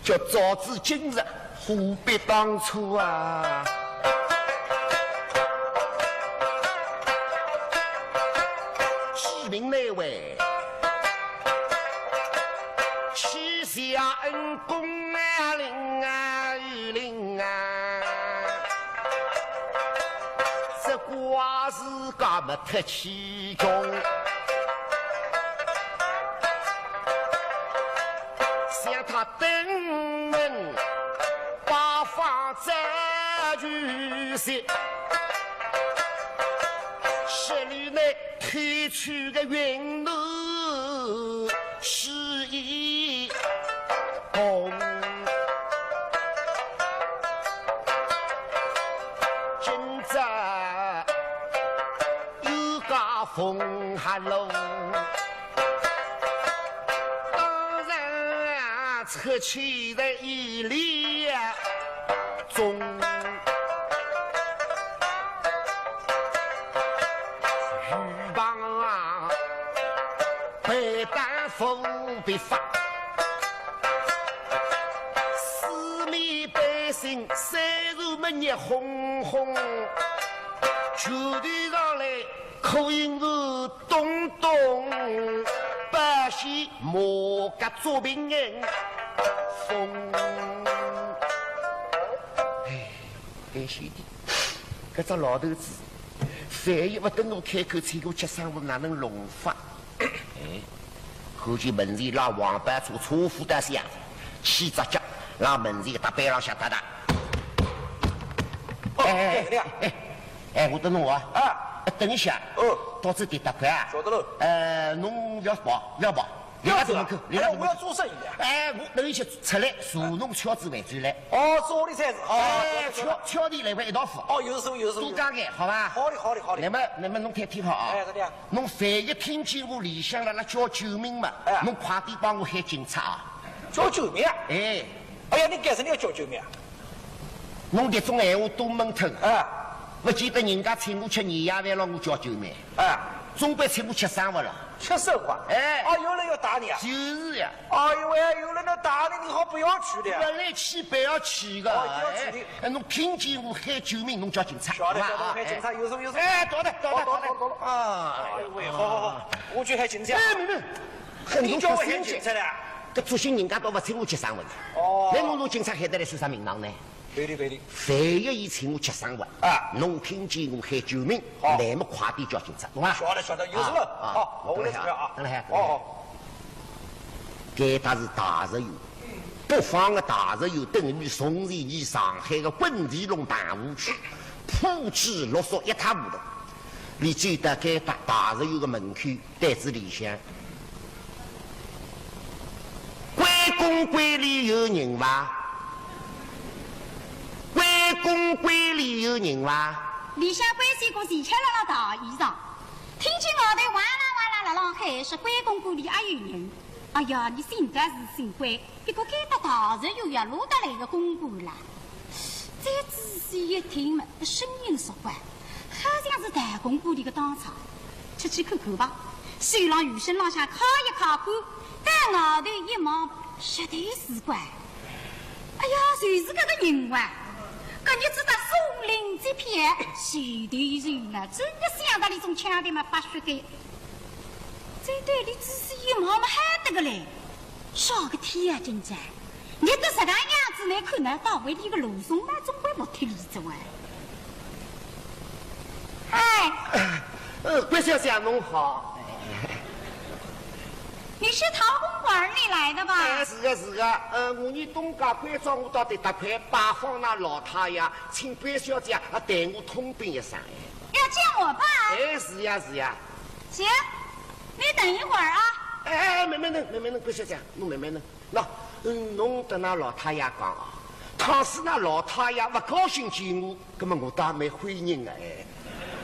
叫早知今日，何必当初啊！知命难违，启下恩公啊，灵啊，灵啊！ 只怪自家没忒器重，想他登门拜访早就歇，十里内 推出个云南是一公，今朝又加风寒露。出去在一里呀，中。雨旁啊，被单风被发，四面百姓虽然么热烘烘，就地上来 可以我东东，不是莫个做病人风。哎，哎，兄弟，搿只老头子，万一勿等我开口，请我吃生活，哪能弄法？哎，看见门前拉黄包车，车夫到相，起只脚，拉门前搭板浪向踏踏。哦，哎，哎，哎，哎， 哎，我等侬啊。啊。哎，等一下。哦。到此地踏板啊。晓得了。呃，侬勿要跑，勿要跑，勿要走啊。侬拉等我去，侬拉等我去。哎呀，我要做生意的。哎，我等一下出来，坐侬车子回转来。哦，做理财是。哦，哎，晓得，晓得。车，车钿来回一道付。哦，有数，有数，有数。多加眼，好伐？好的，好的，好的。那么，那么侬听听好啊。哎，是这样。侬万一听见我里向辣辣叫救命嘛，哎。侬快点帮我喊警察啊。叫救命啊？哎。哎呀，侬干啥要叫救命啊？ 侬迭种闲话多问脱个。啊。勿见得人家请我吃年夜饭了，我叫救命。啊。总归请我吃生活了。吃生活？哎。哦，有人要打你啊？就是呀。哎呦喂，有人要打你，你好不要去的呀。勿来气，勿要气个。哦，勿要去的。哎，侬听见我喊救命，侬叫警察。晓得，好吧？晓得，我喊警察，哎。有数，有数。哎，懂了，懂了，哦，懂了，懂了，懂了。懂了。啊。哎呦喂，好，好，好，我去喊警察。哎，妹妹， 搿侬叫我喊警察了？搿作兴人家倒勿请我吃生活个。哦。那侬弄警察喊得来算啥名堂呢？对的，对的。万一伊请我吃生活，啊。侬听见我喊救命，好。那么快点叫警察，懂伐？晓得，晓得，有数了。啊，啊，好，我来这边啊。等一下，等一下。哦，哦。该搭是大实院，北方个大实院等于从前伲上海个滚地弄大误区，铺纸落索一塌糊涂。 伊走到该搭大实院个门口，对仔里向。关公馆里有人伐？关公馆里有人伐？里向关相公前脚辣辣汏衣裳，听见外头哇啦哇啦辣辣喊，说关公馆里也有人。哎呀，伊姓倒是姓关， 不过该搭大实院呀，落得来个公馆啦。再仔细一听嘛，声音熟悉，好像是大公馆里个当差。出去看看吧。手浪雨傘浪向揩一揩汗，到外头一望，实头是怪。哎呀，就是搿个人哇！搿日子搭松林这片，前头人呢，真个像着里种腔调嘛，发血个。 再对伊仔细一望嘛，还得个嘞，啥个天啊，今朝热得实梗样子，倷看倷到位里个罗松嘛，总归勿推理着哇。哎，呃，关小姐，侬好。你是陶公馆里来的吧？哎，是的，是的。呃，我伲东家关照我到搿搭块拜访㑚老太爷，请关小姐啊，代我通禀一声。 要见我爸？哎，是呀，是呀。行，你等一会儿啊。哎，哎，慢慢等，慢慢等，关小姐，侬慢慢等。喏，嗯，侬搭㑚老太爷讲啊，倘使㑚老太爷勿高兴见我，葛末我倒蛮欢迎个，哎。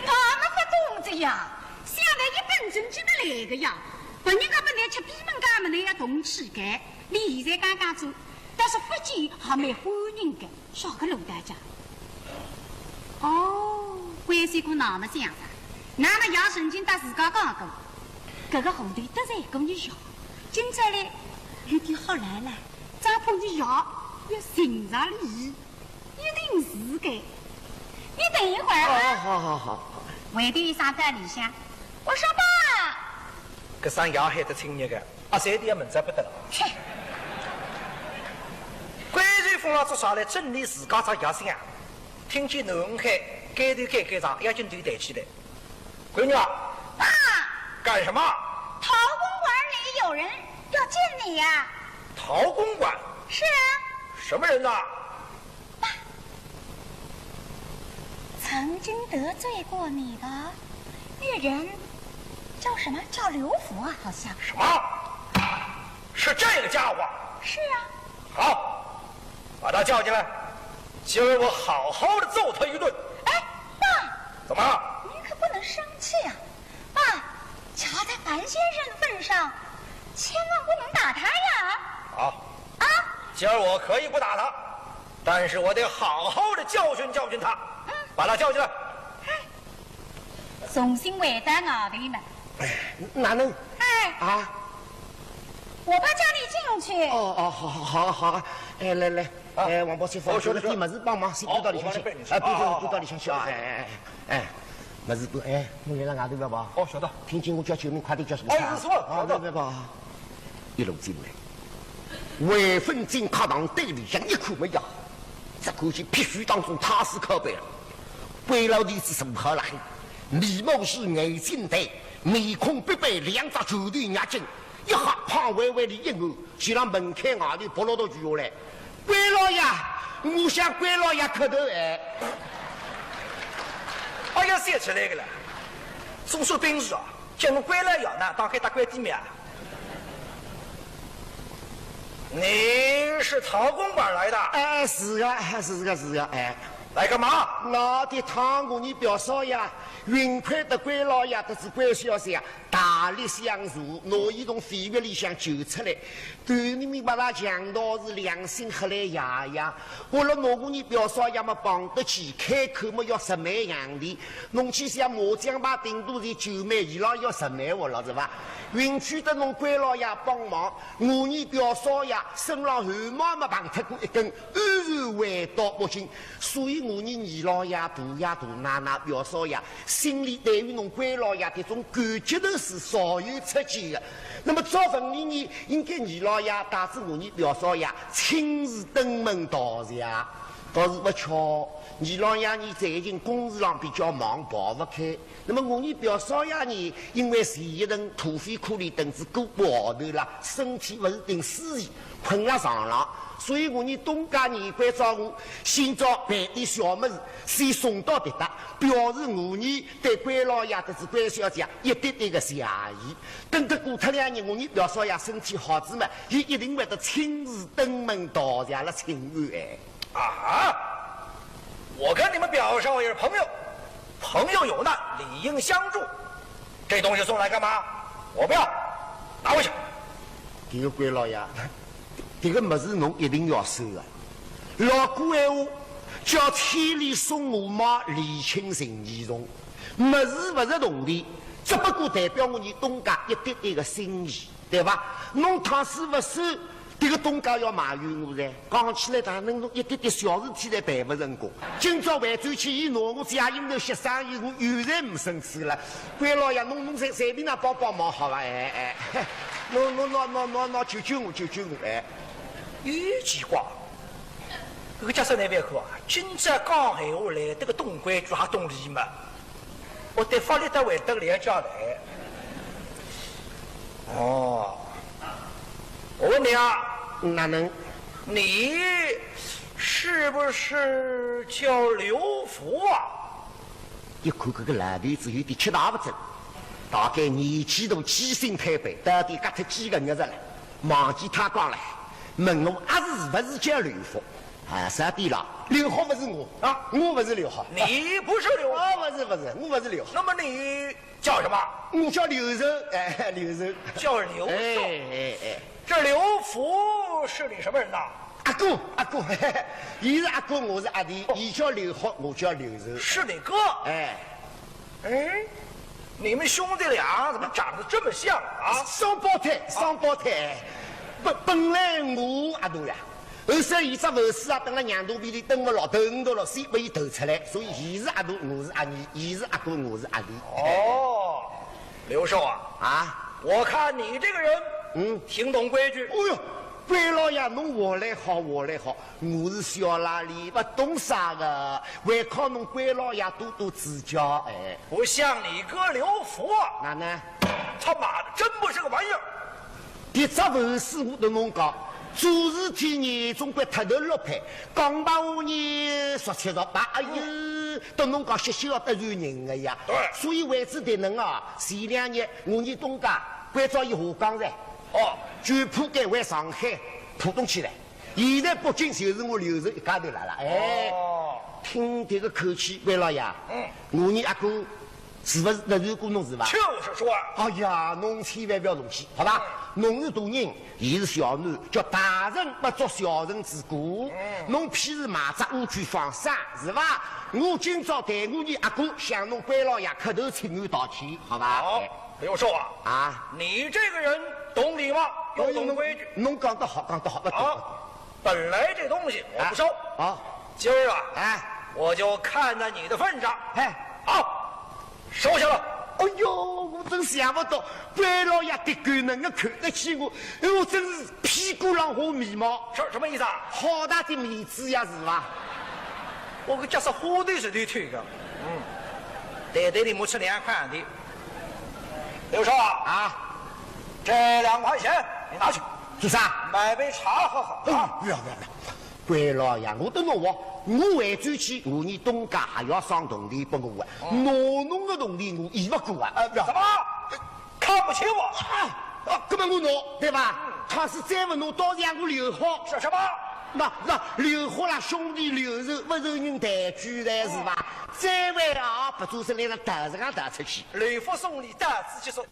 我么勿懂个呀，想来一本正经个来个呀，别人家本来吃闭门羹么，倷要动气个，倷现在刚刚走，但是勿见还蛮欢迎个。 啥个老大家？哦，关相公那么想着，那么爷曾经搭自家讲过，搿个户头得罪过伊爷，今朝嘞有点好来了，只怕伊爷要寻着伊，一定是个。你等一会儿啊。哦，好，好，好，好。回头一声到里向，我说爸。搿声爷喊得亲热个。 阿三爹也闷着勿得了。切！关瑞峰浪做啥来整理自家只药箱，听见囡儿喊，该头该该上，要紧头抬起来。闺女啊，爸，干什么？陶公馆里有人要见你呀。陶公馆？是啊。什么人呐？ 曾经得罪过你的那人叫什么？叫刘福啊，好像。什么？是这个家伙？是啊。好，把他叫进来，今儿我好好的揍他一顿。哎，爸，怎么了？您可不能生气啊。爸，瞧在樊先生的份上，千万不能打他呀。好，啊，今儿我可以不打他，但是我得好好的教训教训他，把他叫进来。重新回到外头嘛。哪能？哎，啊？我爸叫你进去。哦哦，好好好好啊！哎，来来，啊哎，王宝先生，哦是是拿点物事帮忙，先丢到里向去好我帮你背。啊，丢啊啊丢丢到里向去啊！哎哎哎哎，物事都哎，侬来了外头勿要跑。哦，晓得。听见我叫救命，快点叫救命。哦，是是是啊，晓得勿要勿要跑。一路进来，万分进客堂对里向一看么呀，只看见必须当中太师靠背了，关老头子坐好了，眉毛是眼睛呆，面孔白白，两只拳头捏紧，一下胖歪歪的一眼，就让门槛外头扑落到就下来。关老爷，我向关老爷磕头哎。哎呀，想起来个了，总算本事啊，叫侬关老爷呢，打开大关店面啊。你是讨公款来的？哎，是个，是个，是个，哎。来干嘛？我的讨我伲表嫂呀，幸亏得关老爷，得是关小姐啊，大力相助，拿伊从废狱里向救出来。对你们把他强盗是良心黑来爷呀，我了拿我伲表嫂呀么帮得起，开口么要十万洋钿，侬去想麻将牌顶多是九万，伊拉要十万我了是吧？幸亏得侬关老爷帮忙，我伲表嫂呀，身浪汗毛么碰脱过一根，安然回到北京。所以我伲二老爷、大爷、大奶奶、表嫂呀，心里对于侬关老爷这种感激的是少有出现的。那么照文理呢，应该二老爷带着我伲表嫂呀，亲自登门道谢。但是不巧，二老爷呢最近公事上比较忙，跑不开。 那么我伲表嫂呀呢，因为前一阵土匪科里等子过不下头了，身体不是顶舒适，困了床浪，所以我伲东家呢关照我，先找办点小么事，先送到别搭，表示我伲对关老爷得是关小姐一点点个谢意。等得过脱两日，我伲表嫂爷身体好仔嘛，伊一定会得亲自登门道谢了请安哎。 啊，我跟你们表少爷是朋友，朋友有难理应相助，这东西送来干嘛？我不要，拿回去。这个关老爷，这个么事侬一定要收啊。老古闲话叫千里送我马，礼轻情意重。么事不值铜钿，只不过代表我伲东家一点点个心意。 对吧？侬倘使不收，这个东家要埋怨我噻。讲起来，他能弄一点点小事体侪办不成功。今朝回转去，伊拿我这样应头歇生意，我有罪没生死了。关老爷，侬侬随随便哪帮帮忙好吧？哎哎，侬侬侬侬侬侬救救我，救救我，哎。有奇怪，搿个家生难办看啊，今朝讲闲话来，这个懂规矩还懂礼貌。 我对法律单位得了解来。哦，我问你啊，哪能？你是不是叫刘福啊？一看搿个老头子有点吃大勿准，大概年纪大，记性太背，到底隔脱几个月了，忘记他讲了，问我阿是勿是叫刘福？啊，啥地了？刘福勿是我啊，我勿是刘福。你不是刘福，啊，勿是勿是，我勿是刘福。那么你叫什么？我叫刘寿，哎，刘寿。叫刘寿。哎哎哎，这刘福是你什么人呐？阿哥阿哥，嘿嘿，伊是阿哥，我是阿弟，伊叫刘福，我叫刘寿。是你哥。哎，哎，你们兄弟俩怎么长得这么像啊？双胞胎，双胞胎。本本来我阿大呀，后生伊只后生啊，蹲辣娘肚皮里蹲勿牢，头五大了，所以拨伊投出来，所以伊是阿大，我是阿二，伊是阿哥，我是阿弟。哦，刘寿啊，啊，我看你这个人，嗯挺懂规矩。哦哟，关老爷，侬活来好，活来好，我是小拉里，勿懂啥个，还靠侬关老爷多多指教哎。不像你哥刘福啊，哪能？他妈的真不是个玩意儿。迭只文书我对侬讲，做事体呢总归特头落配，讲白话呢说七说八，哎哟，对侬讲歇歇要得罪人个呀。对所以为此迭能啊，前两日我伲东家关照伊下岗噻，哦，全部改回上海浦东去了。现在北京就是我刘寿一家头了啦，哎。哦，听迭个口气，关老爷，嗯，我伲阿哥是勿是得罪过侬是伐？就是说啊，哎呀，侬千万勿要动气，好伐？侬是大人，伊是小囡，叫大人勿做小人之过。嗯。侬譬如买只乌龟放生，是伐？我今朝代我伲阿哥向侬关老爷磕头请安道歉，好伐？好，刘寿啊，啊？你这个人懂礼吗？又懂规矩。哎呦，侬，侬讲得好，讲得好，勿懂，啊，勿懂。本来这东西我不收。啊，啊。今儿啊，哎。我就看在你的份上。哎。好，收下了。哎呦，我真想勿到，关老爷的狗能够看得起我，哎呦，真是屁股浪画眉毛。什，什么意思啊？好大的面子呀，是伐？我个叫是花头石头推个。嗯，对对，你没吃两块的。刘少啊，啊？这两块钱你拿去，做啥？买杯茶喝喝啊。哎，不要不要不要，关老爷，我等侬我，我回转去，我伲东家还要赏铜钿拨我啊，哦。拿侬个铜钿我依勿过啊。哎，不要。怎么？看不起我？啊，啊，搿么我拿，对伐？嗯。倘使再勿拿，到时我留学。说什么？那，那留学啦，兄弟留学，勿是人抬举的是伐？嗯。再会啊，勿做事来了，带着俺带出去。刘福送你带出去说。